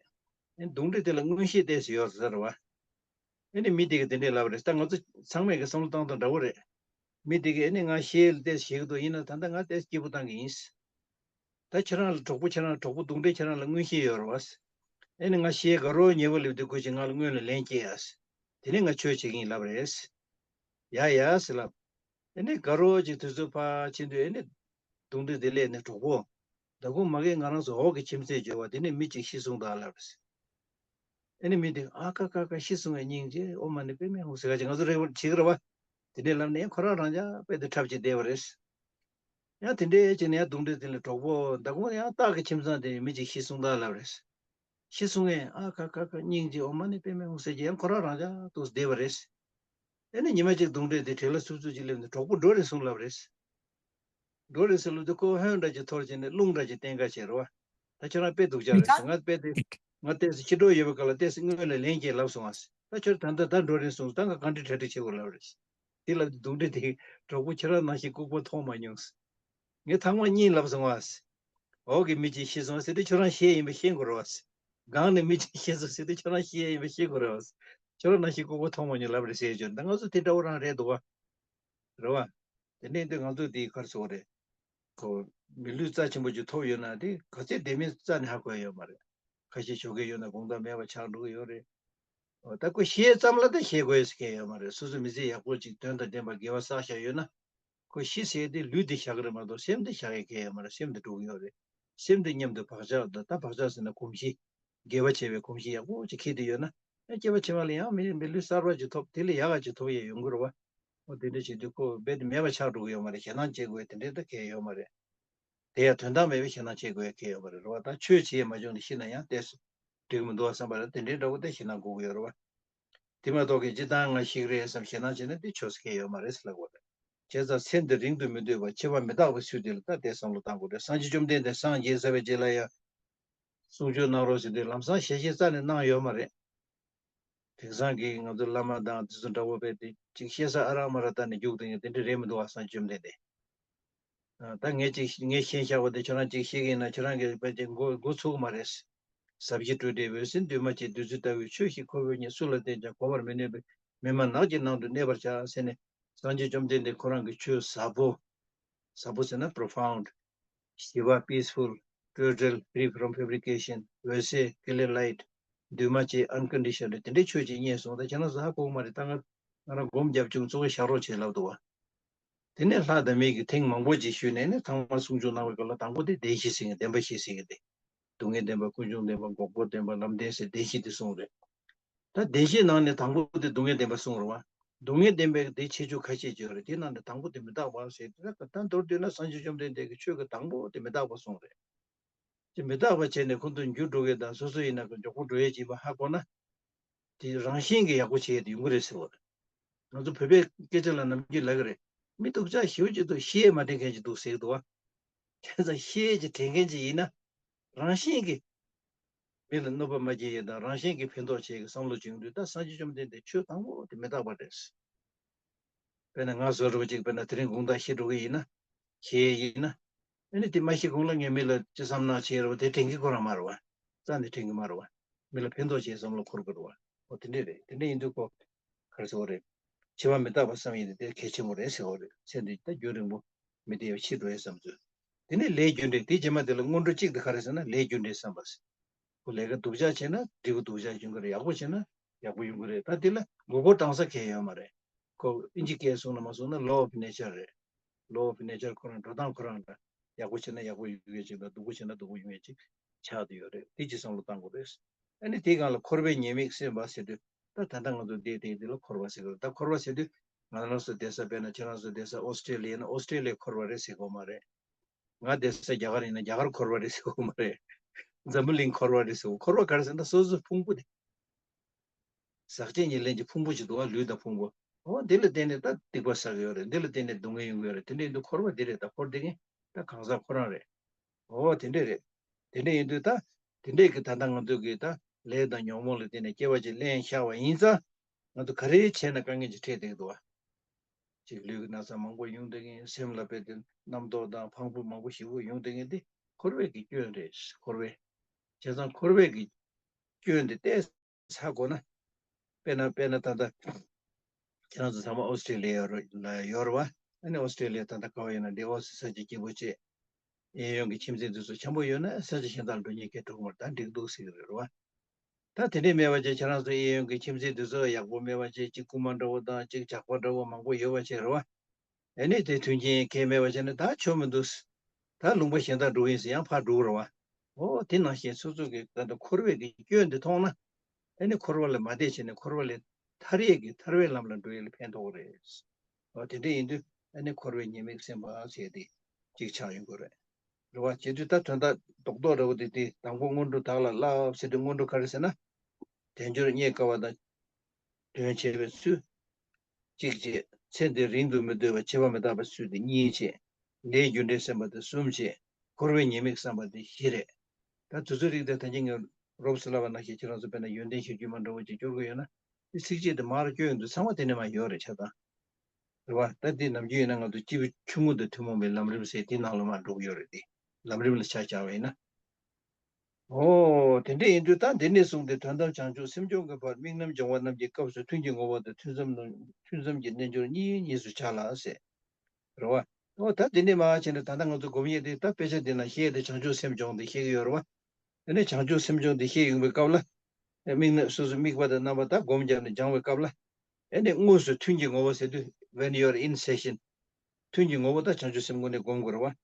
ཨེ་གདུང་འདྲེ་དེ་ལ་མངོན་ཤེས་ཏོག་ཙམ་ཡོད་ས་རེད་བ། ཨེ་ནི་མི་དེ་གིས་དེ་འདྲས་ལབ་པ་རེད་ད་ང་ཚོ་ཚང་མས་ཀྱི་བསམ་བློ་བཏང་སྟངས་འདྲ་བོ་རེད། མི་དེ་གིས་ཨེ་ནི་ང་གཞས་ལ་ཏོག་ཙམ་ཤེས་ཀྱི་འདུག་ཡིན་ན་ད་ལྟ་ང་ཏོག་ཙམ་སྐྱིད་པོ་བཏང་གི་ཡིན། ད་ཁྱེད་རང་ལ་གྲོགས་པོ་ཁྱེད་རང་གྲོགས་པོ་གདུང་འདྲེ་ཁྱེད་རང་ལ་མངོན་ཤེས་ཡོད་རེད་བ། ཨེ་ནི་ང་གཞས་དགའ་རོགས་ཉེ་བོ་སླེབས་དུས་ཁོ་ཅིག་ང་ལ་སྔོན་ལ་ལན་སྐྱེལ་ཡ། དེ་ནས་ང་ཆོས་བྱེད་ཀྱི་ཡིན་ལབ་པ་རེད། ཡ་ཡ་ཟེར་ལབ། ཨེ་ནི་དགའ་རོགས་ཅིག་དུས་ཚོད་ཕར་ཕྱིན་དུས་ཨེ་ནི་གདུང་འདྲེ་དེ་སླེབས་ནས་གྲོགས་པོ། ད་ཁོང་མ་གིར་ང་རང་ཚོ་འོག་གི་ཁྱིམ་མཚེས་འབྱོར་བ་དེ་ནས་མི་གཅིག་ཤི་སོང་ད་ལབ་རེད། ཨེ་ནི་མི་དེ་ཨ་ཁ་ཁ་ཁ་ཤི་སོང་བའི་སྙིང་རྗེ་ཨོཾ་མ་ཎི་པདྨེ་ཧཱུྃ་ཟེར་ག་ཅིག་ང་ཚོ་རེ་བ་བྱེད་ཀྱི་རེད་བ། དེ་ནས་ལབ་ནས་ཁོ་རང་རང་ཅག་དཔེ་དེ་འཁྲབ་བྱས་བསྡད་པ་རེད། ཡང་དེ་འདྲའི་ཅིག་ནས་ཡང་གདུང་འདྲེ་དེ་ལ་གྲོགས་པོ་ད་ཁོང་ཡང་སྟག་གི་ཁྱིམ་ཚང་དེ་མི་གཅིག་ཤི་སོང་ད་ལབ་རེད། ཤི་སོང་ངས་ཨ་ཁ་ཁ་ཁ་སྙིང་རྗེ་ཨོཾ་མ་ཎི་པདྨེ་ཧཱུྃ་ཟེར་གྱི་ཡང་ཁོ་རང་རང་ཅག་ཏུ་བསྡད་པ་རེད། ཨེ་ནི་ཉི་མ་གཅིག་གདུང་འདྲེ་དེ་བྲེལ་ལ་སུབ་སུབ་ཅིག་སླེབས་ནས་གྲོགས་པོ་འགྲོ་རན་སོང་ལབ་རེད། འགྲོ་རན་སོང་ལབ་དུས་ཁོ་ཧོན་འདྲ་ཅིག་འཐོར་བྱས་ནས་རླུང་འདྲ་ཅིག་བསྟན་ག་བྱས་རེད་བ། ད་ཁྱོད་རང་དཔེ་སྡུག་ཅག་རེད་ཟེར་ང་དཔེ་དེ་ང་ཏོག་ཙམ་ཕྱི་དྲོ་ཡོད་པའི་སྐབས་ལ་ཏོག་ཙམ་སྔོན་ལ་ལན་སྐྱེལ་ལབ་སོང་ང་ཟེར་ད་ཁྱོད་ད་ལྟ་ད་འགྲོ་རན་སོང་ད་ང་ག་འདྲ་གྲ་སྒྲིག་བྱེད་དགོས་ལབ་རེད། དེ་ལབ་དུས་གདུང་འདྲེ་དེ་གྲོགས་པོ་ཁྱེད་རང་ནང་བཞིན་ལྐུགས་པ་མཐོང་མ་མྱོང་ཟེར། ངས་ཐེངས་མ་གཉིས་ལབ་སོང་ང་ཟེར། འོག་གི་མི་གཅིག་ཤི་སོང་ཟེར་དུས་ཁྱོད་རང་ཤི་ཡས་ཡིན་པ་ཤེས་དགོས་རེད་བ། སྒང་ནས་མི་གཅིག་ཤི་སོང་ཟེར་དུས་ཁྱོད་རང་ཤི་ཡས་ཡིན་པ་ཤེས་དགོས་རེད་བ། ཁྱོད་རང་ནང་བཞིན་ལྐུགས་པ་མཐོང་མ་མྱོང་ལབ་རེད་ཟེར་ཡས་ཅོ་ད་ང་ཚོ་དེ་འདྲ་བོ་རང་རེད་འདུག་བ། རེད་བ། དེ་ནས་འདི་ང་ཚོ་འདི་གར་སོང་རེད། ཁོ་མི་ལུས་རྩ་ཆེན་པོ་ཅིག་ཐོབ་ཡོད་ན་དེ་ག་ཚད་ལྡན་མིན་རྩ་ནས་ཧ་གོ་ཡ་ཡོད་མ་རེད། ཁ་ཤས་ཞོགས་ཀས་ཡོད་ན་དགོང་དག་མེད་པ་ཆགས་འགྲོ་གི་ཡོད་རེད། འོ་ད་ཁོ་ཤེས་ཙམ་ལ་ད་ཤེས་དགོས་ཟེར་མཁན་ཡོད་མ་རེད། སོ་སོ་མི་ཚེ་ཡག་པོ་ཅིག་དོན་དང་ལྡན་པ་དགེ་བ་བསགས་བཞག་ཡོད་ན། ཁོ་ཤི་ཟེར་དེ་ལུས་དེ་བཞག་གི་རེད་མ་གཏོགས་སེམས་དེ་བཞག་ཡས་གལ་ཡོད་མ་རེད། སེམས་དེ་འགྲོ་གི་ཡོད་རེད། སེམས་དེ་མཉམ་དུ་བག་ཆགས་དང་ད་བག་ཆགས་ཟེར་ན་གོམས་གཤིས། དགེ་བ་བྱས་པའི་གོམས་གཤིས་ཡག་པོ་ཅིག་འཁྱེར་ཏེ་ཡོད་ན། ཡང་སྐྱེ་བ་ཕྱི་མ་ལ་ཡང་མི་མི་ལུས་གསར་པ་ཅིག་ཐོབ་དེ་ལས་ཡག་ག་ཅིག་ཐོབ་ཡས་ཡོང་གི་རེད་བ། འོ་དེ་འདྲ་བྱེད་དུས་ཁོ་རྦད་དེ་མེད་པ་ཆགས་འགྲོ་གི་ཡོད་མ་རེད། ཞེད་སྣང་སྐྱེ་དགོས་དེ་འདྲའི་ད་གལ་ཡོད་མ་རེད། དེ་ཡང་དོན་དག་མེད་པའི་ཞེད་སྣང་སྐྱེ་དགོས་ཡ་གལ་ཡོད་མ་རེད་རེད་བ། ད་ཆོས་བྱེད་ཡས་མ་བྱུང་ནས་ཤི་ན་ཡང་ཏོག་ཙམ་འགྲིག་མི་འདུག་བ་བསམ་པ་རེད། དེ་འདྲའི་འདྲ་བོ་དེ་ཞེད་སྣང་དགོས་ཀྱི་ཡོད་རེད་བ། དེ་མ་གཏོགས་ཀྱི་སྤྱིར་བཏང་ང་ཤི་གི་རེད་བསམ་ཞེད་སྣང་བྱས་ན་དེ་ཆོས་སུ་ཁེལ་ཡོད་མ་རེད་ཟེར་ལབ་དགོས་རེད། བྱས་ཙང་ཚེ་འདི་རིང་དུ་མི་སྡོད་པར་འཆི་བ་མི་རྟག་པའི་ཚུལ་དེ་ལ་ད་དེ་བསམ་བློ་བཏང་དགོས་རེད། སངས་རྒྱས་བཅོམ་ལྡན་འདས་སངས་རྒྱས་ཚར་བའི་རྗེས་ལ་ཡང་གསུང་ཆོས་གནང་རོགས་ཟེར་དུས་ལམ་སང་ཞལ་བཞེས་རྩ་ནས་གནང་ཡོད་མ་རེད། དེང་སང་གི་ང་ཚོ་བླ་མ་དང་དེ་ཚོ་འདྲ་བོ་བས་དེ་ཅིག་བཤད་ས་ཨ་རག་མ་རག་ལྟ་ནས་རྒྱུགས་དེ་ངས་དེ་འདྲ་རེད་མི་འདུག་བ། སངས་རྒྱས་བཅོམ་ལྡན་འདས། ཨ། ད་ངས་ཅིག་ངས་ཤེས་བཞག་པ་དེ་ཁྱོད་རང་ཅིག་ཤེས་ཀྱི་ཡིན་ན་ཁྱོད་རང་གིས་དཔེ་ཅིག་མགོ་མགོ་ཚོས་ཀྱི་མ་རེད། ཟབ་ཞི་སྤྲོས་བྲལ་འོད་གསལ་འདུས་མ་བྱས། བདུད་རྩི་ལྟ་བུའི་ཆོས་ཤིག་ཁོ་བོས་རྙེད། སུ་ལ་བསྟན་ཀྱང་གོ་བར་མི་ནུས་པས། མི་སྨྲ་ནགས་ཀྱི་ནང་དུ་གནས་པར་བྱ། ཟེར་ནས་སངས་རྒྱས་བཅོམ་ལྡན་འདས་ཁོ་རང་གི་ཆོས་ཟབ་པོ། ཟབ་པོ་ཟེར་ན་profound། ཞི་བ་peaceful། སྤྲོས་བྲལ་free from fabrication། འོད་གསལ་clear light། འདུས་མ་བྱས་unconditioned། དེ་འདྲའི་ཆོས་ཅིག་རྙེད་སོང་། ད་ཁྱེད་རང་ཚོ་ཧ་གོ་གི་མ་རེད། ད་ང་ང་རང་སྒོམ་རྒྱབ་བྱུང་། ཚོགས་ཞུ་རོགས་བྱེད་ལབ་འདུག་བ། དེ་ནས་ལྷ་དང་མི་གི་ཐེངས་མང་པོ་ཅིག་ཞུས་ནས་ནི་ཚང་མ་གསུང་ཆོས་གནང་བའི་སྐབས་ལ་དང་པོ་དེ་བདེན་བཞི་ཟེར་མཁན། བདེན་པ་བཞི་ཟེར་མཁན་དེ། སྡུག་བསྔལ་བདེན་པ། ཀུན་འབྱུང་བདེན་པ། འགོག་པ་བདེན་པ། ལམ་བདེན་ཟེར་བདེན་བཞི་དེ་གསུངས་རེད། ད་བདེན་བཞིའི་ནང་ནས་དང་པོ་དེ་སྡུག་བསྔལ་བདེན་པ་གསུངས་རེད་བ། སྡུག་བསྔལ་བདེན་པའི་དེ་ཁྱད་ཆོས་ཁ་ཤས་ཅིག་ཡོད་རེད། དེའི་ནང་ནས་དང་པོ་དེ་མི་རྟག་པ་ཟེར་དེ། ད་མདོར་བསྡུས་ན་སངས་རྒྱས་བཅོམ་ལྡན་འདས་ཀྱི་ཆོས་ཀྱི་དང་པོ་དེ་མི་རྟག་པ་གསུངས་རེད། དེ་མི་རྟག་པ་བྱས་ནས་ཁོང་ཚོ་འགྱུར་འགྲོ་གི་དང་སོ་སོ་ཡིན་ན་གི་མགྱོགས་པོ་འགྲོ་ཡས་ཀྱི་ཡིན་པ་ཧ་གོ་ན། དེ་རང་བཞིན་གྱིས་ཡག་པོ་བྱས་ཏེ་ཡོང་གི་རེད་ཟེར་བ་རེད། ང་ཚོ་བོད་པའི་སྐད་ཆ་ལ་ནམ་རྒྱུན་ལབ་ཀྱི་རེད། མི་སྡུག་ཅག་ཞེ་པོ་ཅིག་འདུག་ཤེས་ཡས་མ་དྲན་མཁན་ཅིག་འདུག་ཟེར་གྱི་འདུག་བ། བྱས་ཙང་ཤེས་ཡས་ཅིག་དྲན་མཁན་ཅིག་ཡིན་ན། རང་བཞིན་གྱིས་མི་ལ་གནོད་པ་མ་སྐྱེལ་ཡས་དང་རང་བཞིན་གྱིས་ཕན་ཐོགས་བྱེད་ཀྱི་བསམ་བློ་བྱུང་དུས། ད་སངས་རྒྱས་བཅོམ་ལྡན་འདས་ཆོས་དང་པོ་དེ་མི་རྟག་པ་རེད། དཔེར་ན་ང་བཟོ་འདྲ་བོ་ཅིག་དཔེར་ན་དེ་རིང་དགོང་དག་ཤི་འགྲོ་གི་ཡིན་ན། ཤི་ཡས་ཡིན་ན། ཨ་ནི་དེ་མ་ཤི་གོང་ལ་ངས་མི་ལ་ཅི་བསམ་ན་བྱེད་རོགས་དེ་དྲན་གྱི་ཁོ་རང་མ་རེད་བ། རྩ་ནས་དྲན་གྱི་མ་རེད་བ། མི་ལ་ཕན་ཐོགས་བྱེད་བསམ་བློ་འཁོར་གྱི་རེད་བ། འོ་དེ་འདྲས་རེད། དེ་འདྲས་ཡིན་དུས་ཁོ་ག་རེ་ཟེར་བ་རེད། འཆི་བ་མི་རྟག་པ་བསམ་ཡས་དེ་དེ་གལ་ཆེན་པོ་རེད་ཟེར་བ་རེད། ཚེ་འདི་ད་རྒྱུན་རིང་པོ་མི་བདེ་བ་ཤི་འགྲོ་ཡས་བསམ་ཚུལ། དེ་ནས་ལས་རྒྱུ་འབྲས་དེ་རྗེས་མ་དེ་ལ་སྔོན་འགྲོ་གཅིག་དེ་ག་རེ་ཟེར་ན་ལས་རྒྱུ་འབྲས་བསམ་པ་ཟེར། ཁོ་ལས་ཀ་སྡུག་ཅག་བྱས་ན་འབྲས་བུ་སྡུག་ཅག་ཡོང་གི་རེད། ཡག་པོ་བྱས་ན་ཡག་པོ་ཡོང་གི་རེད། ད་དེ་ལ་མགོ་སྐོར་གཏོང་ས་གང་ཡང་ཡོད་མ་རེད། ཁོ་ཨིན་ཇི་སྐད་གསུངས་ན་མ་གསུངས་ན་law of nature རེད། law of nature ཁོ་རང་འགྲོ་སྟངས་ཁོ་རང་འདྲ། ཡག་པོ་བྱས་ན་ཡག་པོ་ཡོང་གི་ཡོད་ཅིག་དང་སྡུག་པོ་བྱས་ན་སྡུག་པོ་ཡོང་ཡས་ཅིག་ཆགས་བསྡད་ཡོད་རེད། དེ་ཅིག་བསམ་བློ་གཏོང་དགོས་རེད། ཨ་ནི་དེའི་སྒང་ལ་འཁོར་བའི་ཉེས་དམིགས་སེམས་པ་ཟེར་དུས། ད་ད་ལྟ་ང་ཚོ་བསྡད་དེ་འདི་ལ་འཁོར་བ་ཟེར་གི་རེད། ད་འཁོར་བ་ཟེར་དུས་ང་རང་ཚོ་བསྡད་ས་དཔེར་ན་ཁྱེད་རང་ཚོ་བསྡད་ས་ཨོ་སི་ཀྲེ་ལི་ཡ་ཡིན་ན་ཨོ་སི་ཀྲེ་ལི་ཡ་འཁོར་བ་རེད་ཟེར་དགོས་མ་རེད། ང་བསྡད་ས་རྒྱ་གར་ཡིན་ན་རྒྱ་གར་འཁོར་བ་རེད་ཟེར་དགོས་མ་རེད། འཛམ་བུ་གླིང་འཁོར་བ་རེད་ཟེར་དགོས། འཁོར་བ་ག་རེ་ཟེར་ན་སོ་སོའི་ཕུང་པོ་དེ། ཟག་བཅས་ཉེར་ལེན་གྱི་ཕུང་པོ་ཞིག་འདུག་བ། ལུས་དང་ཕུང་པོ། འོ་འདི་ལ་བརྟེན་ནས་ད་སྡིག་པ་བསགས་ཡོད་རེད། འདི་ལ་བརྟེན་ནས་སྡུག་བསྔལ་ཡོང་གི་ཡོད་རེད། དེ་འདྲ་ཡིན་དུས་འཁོར་བ་འདི་རེད། ད་འཁོར་འདི་ངས་ད་གང་ཟག་ཁོ་རང་རེད། འོ་དེ་འདྲས་རེད། དེ་འདྲས་ཡིན་དུས་ད། དེ་འདྲས་ཀྱི་ད་ལྟ་ང་ཚོ་གི་ད་ལས་དང་ཉོན་མོངས་ལ་བརྟེན་ནས་སྐྱེ་བ་ཅིག་ལེན་བཞག་པ་ཡིན་ཙང་། ང་ཚོ་ག་རེ་བྱས་ན་དཀའ་ངལ་ཅིག་འཕྲད་བསྡད་ཀྱི་འདུག་བ། ཅིག་ལུས་ཀྱི་ན་ཚ་མང་པོ་ཡོང་བསྡད་མཁན། སེམས་ལ་དཔེ་དེ་རྣམ་རྟོག་དང་ཕངས་པོ་མང་པོ་ཞེ་པོ་ཡོང་བསྡད་མཁན་དེ་འཁོར་བའི་གི་སྐྱོན་རེད། འཁོར་བའི། བྱས་ཙང་འཁོར་བའི་གི་སྐྱོན་དེ་ཏོག་ཙམ་ཧ་གོ་ན། དཔེར་ན་དཔེར་ན་ད་ལྟ་ཁྱེད་རང་ཚོ་ཚང་མ་ཨོ་སི་ཀྲི་ལི་ཡ་ལ་ཡོད་རེད་བ། ཨ་ནི་ཨོ་སི་ཀྲི་ལི་ཡ་ད་ལྟ་ག་བ་ཡོད་ན་འདི་ཨོ་སི་ས་ཆ་སྐྱིད་པོ་བྱས། གཡས་གཡོན་གྱི་ཁྱིམ་མཚེས་དེ་ཚོ་འཆམ་པོ་ཡོད་ན་ས་ཆ་གཞན་དག་ལ་འགྲོ་སྙིང་གང་ཡང་བྲོ་གི་མ་རེད། ད་འགྲིག་འདུག་ཟེར་གྱི་རེད་བ། ད་དེ་འདྲས་མེད་པ་བྱས་ཁྱེད་རང་ཚོ་གཡས་གཡོན་གྱི་ཁྱིམ་མཚེས་དེ་ཚོ་ཡག་པོ་མེད་པ་བྱས། གཅིག་རྐུན་མ་འདྲ་བོ་དང་གཅིག་ཇག་པ་འདྲ་བོ་མང་པོ་ཡོད་པ་བྱས་རེད་བ། ཨ་ནི་དེ་མཐུན་རྐྱེན་གང་ཡང་མེད་པ་བྱས་ན་ད་ཆོ་མི་འདུག་ད་ལུང་པ་གཞན་དག་འགྲོ་གི་ཡིན་ཟེར་ཡང་ཕར་འགྲོ་གི་རེད་བ། འོ་དེ་ནང་བཞིན་སོ་སོ་གི་ད་ལྟ་འཁོར་བའི་གི་སྐྱོན་འདི་མཐོང་ན། ཨ་ནི་འཁོར་བ་ལས་མ་འདས་བྱས་ནས་འཁོར་བ་ལས་ཐར་ཡས་ཀྱི་ཐར་བའི་ལམ་ལ་འགྲོ་ཡས་ལ་ཕན་ཐོགས་རེད། འོ་དེ་འདྲ་ཡིན་དུས་ཨ་ནི་འཁོར་བའི་ཉེས་དམིགས་སེམས་པ་ཟེར་དེ་གཅིག་ཆགས་ཡོང་གི་རེད། རེད་བ། བྱེད་དུས་ད་དོན་དག་རྡོག་རྡོག་འདྲ་བོ་དེ་དེ་དང་པོ་སྔོན་འགྲོ་བདག་ལ་བསླབ་ཟེར་དུས་སྔོན་འགྲོ་ག་རེ་ཟེར་ན། དལ་འབྱོར་རྙེད་དཀའ་བ་དང་། དོན་བྱེད་པའི་ཚུལ། གཅིག་བྱས། ཚེ་འདི་རིང་དུ་མི་སྡོད་པར་བྱེད་པ་མི་རྟག་པའི་ཚུལ་དེ་གཉིས་བྱས། ལས་རྒྱུ་འབྲས་སེམས་པ་དེ་གསུམ་བྱས། འཁོར་བའི་ཉེས་དམིགས་བསམ་པ་དེ་བཞི་རེད། ད་དེ་ཚོའི་རིགས་དེ་ད་གིན་ངས་རོབ་ཙམ་ལབ་པ་ནང་བཞིན་ཁྱེད་རང་ཚོ་དཔེར་ན་ཡོན་ཏན་གཞིར་གྱུར་མ་འདྲ་བོ་ཅིག་སྐྱོར་གྱི་ཡོད་ན། དེ་ཚིགས་བཅད་དེ་མར་བསྐྱོན་ཡོང་དུས་ཚང་མ་དེ་ནས་མར་ཡོད་རེད་ཆ་ཚང་། རེད་བ། ད་འདི་ནམ་རྒྱུན་ཡིན་ན་ང་ཚོ་སྐྱེས་བུ་ཆུང་ངུ་དང་ཐུན་མོང་བའི་ལམ་རིམ་ཟེར་དེའི་ནང་ལ་མར་འགྲོ་གི་ཡོད་རེད་དེ། ལམ་རིམ་ལ་ཆ་བཞག་པ་ཡིན་ན། འོ། དེ་འདྲ་ཡིན་དུས་ད་འདི་ནས་བཟུང་སྟེ་དོན་དམ་བྱང་ཆུབ་སེམས་སྦྱོང་གི་བར་དམིགས་རྣམ་སྦྱོང་བ་རྣམས་ཀྱི་སྐབས་སུ་ཐུན་གྱི་ངོ་བོ་དང་ཐུན་མཚམས་རྣམས་ཐུན་མཚམས་ཀྱི་རྣལ་འབྱོར་གཉིས་གཉིས་སུ་བྱ་ལ་ཟེར། རེད་བ། འོ་ད་འདི་ནས་མར་བྱས་ནས་ད་ལྟ་ང་ཚོ་སྒོམ་ཡས་དེ་ད་དཔེ་ཆ་འདི་ན་བཤད་དེ་བྱང་ཆུབ་སེམས་སྦྱོང་དེ་བཤད་ཀྱི་ཡོད་རེད་བ། དེ་ནས་བྱང་ཆུབ་སེམས་སྦྱོང་དེ་བཤད་ཡོང་བའི་སྐབས་ལ། དམིགས་རྣམ་སོ་སོའི་དམིགས་པ་དང་རྣམ་པ་དག་སྒོམ་བརྒྱབ་ནས་སྦྱང་བའི་སྐབས་ལ། ཨེ་ནས་དངོས་སུ་ཐུན་གྱི་ངོ་བོ་ཟེར་དུས་when you are in session། ཐུན་གྱི་ངོ་བོ་ད་བྱང་ཆུབ་སེམས་དངོས་གནས་སྒོམ་དགོས་རེད་བ།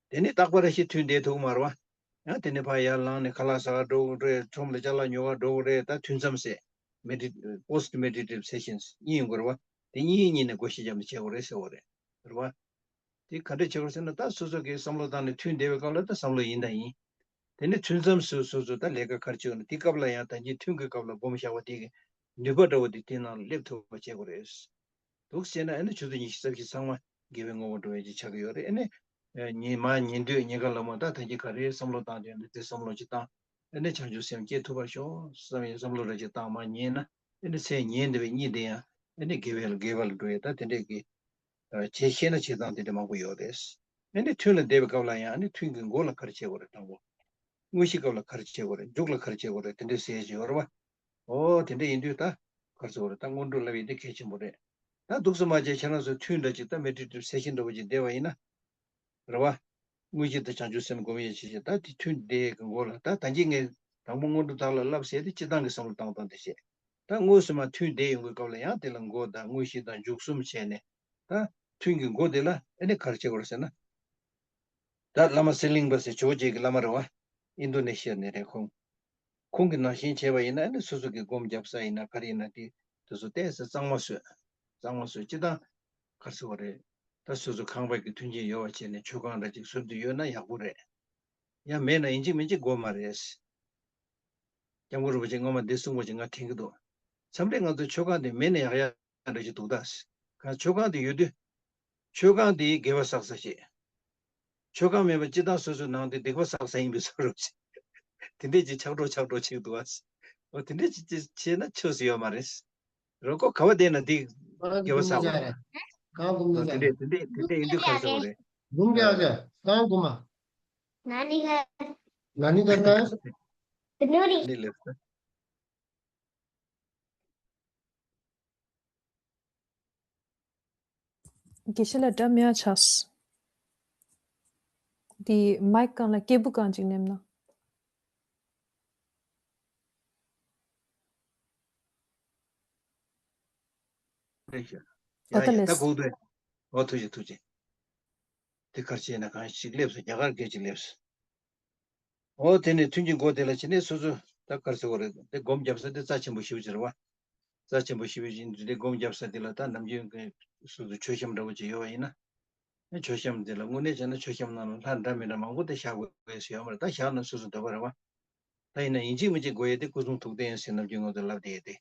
དེ་ནས་རྟག་པ་རེ་ཞིག་ཐུན་བསྡད་ཐུབ་ཀྱི་མ་རེད་བ། ཡང་དེ་ནས་ཕར་ཡར་ལངས་ནས་ཁ་ལག་ཟ་ག་འགྲོ་དགོས་རེད། ཁྲོམ་ལ་ཅ་ལག་ཉོ་ག་འགྲོ་དགོས་རེད། ད་ཐུན་མཚམས་ཟེར། མེ་ཌི་པོ་སི་ཊི་མེ་ཌི་ཊེ་ཊིབ་སེ་ཤན་གཉིས་ཡོང་གི་རེད་བ། དེ་གཉིས་གཉིས་ནས་སྒོ་ཕྱེ་བརྒྱབ་ནས་བྱེད་དགོས་རེད་ཟེར་བ་རེད། རེད་བ། དེ་ག་འདྲ་བྱེད་དགོས་ཟེར་ན་ད་སོ་སོ་གིས་བསམ་བློ་བཏང་ནས་ཐུན་བསྡད་པའི་སྐབས་ལ་ད་བསམ་བློ་ཡིན་དང་ཡིན། དེ་ནས་ཐུན་མཚམས་སུ་སོ་སོ་ད་ལས་ཀ་ག་རེ་བྱེད་དགོས་ན་དེ་སྐབས་ལ་ཡང་ད་གིན་ཐུན་གྱི་སྐབས་ལ་སྒོམ་བཞག་པ་དེ་གི་ནུས་པ་འདྲ་བོ་དེ་དེ་ནང་ལ་སླེབས་ཐུབ་པ་བྱེད་དགོས་རེད། འདུག་ཟེར་ན་ཨ་ནི་ཆུ་ཚོད་ཉི་ཤུ་རྩ་བཞི་ཚང་མ་དགེ་བའི་དངོས་པོ་འགྲོ་ཡས་ཅིག་ཆགས་ཀྱི་ཡོད་རེད། ཨ་ནི་ཉིན་མ་ཉིན་དུས་ཉིན་དཀར་ལ་མོ་ད་ད་གིན་ག་རེ་བསམ་བློ་བཏང་དེ་ཡོད་ན་དེ་བསམ་བློ་ཅིག་བཏང་། ཨ་ནི་བྱང་ཆུབ་སེམས་སྐྱེ་ཐུབ་པར་ཤོག་བསམ་ཡས་བསམ་བློ་རེ་ཅིག་བཏང་མར་ཉལ་ན། ཨ་ནི་མཚན་ཉལ་འདི་བའི་གཉིད་དེ་ཡང་ཨ་ནི་དགེ་བའི་དགེ་བ་ལ་འགྲོ་ཡས་ད་དེ་འདྲས་ཀྱི། བྱེད་ཤེས་ན་བྱེད་སྟངས་དེ་འདྲ་མང་པོ་ཡོད་རེད། ཨ་ནི་ཐུན་ལ་བསྡད་པའི་སྐབས་ལ་ཡང་ཨ་ནི་ཐུན་གྱི་མགོ་ལ་ག་རེ་བྱེད་དགོས་རེད་དང་པོ། དངོས་གཞིའི་སྐབས་ལ་ག་རེ་བྱེད་དགོས་རེད། མཇུག་ལ་ག་རེ་བྱེད་དགོས་རེད། དེ་འདྲ་ཟེར་གྱི་ཡོད་རེད་བ། ཨོ་དེ་འདྲ་ཡིན་དུས་ད་ག་རེ་ཟེར་དགོས་རེད། ད་སྔོན་འགྲོ་ལབ་ཡས་དེ་གལ་ཆེན་པོ་རེད། ད་འདུག་སེ་མ་བྱས་ཁྱེད་རང་ཚོ་ཐུན་འདྲ་ཅིག་ད་མེ་ཌི་ཊེ་ཊིབ་སེ་ཤན་འདྲ་བོ་ཅིག་བསྡད་པ་ཡིན་ན། རེད་བ། དངོས་གཞི་དང་བྱང་ཆུབ་སེམས་སྒོམ་ཡས་བྱེད་བྱེད་ད་དེ་ཐུན་བསྡད་ཀྱི་མགོ་ལ་ད་ད་གིན་ངས་དང་པོ་སྔོན་འགྲོ་བདག་ལ་བསླབ་ཟེར་དེ་སྤྱིར་བཏང་གི་བསམ་བློ་བཏང་སྟངས་དེ་བྱས། ད་དངོས་སུ་མ་ཐུན་བསྡད་ཡོང་གི་སྐབས་ལ་ཡང་དེ་ལ་མགོ་དང་དངོས་གཞི་དང་མཇུག་གསུམ་བྱས་ནས། ད་ཐུན་གྱི་མགོ་དེ་ལ་ཨ་ནི་ག་རེ་བྱེད་དགོས་རེད་ཟེར་ན། ད་བླ་མ་གསེར་གླིང་པ་ཟེར་ཇོ་བོ་རྗེ་གི་བླ་མ་རེད་བ། ཨིན་དོ་ནེ་ཤི་ཡ་ནས་རེད་ཁོང་། ཁོང་གི་ནང་བཞིན་བྱས་པ་ཡིན་ན་ཨ་ནི་སོ་སོ་གི་སྒོམ་རྒྱབ་ས་ཡིན་ན་ག་རེ་ཡིན་ན་དེ་དེ་ཚོ་ཏོག་ཙམ་གཙང་མ་བཟོས། གཙང་མ་བཟོས་སྤྱིར་བཏང་ག་རེ་ཟེར་བ་རེད། ད་སོ་སོ་ཁང་པ་གི་མཐུན་རྐྱེན་ཡོད་པ་བྱས་ནས་མཆོད་ཁང་འདྲ་ཅིག་བཟོ་འདོད་ཡོད་ན་ཡག་པོ་རེད། ཡང་མེད་ན་ཡིན་གཅིག་མིན་གཅིག་དགོས་མ་རེད། སྐྱབས་མགོན་རིན་པོ་ཆེ་སྔོན་མ་འདི་གསུངས་པ་ཅིག་ང་དྲན་གྱི་འདུག་མཚམས་རེ་ང་ཚོ་མཆོད་ཁང་དེ་མེད་ན་ཡག་ཡག་འདྲ་ཞིག་འདུག་ད། གང་མཆོད་ཁང་དེ་ཡོད་དུས། མཆོད་ཁང་དེ་དགེ་བ་བསགས་ས་ཞིག་མཆོད་ཁང་མེད་པ་སྤྱིར་བཏང་སོ་སོའི་ནང་དེ་སྡིག་པ་བསགས་ས་ཡིན་པའི་བཟོ་འདྲ་ཞིག་དེ་འདྲས་ཅིག་ཆགས་འགྲོ་ཆགས་འགྲོ་ཅིག་འདུག་ཨ། འོ་དེ་འདྲས་ཅིག་ཅིག་བྱས་ན་ཆོས་སུ་ཡོད་མ་རེད། རོ་ཀོ་ག་བ་བསྡད་ན་འདི་དགེ་བ་བསགས་པ་རེད། གང་གོམ་ན་ཅག་རེད། དེ་འདྲས་དེ་འདྲས་ཡིན་དུས་ག་རེ་ཟེར་བ་རེད། གོམ་ཅག་ཅག་གང་གོམ་མ། ན་ནི་ག་ན་ནི་ག་ད། ནི་ལེབ་ས། དགེ་བཤེས་ལགས་སྒྲ་མེད་པ་ཆགས། འདི་མའིག་སྒང་ལ་སྐད་སྦུག་སྒང་ཅིག་མནན་ན། ལེགས་ཤོག་ཨོ་ད་ཡ་ཡ་ད་ལེས། གོ་འདུག་ཨོ་ཐུགས་རྗེ་ཐུགས་རྗེ། དེ་གར་བྱས་ན་གང་ཞིག་སླེབས་སོང་། རྒྱ་གར་སྐད་ཅིག་སླེབས་སོང་། ཨོ་དེ་ནས་ཐུན་གྱི་མགོ་དེ་ལ་བྱས་ནས་སོ་སོ་ད་གར་ཟེར་བ་རེད། དེ་སྒོམ་རྒྱབ་ས་དེ་རྩ་ཆེན་པོ་ཞེ་པོ་ཅིག་རེད་བ། རྩ་ཆེན་པོ་ཞེ་པོ་ཅིག་འདི་དེ་སྒོམ་རྒྱབ་ས་དེ་ལ་ད་ནམ་རྒྱུན་གྱི་སོ་སོ་མཆོད་བཤམས་འདྲ་བོ་ཅིག་ཡོད་བ་ཡིན་ན། མཆོད་བཤམས་དེ་ལ་དངོས་གནས་བྱས་ན་མཆོད་བཤམས་ནང་ལ་ལྷ་འདྲ་མི་འདྲ་མང་པོ་དེ་བཞག་དགོས་ཡས་ཡོད་མ་རེད། ད་བཞག་ན་སོ་སོ་འདོད་པ་རེད་བ། ད་ཡིན་ན་ཡིན་གཅིག་མིན་གཅིག་དགོས་ཡས་དེ་སྐུ་གསུང་ཐུགས་རྟེན་ཟེར་ནམ་རྒྱུན་ང་ཚོ་ལབ་བསྡད་ཡས་དེ།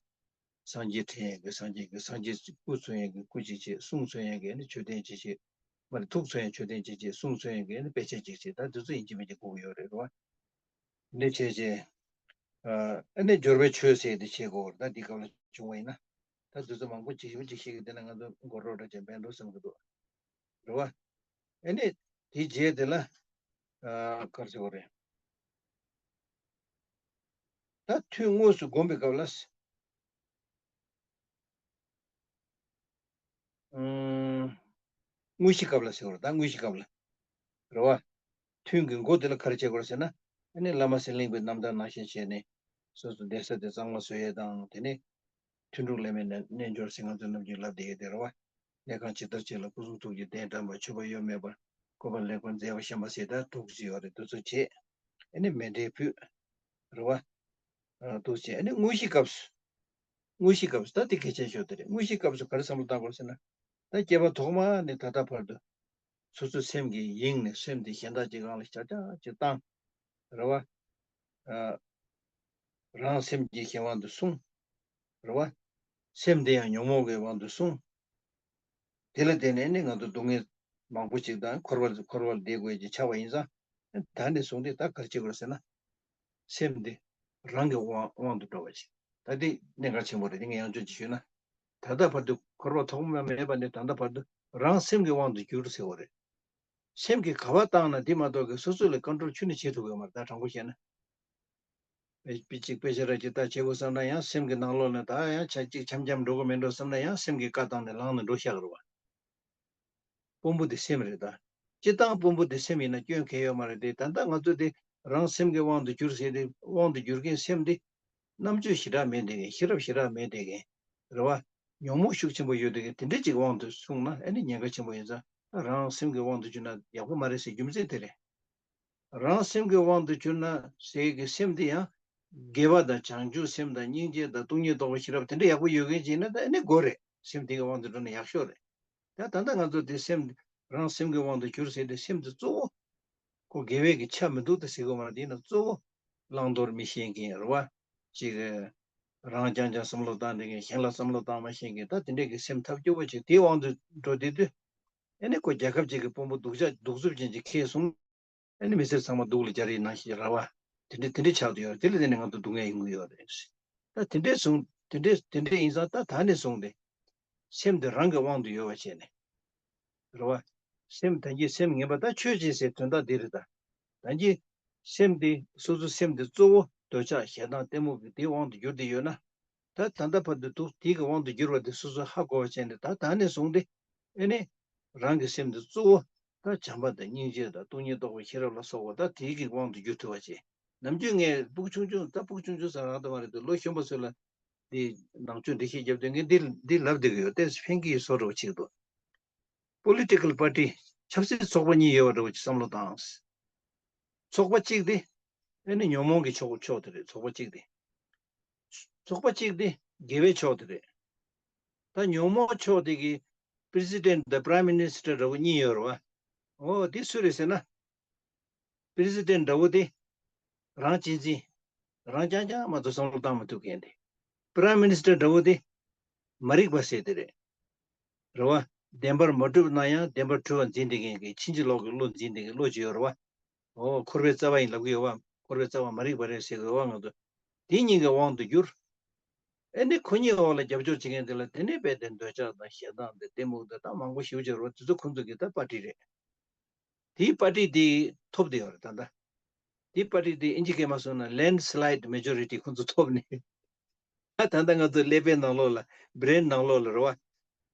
སངས་རྒྱས་འཁྲིད་ཡས་ཀྱི་སངས་རྒྱས་ཀྱི་སངས་རྒྱས་སྐུ་མཚོན་ཡས་ཀྱི་སྐུ་གཅིག་བྱེད། གསུང་མཚོན་ཡས་ཀྱི་ནི་མཆོད་རྟེན་གཅིག་བྱེད། མ་རེད། ཐུགས་མཚོན་ཡས་མཆོད་རྟེན་གཅིག་བྱེད། གསུང་མཚོན་ཡས་ཀྱི་ནི་དཔེ་ཆ་གཅིག་བྱེད། ད་དེ་ཚོ་ཡིན་གཅིག་མིན་གཅིག་དགོས་ཀྱི་ཡོད་རེད་བ། འདི་བྱས་རྗེས། ཨ་ནི་སྦྱོར་བའི་ཆོས་ཟེར་དེ་བྱེད་དགོས་རེད། ད་འདི་སྐབས་ལ་བྱུང་བ་ཡིན་ན། ད་དེ་ཚོ་མང་པོ་ཅིག་ཞིག་ཅིག་ཤེས་ཀྱི་དེ་ན་ང་ཚོ་མགོ་རོགས་འདྲ་བྱས་འབད་འགྲོ་བསམ་གྱི་འདུག་རེད་བ། ཨ་ནི་དེའི་རྗེས་དེ་ལ་ཨ་ག་རེ་ཟེར་དགོས་རེད། ད་ཐུན་དངོས་སུ་བསྒོམ་པའི་སྐབས་ལ། ཨུམ། དངོས་གཞི་སྐབས་ལ་ཟེར་བ་རེད། ད་དངོས་གཞི་སྐབས་ལ། རེད་བ། ཐུན་གྱི་མགོ་དེ་ལ་ག་རེ་བྱེད་དགོས་རེད་ཟེར་ན། ཨ་ནི་བླ་མ་ཟེར་གླེང་བའི་རྣམ་ཐར་ནང་བཞིན་བྱས་ནས། སོ་སོ་བསྡད་ས་དེ་གཙང་མ་བཟོ་ཡས་དང་། དེ་ནས་ཐུན་དྲུག་ལས་མེད་རྣལ་འབྱོར་ཟེར་ང་ཚོ་ནམ་རྒྱུན་ལབ་བསྡད་ཡས་དེ་རེད་བ། གནས་ཁང་ཇི་ལྟར་བྱེད་ལ་སྐུ་གསུང་ཐུགས་ཀྱི་རྟེན་བཀྲམ་པ། མཆོད་པ་གཡོ་མེད་པར་བཀོད་པ། ལེགས་པར་མཛེས་པར་བཤམས་པ་ཟེར་ད་དྲུག་ཅིག་ཡོད་རེད། དེ་ཚོ་བྱེད། ཨ་ནི་མཎྜལ་ཕུལ། རེད་བ། ཨ་འདུག་བྱས། ཨ་ནི་དངོས་གཞི་སྐབས་སུ། དངོས་གཞི་སྐབས་སུ་ད་དེ་གལ་ཆེན་ཤོས་དེ་རེད། དངོས་གཞི་སྐབས་སུ་ག་རེ་བསམ་བློ་བཏང་དགོས་ཟེར་ན། ད་སྐྱེ་བ་ཐོག་མ་ནས་ད་ལྟ་བར་དུ། སོ་སོའི་སེམས་ཀྱི་དབྱིངས་ནས་སེམས་དེ་གཞན་དག་ཅིག་སྒང་ལ་ཤར་ཀྱང་ཅིག་བཏང་། རེད་བ། ཨ། རང་སེམས་ཀྱི་གཞན་དབང་དུ་སོང་། རེད་བ། སེམས་དེ་ཡང་ཉོན་མོངས་ཀྱི་དབང་དུ་སོང་། དེ་ལ་བརྟེན་ནས་ནི་ང་ཚོ་སྡུག་བསྔལ་མང་པོ་ཅིག་དང་འཁོར་བ་འཁོར་བར་བསྡད་དགོས་ཀྱི་ཆགས་པ་ཡིན་ཙང་། ད་ནས་བཟུང་སྟེ་ད་ག་རེ་བྱེད་དགོས་ཟེར་ན། སེམས་དེ་རང་གི་དབང་དབང་དུ་འགྲོ་བ་ཞིག་ད་དེ་གནད་འགག་ཆེན་པོ་རེད། དེ་ངས་ཡང་བསྐྱར་ཅིག་ཞུས་ན། ད་ལྟ་བར་དུ་འཁོར་བ་ཐོག་མ་མེད་པ་ནས་ད་ལྟ་བར་དུ་རང་སེམས་ཀྱི་དབང་དུ་གྱུར་ཟེར་བ་རེད། སེམས་ཀྱིས་ག་པར་བཏང་ན་དེ་མ་གཏོགས་ཀྱི་སོ་སོ་ལ་ཀོན་ཊོལ་ཁྱོན་ནས་བྱེད་ཐུབ་ཡོད་མ་རེད། ད་དྲང་པོ་བཤད་ན། དཔེ་དཔེ་གཅིག་དཔེ་ཆ་ར་གཅིག་ལྟ་བྱེད་དགོས་བསམ་ན་ཡང་སེམས་ཀྱི་ནང་ལོགས་ནས་ད་ཡང་ཆ་གཅིག་འཆམ་འཆམ་འགྲོ་གི་མེད་འགྲོ་བསམ་ན་ཡང་སེམས་ཀྱིས་བཀའ་བཏང་ནས་ལངས་ནས་འགྲོ་ཤག་རེད་བ། དཔོན་པོ་དེ་སེམས་རེད་ད། སྤྱིར་བཏང་དཔོན་པོ་དེ་སེམས་ཡིན་ན་སྐྱོན་གང་ཡང་ཡོད་མ་རེད་དེ། ད་ལྟ་ང་ཚོ་དེ་རང་སེམས་ཀྱི་དབང་དུ་གྱུར་ཟེར་ཏེ། དབང་དུ་གྱུར་མཁན་སེམས་དེ་རྣམ་དཔྱོད་ཞེ་དྲག་མེད་བསྡད་མཁན། ཤེས་རབ་ཞེ་དྲག་མེད་བསྡད་མཁན། རེད་བ། ཉོན་མོངས་ཤུགས་ཆེན་པོ་ཡོད་བསྡད་མཁན་དེ་འདྲ་ཅིག་དབང་དུ་སོང་ན་ཨ་ནི་ཉེན་ཁ་ཆེན་པོ་ཡིན་ཙང་། རང་སེམས་ཀྱི་དབང་དུ་གྱུར་ན་ཡག་པོ་མ་རེད་ཟེར་རྒྱུ་མཚན་དེ་རེད། རང་སེམས་ཀྱི་དབང་དུ་གྱུར་ན་ཟེར་གྱི་སེམས་དེ་ཡང་དགེ་བ་དང་བྱང་ཆུབ་སེམས་དང་སྙིང་རྗེ་དང་སྟོང་ཉིད་རྟོགས་པའི་ཤེས་རབ་དེ་འདྲ་ཡག་པོ་ཡོད་མཁན་ཅིག་ཡིན་ན་ད་ཨ་ནི་དགོས་རེད། སེམས་དེ་གི་དབང་དུ་འགྲོ་ན་ཡག་ཤོས་རེད། ད་ད་ལྟ་ང་ཚོ་དེ་སེམས་རང་སེམས་ཀྱི་དབང་དུ་གྱུར་ཟེར་དེ་སེམས་དེ་གཙོ་བོ་ཁོ་དགེ་བའི་གི་ཆ་མི་འདུག་ད་ཟེར་དགོས་མ་རེད། དེ་ཡིན་ན་གཙོ་བོ་བླང་དོར་མི་ཤེས་མཁན་རེད་བ། ཅིག་རང་རྐྱང་རྐྱང་བསམ་བློ་བཏང་བསྡད་མཁན། གཞན་ལ་བསམ་བློ་བཏང་མ་ཤེས་མཁན། ད་དེ་འདྲས་ཀྱི་སེམས་ཐབས་སྐྱོ་པོ་ཅིག་དེའི་དབང་དུ་འགྲོ་བསྡད་དུས། ཨ་ནི་ཁོ་རྒྱལ་ཁབ་ཅིག་གི་དཔོན་པོ་གདུག་ཅག་གདུག་རྩུབ་ཅན་ཅིག་ཁེལ་སོང་། ཨ་ནི་མི་སེར་ཚང་མ་སྡུག་ལ་སྦྱར་ཡི་ནང་བཞིན་ར་བ། དེ་འདྲ་དེ་འདྲ་ཆགས་བསྡད་ཡོད་རེད། དེ་ལ་བརྟེན་ནས་ང་ཚོ་སྡུག་བསྔལ་ཡོང་གི་ཡོད་རེད། ད་དེ་འདྲས་སོང་། དེ་འདྲས་དེ་འདྲས་ཡིན་ཙང་ད་ད་ནས་བཟུང་སྟེ། སེམས་དེ་རང་གི་དབང་དུ་ཡོད་པ་བྱས་ནས། རེད་བ། སེམས་ད་གིན་སེམས་ངན་པ་ད་ཆོས་ཅན་ཟེར་དོན་དག་འདི་རེད་ད། ད་གིན་སེམས་དེ་སོ་སོ་སེམས་དེ་གཙོ་བོ་འདོད་ཆགས་ཞེ་སྡང་གཏི་མུག་གི་དེའི་དབང་དུ་གྱུར་ཏེ་ཡོད་ན། ད་ད་ལྟ་བར་དུ་འདུག་དེའི་གི་དབང་དུ་གྱུར་བ་དེ་སོ་སོས་ཧ་གོ་བ་བྱས་ནས་ད་ད་ནས་བཟུང་སྟེ། ཨེ་ནི། རང་གི་སེམས་དེ་གཙོ་བོ་ད་བྱམས་པ་དང་སྙིང་རྗེ་དང་སྟོང་ཉིད་རྟོགས་པའི་ཤེས་རབ་ལ་སོགས་པ་ད་དེའི་གི་དབང་དུ་གྱུར་ཐུབ་པ་བྱེད། ནམ་རྒྱུན་ངས་སྤུ་གུ་ཆུང་ཆུང་། ད་སྤུ་གུ་ཆུང་ཆུང་ཟེར་རང་ད་མ་རེད་དེ། ལོ་གཞོན་པ་ཚོ་ལ་འདི་ནང་ཆོས་འགྲེལ་བཤད་རྒྱབ་དུས་ངས་འདི་འདི་ལབ་བསྡད་ཀྱི་ཡོད། ཏོག་ཙམ་ཕན་གྱི་ཡོད་བཟོ་འདྲ་བོ་ཅིག་འདུག Political party། ཆབ་སྲིད་ཚོགས་པ་གཉིས་ཡོད་པ་འདྲ་བོ་ཅིག་བསམ་བློ་བཏང་། ཚོགས་པ་གཅིག་དེ་ཨ་ནི་ཉོན་མོངས་ཀྱི་ཕྱོགས་ཕྱོགས་དེ་རེད། ཚོགས་པ་གཅིག་དེ། ཚོགས་པ་གཅིག་དེ་དགེ་བའི་ཕྱོགས་དེ་རེད། ད་ཉོན་མོངས་ཕྱོགས་དེ་གི་President་དང་Prime Minister་འདྲ་བོ་གཉིས་ཡོད་རེད་བ། འོ་དེ་སུ་རེད་ཟེར་ན། President་འདྲ་བོ་དེ་རང་གཅེས་འཛིན། རང་རྐྱང་རྐྱང་མ་གཏོགས་བསམ་བློ་བཏང་མི་ཐུབ་མཁན་དེ། Prime Minister འདྲ་བོ་དེ་མ་རིག་པ་ཟེར་དེ་རེད། རེད་བ། བདེན་པར་མ་གྲུབ་ན་ཡང་བདེན་པར་གྲུབ་པ་འཛིན་བསྡད་མཁན་གྱི་ཕྱིན་ཅི་ལོག་གི་བློ་འཛིན་བསྡད་མཁན་བློ་ཅིག་ཡོད་རེད་བ། ཨོ་འཁོར་བའི་རྩ་བ་ཡིན་ལབ་ཀྱི་ཡོད་བ། འཁོར་བའི་རྩ་བ་མ་རིག་པ་རེད་ཟེར་གི་ཡོད་བ་ང་ཚོ། དེ་གཉིས་ཀྱི་དབང་དུ་གྱུར། ཨེ་ནི་ཁོ་གཉིས་འོག་ལ་རྒྱབ་སྐྱོར་བྱེད་མཁན་དེ་ལ་དེ་ནས་རྦད་དེ་འདོད་ཆགས་དང་ཞེ་སྡང་དང་གཏི་མུག་དང་ད་མང་པོ་ཞེ་པོ་ཅིག་ཡོད་རེད་བ། དེ་ཚོ་ཁོང་ཚོ་གི་ད་པར་ཊི་རེད། དེའི་པར་ཊི་དེ་ཐོབ་བསྡད་ཡོད་རེད་ད་ལྟ། དེའི་པར་ཊི་དེ་ཨིན་ཇི་སྐད་མ་སོང་ན་landslide majority ཁོང་ཚོ་ཐོབ་ནས། ད་ད་ལྟ་ང་ཚོ་ཀླད་པའི་ནང་ལོགས་ལ་brain ནང་ལོགས་ལ་རེད་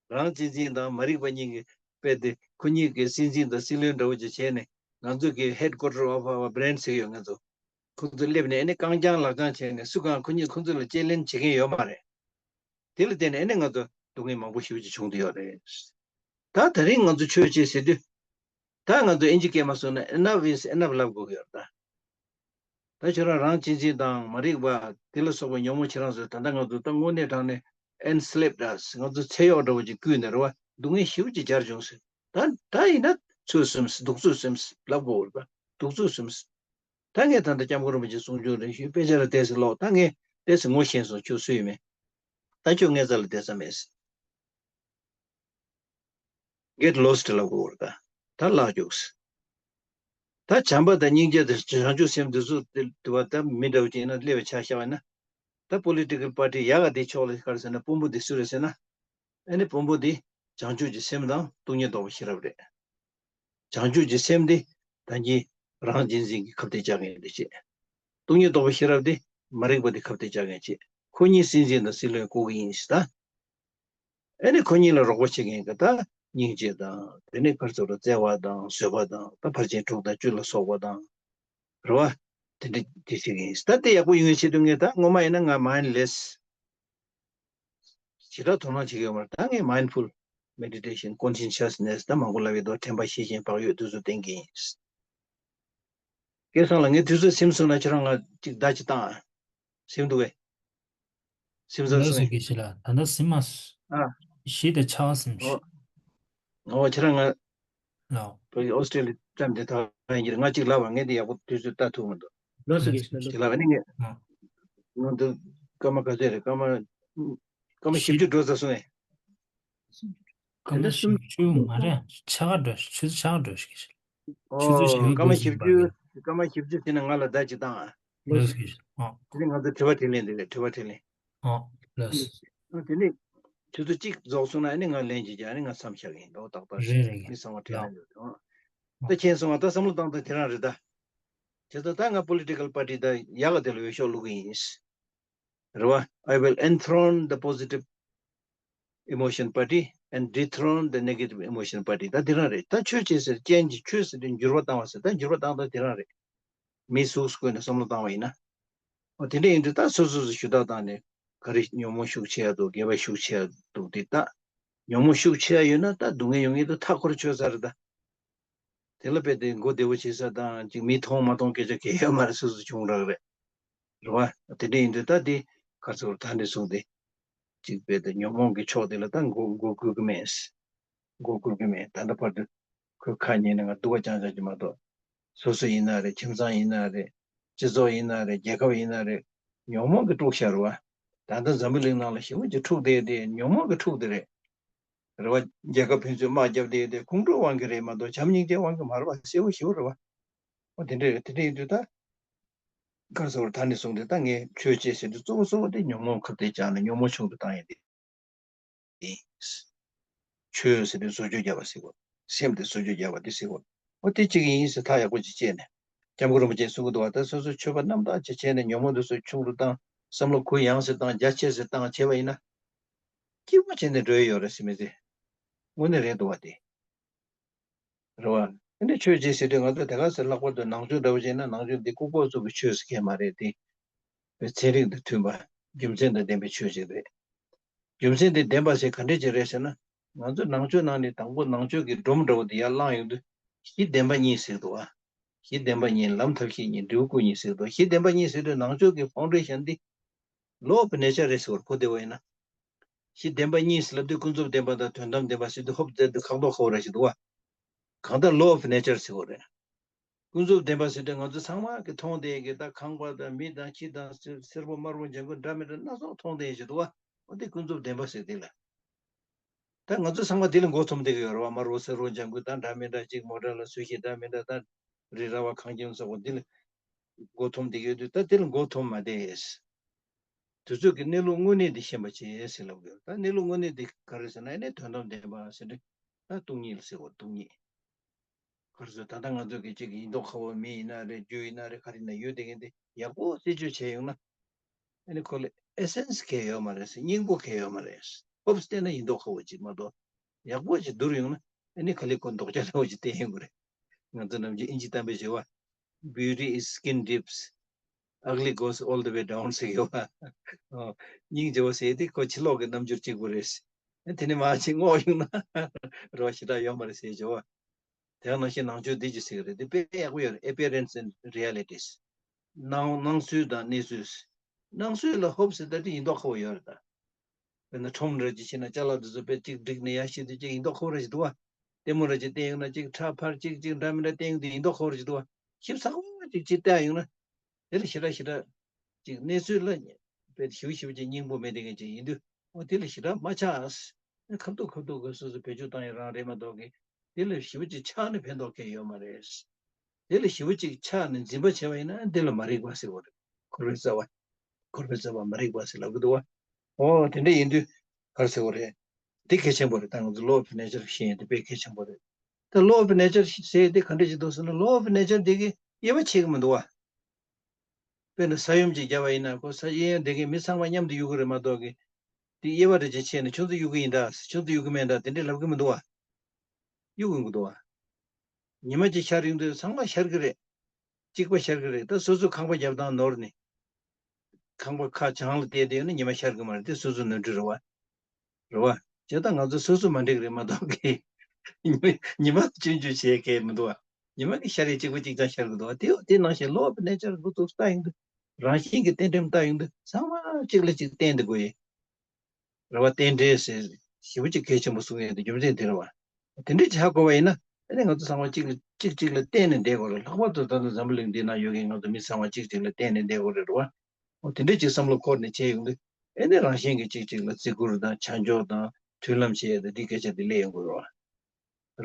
བ། རང་གཅེས་འཛིན་དང་མ་རིག་པ་གཉིས་ཀྱི་དཔེ་དེ་ཁོ་གཉིས་ཀྱི་སྲིད་འཛིན་དང་སྲིད་བློན་འདྲ་བོ་ཅིག་བྱས་ནས་ང་ཚོ་གི་headquarter of our brain ཟེར་ཡོད་ང་ཚོ། ཁོ་ཚོ་སླེབས་ནས་ཨ་ནི་རྐང་བརྐྱང་ལག་བརྐྱང་བྱས་ནས་སུ་གང་ཁོ་གཉིས་ཁོ་ཚོ་ལ་དཔྱད་གླེང་བྱེད་མཁན་ཡོད་མ་རེད། དེ་ལ་བརྟེན་ནས་ཨ་ནི་ང་ཚོ་སྡུག་བསྔལ་མང་པོ་ཞེ་པོ་ཅིག་བྱུང་བསྡད་ཡོད་རེད། ད་དེ་རིང་ང་ཚོ་ཆོས་བྱེད་ཟེར་དུས། ད་ང་ཚོ་ཨིན་ཇི་སྐད་མ་སོང་ན་enough is enough ལབ་དགོས་ཀྱི་ཡོད་རེད་ད། ད་ཁྱོད་རང་རང་གཅེས་འཛིན་དང་མ་རིག་པ་དེ་ལ་སོགས་པའི་ཉོན་མོངས་ཁྱེད་རང་ཚོས་ད་ལྟ་ང་ཚོ་ད་དངོས་གནས་དྲང་གནས་enslaved us ང་ཚོ་ཚེ་གཡོག་འདྲ་བོ་ཅིག་བརྐུས་ནས་རེད་བ། སྡུག་བསྔལ་ཞེ་པོ་ཅིག་སྦྱར་བྱུང་ཟེར། ད་ད་ཡིན་ན་ཚོད་སོམས་སྡུག་ཚོད་སོམས་ལབ་དགོས་རེད་པ། སྡུག་ཚོད་སོམས། ད་ངས་ད་ལྟ་སྐྱབས་མགོན་རིན་པོ་ཆེ་གསུང་ཆོས་རེ་ཞུས་དཔེ་ཆ་ལ་བལྟས་ཟེར་ལོག་ད་ངས་བལྟས་ཟེར་ངོ་ཤེས་སོང་ཁྱོད་སུ་ཡིན་མིན། ད་ཁྱོད་ངའི་རྩ་ལ་བསྡད་ས་མེད་ཟེར། Get lost ལབ་དགོས་རེད་ད། ད་བརླག་རྒྱུགས། ད་བྱམས་པ་དང་སྙིང་རྗེ་དང་བྱང་ཆུབ་སེམས་འདི་ཚོ་དེ་དུ་བ་ད་མི་འདྲ་བོ་ཅིག་ཡིན་ན་སླེབས་པའི་ཆ་བཞག་པ་ཡིན་ན། ད་political party ཡག་ག་དེ་ཕྱོགས་ལ་ག་རེ་ཟེར་ན་དཔོན་པོ་འདི་སུ་རེད་ཟེར་ན། ཨ་ནི་དཔོན་པོ་འདི་བྱང་ཆུབ་ཀྱི་སེམས་དང་སྟོང་ཉིད་རྟོགས་པའི་ཤེས་རབ་རེད། བྱང་ཆུབ་ཀྱི་སེམས་འདི་ད་གིན་རང་གཅེས་འཛིན་གྱི་ཁ་གཏད་བཅག་མཁན་འདི་བྱེད། སྟོང་ཉིད་རྟོགས་པའི་ཤེས་རབ་འདི་མ་རིག་པ་འདི་ཁ་གཏད་བཅག་མཁན་བྱེད། ཁོ་གཉིས་སྲིད་འཛིན་དང་སྲིད་བློན་བསྐོ་གི་ཡིན་ཞེས་ད། ཨ་ནི་ཁོ་གཉིས་ལ་རོགས་པ་བྱེད་མཁན་གྱི་ད་སྙིང་རྗེ་དང་དེ་ནས་ཕར་ཚུར་ལ་བརྩེ་བ་དང་བཟོད་པ་དང་ད་ཕར་ཕྱིན་དྲུག་དང་བཅུ་ལ་སོགས་པ་དང་། རེད་བ། དེ་འདྲ་དེ་བྱེད་ཀྱི་ཡིན། ད་དེ་ཡག་པོ་ཡོང་བའི་ཆེད་དུ་ངས་ད་སྔོན་མ་ཡིན་ན་ང་mindless ཞེ་དྲག་དོ་སྣང་བྱེད་ཀྱི་ཡོད་མ་རེད། ད་ངས་mindful meditation conscientiousness ད་མང་པོ་ལབ་ཡོད་དོ། དྲན་པ་ཤེས་བཞིན་བག་ཡོད་དེ་ཚོ་བསྟེན་གྱི་ཡིན། སྐལ་བཟང་ལགས་ངས་དུས་ཚོད་ཟིན་སོང་ན་ཁྱེད་རང་ང་གཅིག་བརྡ་གཅིག་བཏང་ཨ། ཟིན་འདུག་གས། ཟིན་ཚར་ལགས་སོ། སོང་ངས། དགེ་བཤེས་ལགས་ད་ལྟ་ཟིན་མ་སོང་། ཨ། བཞི་དང་ཕྱེད་ཀ་ཟིན་ཨོ། ཤག་ཨོ་ཁྱེད་རང་ང་ལགས། བོད་ཀྱི་ཨོ་སི་ཀྲི་ལི་ཡ་ལྟ་མི་དེ་ད་ཡིན་གྱི་རེད། ང་གཅིག་ལབ་པ་ངས་འདི་ཡག་པོ་དུས་ཚོད་ལྟ་ཐུབ་མི་འདུག་ལགས་སོ་དགེ་བཤེས་ལགས། ཅིག་ལབ་པ་ནི་ངས་ཨ། ང་འདི་སྐར་མ་ག་ཚོད་རེད། སྐར་མ་སྐར་མ་བཞི་བཅུ་འགྲོ་ཚར་སོང་ངས། སྐར་མ་བཞི་བཅུ་མ་རེད། ཕྱེད་ཀ་འགྲོ་ཆུ་ཚོད་ཕྱེད་ཀ་འགྲོ་ཞིག་གི་ཆུ་ཚོད་ཨོ་བཞི་སྐར་མ་བཅུ་བཞི་ཞིག་བཅུ་འབར་གི། སྐར་མ་བཞི་བཅུ་ཕྱིན་ན་ང་ལ་བརྡ་ཅིག་བཏང་ཨ། ལགས་སོ་གི་ཨོ། དེ་ནས་ང་ཚོ་དྲི་བ་དྲིས་ལན་དེ་རེད། དྲི་བ་དྲིས་ལན། ཨོ་ལགས་སོ། ཨ་དེ་ནས་ཆུ་ཚོད་གཅིག་རྫོགས་སོང་ན་ཨ་ནི་ང་ལན་ཅིག་རྒྱག་ཨ་ནི་ང་མཚམས་བཞག་གི་ཡིན། ད་ཏག་ཏག་རེད་རེད་གི་མི་ཚང་མ་དྲིས་ལན་ཡོད་ཨ། ད་མཁྱེན་སོང་ང་ད་བསམ་བློ་བཏང་སྟངས་དེ་རང་རེད་ད། བྱས་ཙང་ད་ང་political party ད་ཡག་ག་དེ་ལ་འོས་ཤོག་བླུག་གི་ཡིན། རེད་བ། I will enthrone the positive emotion party and dethrone the negative emotion party. ད་དེ་རང་རེད། ད་ཆོས་བྱེད་ཟེར་རྐྱེན་གྱིས་ཆོས་ཟེར་དུས་འགྱུར་བ་བཏང་བ་ཟེར། ད་འགྱུར་བ་བཏང་ད་དེ་རང་རེད། མི་གཟུགས་བཀོད་ནས་བསམ་བློ་བཏང་བ་ཡིན་ན། འོ་དེ་འདྲ་ཡིན་དུས་ད་སོ་སོ་སོ་ཞུ་དག་བཏང་ནས་ག་རེ་ཉོན་མོངས་ཤུགས་ཆེ་ཡ་འདུག་དགེ་བ་ཤུགས་ཆེ་ཡ་འདུག་དེ་ད་ཉོན་མོངས་ཤུགས་ཆེ་ཡ་ཡོད་ན་ད་སྡུག་བསྔལ་ཡོང་ངེས་འདུག་མཐའ་འཁོར་ཆོད་ས་རེད་ད། དེ་ལ་དཔེ་དེ་མགོ་བདེ་བོ་བྱེད་ས་དང་ཅིག་མི་མཐོང་མ་མཐོང་སྐད་ཆ་གང་ཡང་ཡོད་མ་རེད། སོ་སོ་བྱུང་རག་རེད། རེད་བ། དེ་འདྲ་ཡིན་དུས་ད་དེ་ག་ཚོད་ད་ནས་བཟུང་སྟེ་ཅིག་དཔེ་དེ་ཉོན་མོངས་ཀྱི་ཕྱོགས་དེ་ལ་ད་མགོ་མགོ་སྒུར་གི་མེད། མགོ་སྒུར་གི་མེད། ད་ལྟ་བར་དུ་ཁོས་ཁ་ཉན་ནས་ང་སྡུག་པ་རྐྱང་རྐྱང་གྱི་མ་གཏོགས་སོ་སོ་ཡིན་ན་རེད། ཁྱིམ་ཚང་ཡིན་ན་རེད། སྤྱི་ཚོགས་ཡིན་ན་རེད། རྒྱལ་ཁབ་ཡིན་ན་རེད། ཉོན་མོངས་ཀྱིས་དཀྲུགས་བཞག་རེད་བ། ད་ལྟ་འཛམ་བུ་གླིང་ནང་ལ་ཞེ་པོ་ཅིག་འཁྲུག་བསྡད་དེ་ཉོན་མོངས་ཀྱིས་འཁྲུག་བསྡད་རེད། རེད་བ། རྒྱལ་ཁབ་ཕན་ཚུན་དམག་རྒྱབ་བསྡད་དེ་ཁོང་ཁྲོའི་དབང་གིས་རེད་མ་གཏོགས་བྱམས་སྙིང་རྗེའི་དབང་གིས་མ་རེད་བ། གསལ་པོ་ཞེ་པོ་རེད་བ། འོ་དེ་འདྲ་རེད། དེ་འདྲ་ཡིན་དུས་ད། ག་རེ་ཟེར་བ་ད་ནས་བཟུང་སྟེ་ད་ངས་ཆོས་བྱེད་ཟེར་དུས་གཙོ་བོ་གཙོ་བོ་དེ་ཉོན་མོངས་ཁ་གཏད་བཅག་ནས་ཉོན་མོངས་ཆུང་དུ་བཏང་ཡས་དེ་ཡིན། ཆོས་ཟེར་དུས་བཟོ་བཅོས་རྒྱག་པ་ཟེར་གོ། སེམས་དེ་བཟོ་བཅོས་རྒྱག་པ་དེ་ཟེར་གོ། འོ་དེ་གཅིག་ཡིན་ཟེར་ཐག་ཡག་པོ་ཅིག་བཅད་ནས། སྐྱབས་མགོན་རིན་པོ་ཆེས་གསུང་གི་འདུག་བ། ད་སོ་སོའི་ཆོས་པ་རྣམ་དག་ཅིག་བྱས་ནས་ཉོན་མོངས་དེ་ཚོ་ཆུང་རུ་བཏང་། བསམ་བློ་གུ་ཡངས་སེ་བཏང་། རྒྱ་ཆེ་སེ་བཏང་བྱས་པ་ཡིན་ན། སྐྱིད་པོ་བྱས་ནས་འགྲོ་ཡི་ཡོད་རེད་ཟེར་མི་ཚེ། དངོས་གནས་རེད་འདུག་བ་དེ། རེད་བ། ཨ་ནི་ཆོས་བྱེད་ཟེར་དུས་ང་ཚོ་དེ་ག་ཚོད་ལྷག་པར་དུ་ནང་ཆོས་འདྲ་བོ་བྱས་ན་ནང་ཆོས་འདི་ལྐུགས་པ་ཚོ་གི་ཆོས་ཟེར་མཁན་མ་རེད་དེ། བའི་ཚན་རིག་དང་མཐུན་པ། རྒྱུ་མཚན་དང་ལྡན་པའི་ཆོས་ཅིག་རེད། རྒྱུ་མཚན་དེ་ལྡན་པ་ཟེར་ག་འདྲས་ཅིག་རེད་ཟེར་ན། ང་ཚོ་ནང་ཆོས་ནང་ནས་དང་པོ་ནང་ཆོས་ཀྱི་སྒྲོམ་འདྲ་བོ་དེ་ཡར་བསླངས་ཡོང་དུས། གཞི་བདེན་པ་གཉིས་ཟེར་འདུག་བ། གཞི་བདེན་པ་གཉིས། ལམ་ཐབས་ཤེས་གཉིས། འབྲས་བུ་སྐུ་གཉིས་ཟེར་འདུག་གཞི་བདེན་པ་གཉིས་ཟེར་དུས་ནང་ཆོས་ཀྱི་ཕའུན་ཌེ་ཤན་འདི། Law of nature རེད་ཟེར་བར་གོ་བདེ་བ་ཡིན་ན། གཞི་བདེན་པ་གཉིས་ལབ་དུས་ཀུན་རྫོབ་བདེན་པ་དང་དོན་དམ་བདེན་པ་ཟེར་དུས་ཧོབ་ཙེ་དུ་ཁག་ཐོག་ཁ་བོ་ར་ཞིག་འདུག་བ། གང་ལྟར་law of nature ཟེར་བ་རེད། ཀུན་རྫོབ་བདེན་པ་ཟེར་དུས་ང་ཚོ་ཚང་མ་གི་མཐོང་བསྡད་ཀྱི་ད་ཁང་པ་དང་མི་དང་ཁྱི་དང་སེར་སེར་པོ་དམར་པོ་ལྗང་ཁུ་འདྲ་མི་འདྲ་སྣ་ཚོགས་མཐོང་བསྡད་ཀྱི་འདུག་བ། འོ་དེ་ཀུན་རྫོབ་བདེན་པ་ཟེར་དེ་ལ། ད་ང་ཚོ་ཚང་མ་དེ་ལ་མགོ་འཐོམ་བསྡད་ཀྱི་ཡོད་རེད་བ། དམར་པོ་སེར་པོ་ལྗང་ཁུ་དང་འདྲ་མི་འདྲ་ཅིག་མོ་ཊ་ལ་བཟོ་ཤེས་འདྲ་མི་འདྲ་ད་རི་ར་བ་གངས་ཅན་སོགས་པ་དེ་ལ་མགོ་འཐོམ་བསྡད་ཀྱི་ཡོད་དུས་ད་དེ་ལ་མགོ་འཐོམ་མ་བསྡད། དུས་ཚོད་ཀྱི་གནས་ལུགས་དངོས་གནས་འདི་ཤེས་པ་བྱེད་ཟེར་ལབ་དགོས། ད་གནས་ལུགས་དངོས་གནས་འདི་ག་རེ་ཟེར་ན་ཨ་ནི་དོན་དམ་བདེན་པ་ཟེར་དུས་ད་སྟོང་ཉིད་ལ་ཟེར་བ་སྟོང་ཉིད། ག་རེ་ཟེར་ད་ལྟ་ང་ཚོ་གི་གཅིག་ཡིན་མདོག་ཁ་པོ་མི་ཡིན་ན་རེད་རྒྱུ་ཡིན་ན་རེད་ག་རེ་ཡིན་ན་ཡོད་དེ་གི་འདི་ཡག་པོ་རྩད་གཅོད་བྱས་ཡོང་ན་ཨ་ནི་ཁོ་ལ་ཨེ་སེན་སི་གལ་ཡོད་མ་རེད་ཟེར་སྙིང་པོ་གལ་ཡོད་མ་རེད། ཧོབ་སྟེ་ན་ཡིན་མདོག་ཁ་པོ་ཅིག་མ་གཏོགས་ཡག་པོ་ཅིག་བསྡུར་ཡོང་ན་ཨ་ནི་ག་ལེ་ཁོ་མདོག་ཅན་འདྲ་བོ་ཅིག་བསྟན་ཡོང་གི་རེད། ང་ཚོ་ནམ་རྒྱུན་ཨིན་ཇི་གཏམ་དཔེ་བྱས་པ། Beauty is skin deep, ugly goes all the way down ཟེར་གི་བ། ཨོ། སྙིང་རྗེ་བོ་ཟེར་དེ་ཁོ་ཕྱི་ལོགས་ཀྱི་རྣམ་འགྱུར་གཅིག་པུ་རེད། དེ་ནི་མ་ཕྱི་ངོ་ཡོང་ན་རོ་ཞེ་དྲག་ཡོད་མ་རེད་ཟེར་གི་བ། དེ་ནང་བཞིན་ནང་ཆོས་འདི་ཅི་ཟེར་གི་རེད་དེ་དཔེ་ཡག་པོ་ཡོད་རེད། Appearance and realities. སྣང་སྣང་ཚུལ་དང་གནས་ཚུལ། སྣང་ཚུལ་ལ་ཧོབ་ཟེར་ད་དེ་ཡིན་མདོག་ཁ་པོ་ཡོད་རེད་ད། དཔེར་ན་ཁྲོམ་ར་ཅིག་ཕྱིན་ན་ཅ་ལག་དེ་ཚོ་དཔེ་གཅིག་བསྒྲིགས་ནས་ཡར་ཕྱིན་དུས་གཅིག་ཡིན་མདོག་ཁ་པོ་ར་ཞིག་འདུག་བ། ལྟད་མོ་ར་ཅིག་བལྟས་ཡོང་ན་གཅིག་ཁྲ་ཕར་གཅིག་གཅིག་འདྲ་མི་འདྲ་བལྟས་ཡོང་དུས་ཡིན་མདོག་ཁ་པོ་ར་ཞིག་འདུག་བ། ཞིབ་ཚགས་པོ་གཅིག་ཅིག་བལྟས་ཡོང་ན། དེ་ལ་ཞེ་དྲག་ཞེ་དྲག་ཅིག་གནས་ཚུལ་ལ་དཔེ་ཞིབ་ཞིབ་ཅིག་སྙིང་པོ་མེད་དེ་ངན་ཅིག་ཡིན་དུས་འོ་དེ་ལ་ཞེ་དྲག་མ་ཆགས། ཁ་ཐུག་ཁ་ཐུག་གི་སོ་སོ་བེད་སྤྱོད་བཏང་ཡོད་རང་རེད་མ་གཏོགས་ཀི། དེ་ལ་ཞིབ་ཅིག་ཆགས་ནས་ཕན་ཐོགས་ཁེ་ཡོད་མ་རེད། དེ་ལ་ཞིབ་པོ་ཅིག་ཆགས་ནས་འཛིན་པ་བྱས་པ་ཡིན་ན་འདི་ལ་མ་རིག་པ་ཟེར་བ་རེད། འཁོར་བའི་རྩ་བ། འཁོར་བའི་རྩ་བ་མ་རིག་པ་ཟེར་ལབ་ཀྱི་འདུག་བ། ཨོ་དེ་འདྲ་ཡིན་དུས་ག་རེ་ཟེར་བ་རེད། འདི་གལ་ཆེན་པོ་རེད། ད་ང་ཚོ་law of nature ཤེས་ཡོན་དེ་དཔེ་གལ་ཆེན་པོ་རེད། ད་law of nature ཟེར་དེ་ག་འདྲ་ཞིག་འདུག་ཟེར་ན་law of nature དེ་གི་དབྱེ་བ་ཕྱེ་གི་མི་འདུག་བ། དཔེར་ན་ས་ཡོམ་ཅིག་བརྒྱབ་པ་ཡིན་ན་ཁོ་ས་གཡས་གཡོན་དེ་གི་མི་ཚང་མ་མཉམ་དུ་གཡུག་གི་རེད་མ་གཏོགས་གི། དེ་དབྱེ་བ་རེ་ཅིག་ཕྱེ་ནས་ཁྱོད་ཚོ་གཡུག་གི་ཡིན་ད་ཁྱོད་ཚོ་གཡུག་གི་མེད་ད་དེ་འདྲས་ལབ་གི་མི་འདུག་བ། གཡུག་ཡོང་གི་འདུག་བ། ཉི་མ་གཅིག་ཤར་ཡོང་དུས་ཚང་མ་ཤར་གི་རེད། གཅིག་པ་ཤར་གི་རེད། ད་སོ་སོ་ཁང་པ་རྒྱབ་སྟངས་ནོར་ནས། ཁང་པ་ཁ་བྱང་ལ་བལྟས་བསྡད་ཡོད་ན་ཉི་མ་ཤར་གི་མ་རེད་དེ་སོ་སོ་ནོར་འཁྲུལ་རེད་བ། རེད་བ། བྱས་ཙང་ང་ཚོ་སོ་སོ་མ་འགྲིག་རེད་མ་གཏོགས་ཀི། ཉི་མ་ཉི་མ་སྐྱོན་བརྗོད་བྱེད་མཁན་མི་འདུག་བ། ཉི་མ་གི་ཤར་ཡས་གཅིག་པ་གཅིག་རྐྱང་ཤར་གི་འདུག་བ། དེ་དེ་ནང་བཞིན་ལོག་པའི་གནས་ཆར་འགོ་ཚུགས་ལྟ་ཡོང་དུས་རང་བཞིན་གྱི་རྟེན་འབྲེལ་ལྟ་ཡོང་དུས་ཚང་མ་གཅིག་ལ་གཅིག་བརྟེན་བསྡད་དགོས་ཡས། རེད་བ། རྟེན་འབྲེལ་ཟེར་ཞེ་པོ་ཅིག་གལ་ཆེན་པོ་གསུང་ཡས་དེ་རྒྱུ་མཚན་དེ་རེད་བ། དེ་འདྲས་ཆགས་དགོས་པ་ཡིན་ན་ཨ་ནི་ང་ཚོ་ཚང་མ་གཅིག་ལ་གཅིག་གཅིག་ལ་བརྟེན་ནས་བསྡད་དགོས་རེད། ལྷག་པར་དུ་ད་ལྟ་འཛམ་བུ་གླིང་འདི་ན་ཡོད་མཁན་ང་ཚོ་མི་ཚང་མ་གཅིག་གཅིག་ལ་བརྟེན་ནས་བསྡད་དགོས་རེད་རེད་བ། འོ་དེ་འདྲས་ཅིག་བསམ་བློ་འཁོར་ནས་བྱས་ཡོང་དུས་ཨ་ནི་རང་བཞིན་གྱིས་གཅིག་གཅིག་ལ་བརྩི་བཀུར་དང་བྱམས་སྐྱོང་དང་མཐུན་ལམ་བྱེད་ཡས་དང་འདི་སྐད་ཆ་འདི་སླེབས་ཡོང་དགོས་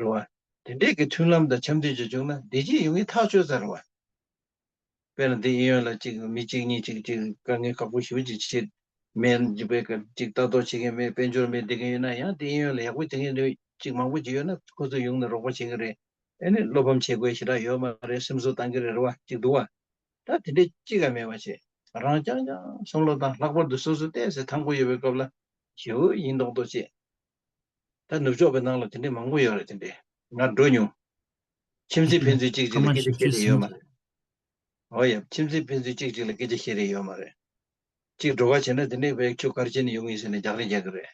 རེད་བ། རེད་བ། དེ་འདྲས་ཀྱི་མཐུན་ལམ་དང་འཆམ་མཐུན་ཅིག་བྱུང་ན་བདེ་སྐྱིད་ཡོང་གི་ཐག་ཆོད་ཚར་བ། དཔེར་ན་འདི་གཡས་གཡོན་ལ་གཅིག་མི་གཅིག་གཉིས་གཅིག་གཅིག་དཀའ་ངལ་ཁག་པོ་ཞེ་པོ་ཅིག་ཕྱིར་མེད་ཅིག་པའི་སྐབས་ཅིག་ལྟ་རྟོག་བྱེད་མཁན་མེད། དཔལ་འབྱོར་མེད་བསྡད་མཁན་ཡོད་ན་ཡང་དེ་གཡས་གཡོན་ལ་ཡག་པོ་བྱེད་མཁན་འདུག་ཅིག་མང་པོ་ཅིག་ཡོད་ན་ཁོ་ཚོ་ཡོང་ནས་རོགས་པ་བྱེད་ཀྱི་རེད། ཨ་ནི་བློ་ཕམ་བྱེད་དགོས་ཞེ་དྲག་ཡོད་མ་རེད། སེམས་གསོ་བཏང་གི་རེད་རེད་བ་ཅིག་འདུག་བ། ད་དེ་འདྲས་ཅིག་ག་མེད་པ་བྱས་རང་རྐྱང་རྐྱང་བསམ་བློ་བཏང་། ལྷག་པར་དུ་སོ་སོ་ཏོག་ཙམ་ཐང་པོ་ཡོད་པའི་སྐབས་ལ་ཞེ་པོ་ཡིན་མདོག་མདོག་བྱས། ད་ནུབ་ཕྱོགས་པའི་ནང་ལ་དེ་འདྲས་མང་པོ་ཡོད་རེད། དེ་འདྲས་ང་འགྲོ་མྱོང་། ཁྱིམ་མཚེས་ཕན་ཚུན་གཅིག་གཅིག་ལ་སྐད་ཆ་བཤད་རེས་ཡོད་མ་རེད། ཨོ་ཡ། ཁྱིམ་མཚེས་ཕན་ཚུན་གཅིག་གཅིག་ལ་སྐད་ཆ་བཤད་རེས་ཡོད་མ་རེད། གཅིག་འགྲོ་བ་བྱས་ན་དེ་འདྲས་བས་ཁྱོད་ག་རེ་བྱས་ནས་ཡོང་གི་ཡིན་ཟེར་ནས་རྒྱག་རེས་རྒྱག་གི་རེད།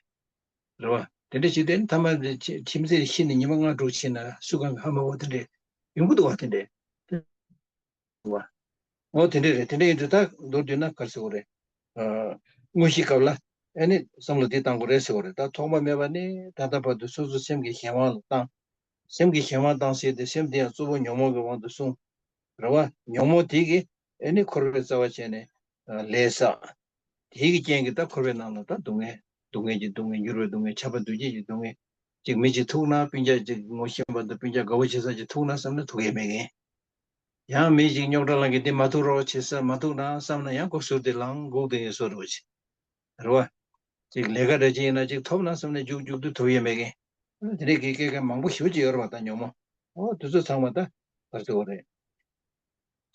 རེད་བ། དེ་འདྲས་བྱེད་དུས་མཐའ་མ་ཁྱིམ་མཚེས་ཤི་ནས་ཉི་མ་ལྔ་དྲུག་ཕྱིན་ན་སུ་གང་གི་ཧ་མ་གོ་དེ་འདྲས་ཡོང་གི་འདུག་བ། དེ་འདྲས། བ། འོ་དེ་འདྲས་རེད། དེ་འདྲས་ཡིན་དུས་ད་མདོར་བསྡུས་ན་ག་རེ་ཟེར་དགོས་རེད། ཨ། དངོས་གཞིའི་སྐབས་ལ་ཨ་ནི་བསམ་བློ་འདི་བཏང་དགོས་རེད་ཟེར་དགོས་རེད། ད་ཐོག་མ་མེད་པ་ནས་ད་ལྟ་བར་དུ་སོ་སོ་སེམས་ཀྱི་གཞན་དབང་ལ་བཏང་། སེམས་ཀྱི་གཞན་དབང་བཏང་ཟེར་ཏེ་སེམས་འདི་ཡང་གཙོ་བོ་ཉོན་མོངས་ཀྱི་དབང་དུ་སོང་། རེད་བ། ཉོན་མོངས་དེ་གིས་ཨ་ནི་འཁོར་བའི་རྩ་བ་བྱས་ནས་ལས་བསགས། དེའི་གི་རྐྱེན་གྱིས་ད་འཁོར་བའི་ནང་ལ་ད་སྡུག་བསྔལ། སྡུག་བསྔལ་གྱི་སྡུག་བསྔལ། འགྱུར་བའི་སྡུག་བསྔལ། ཁྱབ་པ་འདུ་བྱེད་ཀྱི་སྡུག་བསྔལ། ཅིག་མི་གཅིག་ཐུག་ན་སྤུན་ཀྱག་ཅིག་ངོ་ཤེས་པ་དང་སྤུན་ཀྱག་དགའ་བོ་བྱེད་ས་ཅིག་ཐུག་ན་བསམ་ན་ཐུག་ཡས་མེད་མཁན། ཡང་མི་ཅིག་རྙོག་དྲ་ལངས་གི་འདི་མ་ཐུག་རོགས་བྱེད་ས་མ་ཐུག་ན་བསམ་ན་ཡང་ཁོ་ཟུར་དེ་ལངས་སྒུག་བསྡད་ཡོད་བཟོ་འདྲ་བོ་ཅིག་རེད་བ། ཅིག་ལས་ཀ་འདྲ་ཅིག་ཡིན་ན་ཅིག་ཐོབ་ན་བསམ་ནས་རྒྱུག་རྒྱུག་དུས་ཐོབ་ཡས་མེད་མཁན། དེ་འདྲའི་གི་སྐད་མཁན་མང་པོ་ཞེ་པོ་ཅིག་ཡོད་རེད་བ། ད་ཉོན་མོངས། ཨོ་དེ་ཚོ་ཚང་མ་ད་ག་རེ་ཟེར་དགོས་རེད།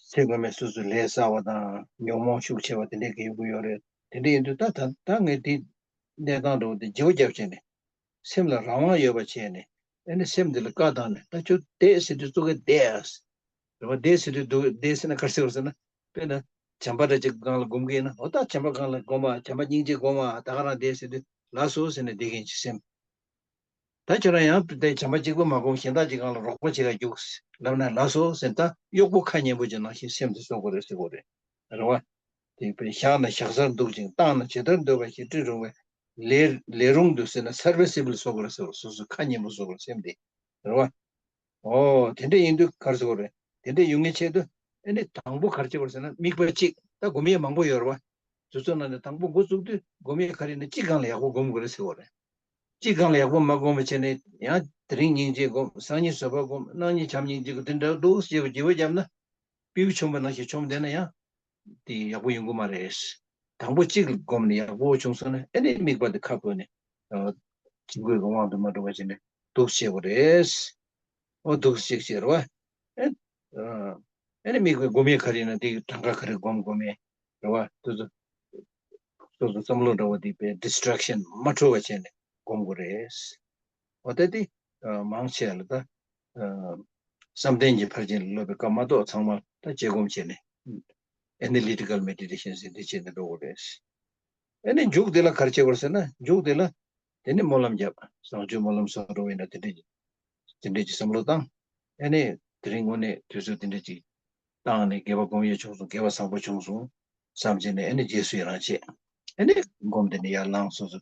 ཚེ་སྔོན་མའི་སོ་སོའི་ལས་བསགས་པ་དང་ཉོན་མོངས་ཤུགས་ཆེ་བ་དེ་འདྲའི་གི་ཡོང་གི་ཡོད་རེད། དེ་འདྲ་ཡིན་དུས་ད་ད་ད་ངས་དེ་གནས་སྟངས་འདྲ་བོ་དེ་བརྗེ་པོ་བརྒྱབ་བྱས་ནས་སེམས་ལ་རང་དབང་ཡོད་པ་བྱས་ནས་ཨ་ནི་སེམས་འདི་ལ་བཀའ་བཏང་ནས་ད་ཁྱོད་བསྡད་ཟེར་དུས་ཙོག་གེ་བསྡད་ཨ། རེད་བ། བསྡད་ཟེར་དུས་འདུག་བསྡད་ཟེར་ན་ག་རེ་ཟེར་བ་ཟེར་ན། དཔེར་ན་བྱམས་པ་འདྲ་ཅིག་སྒང་ལ་སྒོམ་གི་ཡིན་ན་འོ་ད་བྱམས་པ་སྒང་ལ་སྒོམ་ཨ། བྱམས་པ་སྙིང་རྗེ་སྒོམ་ཨ། ད་ག་རང་བསྡད་ཟེར་དུས་ལགས་སོ་ཟེར་ནས་བསྡད་མཁན་གྱི་སེམས། ད་ཁྱོད་རང་ཡང་དེ་བྱམས་པ་གཅིག་པུ་མ་སྒོམ་གཞན་དག་ཅིག་སྒང་ལ་རོགས་པ་བྱེད་ག་རྒྱུགས་ལབ་ན་ལགས་སོ་ཟེར། ད་གཡོག་པོ་ཁ་ཉན་པོ་ཅིག་ནང་བཞིན་སེམས་དེ་བཟོ་དགོས་རེད་ཟེར་དགོས་རེད། རེད་བ། དེ་བཞག་ན་བཞག་སར་འདུག་ཅིང་བཏང་ན་ཇི་ལྟར་འདོད་པ་བཞིན་སྤྲོད་རུང་བའི་ལས་ལས་རུང་དུ་ཟེར་ན་སར་བི་སི་བལ་བཟོ་དགོས་རེད་ཟེར་བ། སོ་སོ་ཁ་ཉན་པོ་བཟོ་དགོས་རེད་སེམས་དེ། རེད་བ། ཨོ་དེ་འདྲ་ཡིན་དུས་ག་རེ་ཟེར་དགོས་རེད། དེ་འདྲ་ཡོང་ངེས་ཆེད་དུ། ཨ་ནི་དང་པོ་ག་རེ་བྱེད་དགོས་ཟེར་ན། དམིགས་པ་གཅིག་ད་སྒོམ་ཡས་མང་པོ་ཡོད་རེད་བ། དེ་ཚོ་ནང་ནས་དང་པོ་འགོ་བཙུགས་དུས་སྒོམ་ཡས་ག་རེ་ཡིན་ན། གཅིག་སྒང་ལ་ཡག་པོ་སྒོམ་དགོས་རེད་ཟེར་བ་རེད། གཅིག་སྒང་ལ་ཡག་པོ་མ་སྒོམ་པ་བྱས་ནས། ཡང་དེ་རིང་སྙིང་རྗེ་སྒོམ། སང་ཉིན་བཟོད་པ་སྒོམ། གནངས་ཉིན་བྱམས་སྙིང་རྗེ་སྒོམ། དེ་འདྲ་འདུག་ཅེས་པ་བགྱི་བ་བརྒྱབ་ན། སྤྲེའུ་མཆོང་བ་ནང་བཞིན་མཆོངས་བསྡད་ན་ཡང་དེ་ཡག་པོ་ཡོང་གི་མ་རེད། དང་པོ་གཅིག་སྒོམ་ནས་ཡག་པོ་བྱུང་སོང་ན། ཨ་ནི་དམིགས་པ་དེ་ཁ་བཀོད་ནས། ཨ། བྱིང་རྒོད་ཀྱི་དབང་དུ་མ་འགྲོ་བ་བྱས་ནས་འདུག་བྱེད་དགོས་རེད། འོ་འདུག་ཅིག་བྱེད་རེད་བ། ཨེ། ཨ། ཨ་ནི་དམིགས་པའི་སྒོམ་ཡས་ག་རེ་ཡིན་ན། དེ་གྲངས་ཀ་ག་རེ་སྒོམ་སྒོམ་ཡས་རེད་བ། དེ་ཚོ་སོ་སོ་བསམ་བློ་འདྲ་བོ་དེ་པའི་ཌིས་ཊེག་ཤན་མ་འཕྲོ་བ་བྱས་ནས་སྒོམ་དགོས་རེད། འོ་ད་དེ་མང་ཆེ་བ་ལ་ད་བསམ་གཏན་གྱི་ཕར་ཕྱིན་ལ་སློབ་པའི་སྐབས་མ་གཏོགས་ཚང་མ་ད་དཔྱད་སྒོམ་བྱས་ནས། ཨེ་ན་ལི་ཊི་ཀལ་མེ་ཌི་ཊེ་ཤན་ཟེར་འདི་བྱས་ནས་འགྲོ་དགོས་རེད། ཨ་ནི་མཇུག་དེ་ལ་ག་རེ་བྱེད་དགོས་ཟེར་ན། མཇུག་དེ་ལ་དེ་ནི་སྨོན་ལམ་བརྒྱབ། བཟང་སྤྱོད་སྨོན་ལམ་སོགས་འགྲོ་བས་ན། དེ་འདྲས་དེ་འདྲས་ཀྱི་བསམ་བློ་བཏང་། ཨ་ནི་དེ་རིང་དངོས་གནས་དུས་ཚོད་དེ་འདྲས་ཅིག་བཏང་ནས། དགེ་བ་སྒོམ་ཡས་བྱུང་སོང་། དགེ་བ་བཟང་པོ་བྱུང་སོང་བསམ་བྱས་ནས། ཨ་ནི་རྗེས་སུ་ཡི་རང་བྱེད། ཨ་ནི་སྒོམ་དེ་ནི་ཡར་ལངས། སོ་སོ་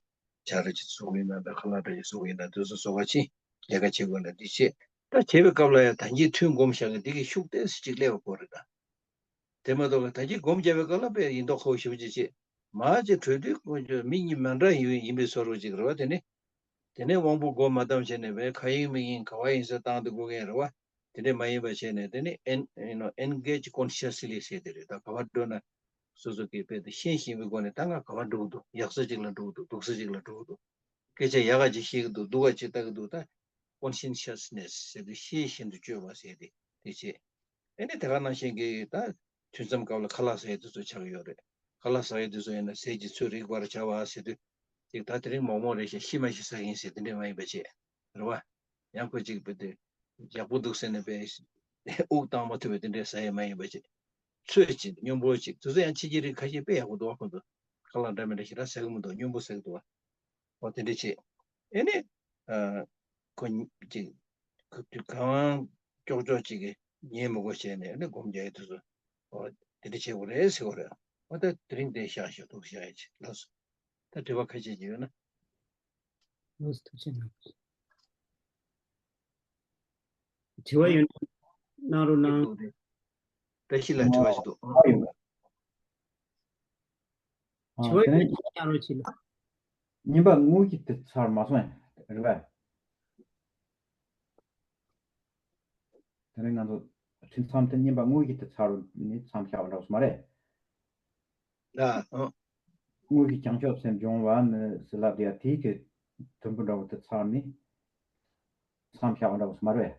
བྱ་ར་ཅིག་བཟོ་གི་ཡིན་ན་འདྲ། ཁ་ལག་འདྲ་ཅིག་བཟོ་གི་ཡིན་ན། དེ་ཚོ་བཟོ་ག་ཕྱིན། ལས་ཀ་བྱེད་དགོས་ན་འདི་བྱེད། ད་བྱེད་པའི་སྐབས་ལ་ཡང་ད་གིན་ཐུན་སྒོམ་བཞག་གི་འདི་གི་ཤུགས་ཏོག་ཙམ་ཅིག་སླེབས་པ་དགོས་རེད་ད། དེ་མ་གཏོགས་ད་གིན་སྒོམ་བརྒྱབ་པའི་སྐབས་ལ་དཔེ་ཡིན་མདོག་ཁ་པོ་ཞེ་པོ་ཅིག་བྱེད། མར་ཅིག་གྲོལ་དུས་ཁོ་ཚོ་མི་གཉིས་མ་འདྲ་ཡིན་ཡིན་པའི་བཟོ་འདྲ་ཅིག་རེད་བ། དེ་ནི། དེ་ནས་དབང་པོ་སྒོ་མ་བསྡམས་བྱས་ནས་བས་ག་ཡིན་མི་ཡིན་ག་བ་ཡིན་ཟེར་བཏང་དུ་འགྲོ་མཁན་རེད་བ། དེ་འདྲས་མ་ཡིན་པ་བྱས་ནས། དེ་ནི་ཨེན་ཡུ་ནོ་ཨེན་གེ་ཇི་ཀོན་ཤི་ཡ་སི་ལི་ཟེར་དེ་རེད། ད་ག་བ་འགྲོ་ན་སོ་སོ་གིས་དཔེ་དེ་ཤེས་བཞིན་པའི་སྒོ་ནས། ད་ང་ག་བ་འགྲོ་གི་འདུག་ཡག་ས་ཅིག་ལ་འགྲོ་གི་འདུག་སྡུག་ས་ཅིག་ལ་འགྲོ་གི་འདུག་སྐད་ཆ་ཡག་ག་ཅིག་བཤད་ཀྱི་འདུག་སྡུག་ག་ཅིག་ལྟ་གི་འདུག་ད་ཀོན་ཤི་ཡན་ཤི་ཡ་སི་ནེ་སི་ཟེར་དུས་ཤེས་བཞིན་དུ་སྤྱོད་པ་ཟེར་དེ་དེ་བྱེད། ཨེ་ནི་དེ་ག་ནང་བཞིན་གྱི་ད་ཐུན་མཚམས་སྐབས་ལ་ཁ་ལག་ཟ་ཡས་དེ་ཚོ་ཆགས་ཀྱི་ཡོད་རེད། ཁ་ལག་ཟ་ཡས་དེ་ཚོ་ཡིན་ན་ཟས་ཀྱི་ཚོད་རིག་པར་བྱ་བ་ཟེར་དུས། ཅིག་ད་དེ་རིང་མོག་མོག་རེད་ཤག་ཤི་མ་ཤི་ཟ་གི་ཡིན་ཟེར་དེ་འདྲས་མ་ཡིན་པ་བྱེད། རེད་བ། ཡང་ཁོ་ཅིག་དཔེ་དེ་ཡག་པོ་འདུག་ཟེར་ནས་དཔེ་དབུགས་བཏང་མ་ཐུབ་པའི་དེ་འདྲས་ཟ་ཡས་མ་ཡིན་པ་བྱེད། ཚོད་ཅིག་སྙོམས་པོ་ཅིག་དེ་ཚོ་ཡང་ཕྱི་རྒྱལ་རིགས་ཁ་ཤས་དཔེ་ཡག་པོ་འདུག་བ། ཁོ་ཚོ་ཁ་ལག་འདྲ་མི་འདྲ་ཞེ་དྲག་ཟ་གི་མི་འདུག་སྙོམས་པོ་ཟ་གི་འདུག་བ། འོ་དེ་འདྲས་བྱེད། ཨེ་ནི། ཨ། ཁོ་གཉིས་ཅིག་ཁོ་དུས་གང་ཀྱོག་ཀྱོག་ཅིག་གིས་ཉན་མི་དགོས་བྱས་ནས། ཨེ་ནི་སྒོམ་རྒྱག་ཡས་དེ་ཚོ། འོ་དེ་འདྲས་བྱེད་དགོས་རེད་ཟེར་བ་རེད། འོ་ད་དེ་རིང་དེ་བཞག་ཞོག་འདུག་བཞག་ཡས་ཅིག་ལགས་སོ། ད་དྲི་བ་ཁ་ཤས་ཅིག་ཡོད་ན། ལགས་སོ། ཐུགས་རྗེ་གནང་། དྲི་བ་ཡོད་ན་གནང་རོགས་གནང་། འདུག་སྟེ། བཀྲ་ཤིས་ལགས་དྲི་བ་ཞིག་འདུག་ཨ། ཡོད་པ། ཨ། དྲི་བ་དེ་ཡོད་ན་ནས་གནང་རོགས་གྱིས་ལགས། བསྙེན་པ་དངོས་ཀྱི་དེ་ཚར་མ་སོང་ཡ་རེད་པས། དེ་ནས་ང་ཚོ་ཁྲིམས་མཚམས་དེ་བསྙེན་པ་དངོས་ཀྱི་དེ་ཚར་ནི་མཚམས་བཞག་པ་འདྲ་བོ་མ་རེད། ལགས། ཨོ། དངོས་ཀྱི་བྱང་ཆུབ་སེམས་སྦྱོང་བ་ནི་ཟེར་ལབ་དེ་ཡ། དེའི་གི་དུམ་བུ་འདྲ་བོ་དེ་ཚར་ནི་མཚམས་བཞག་པ་འདྲ་བོ་མ་རེད།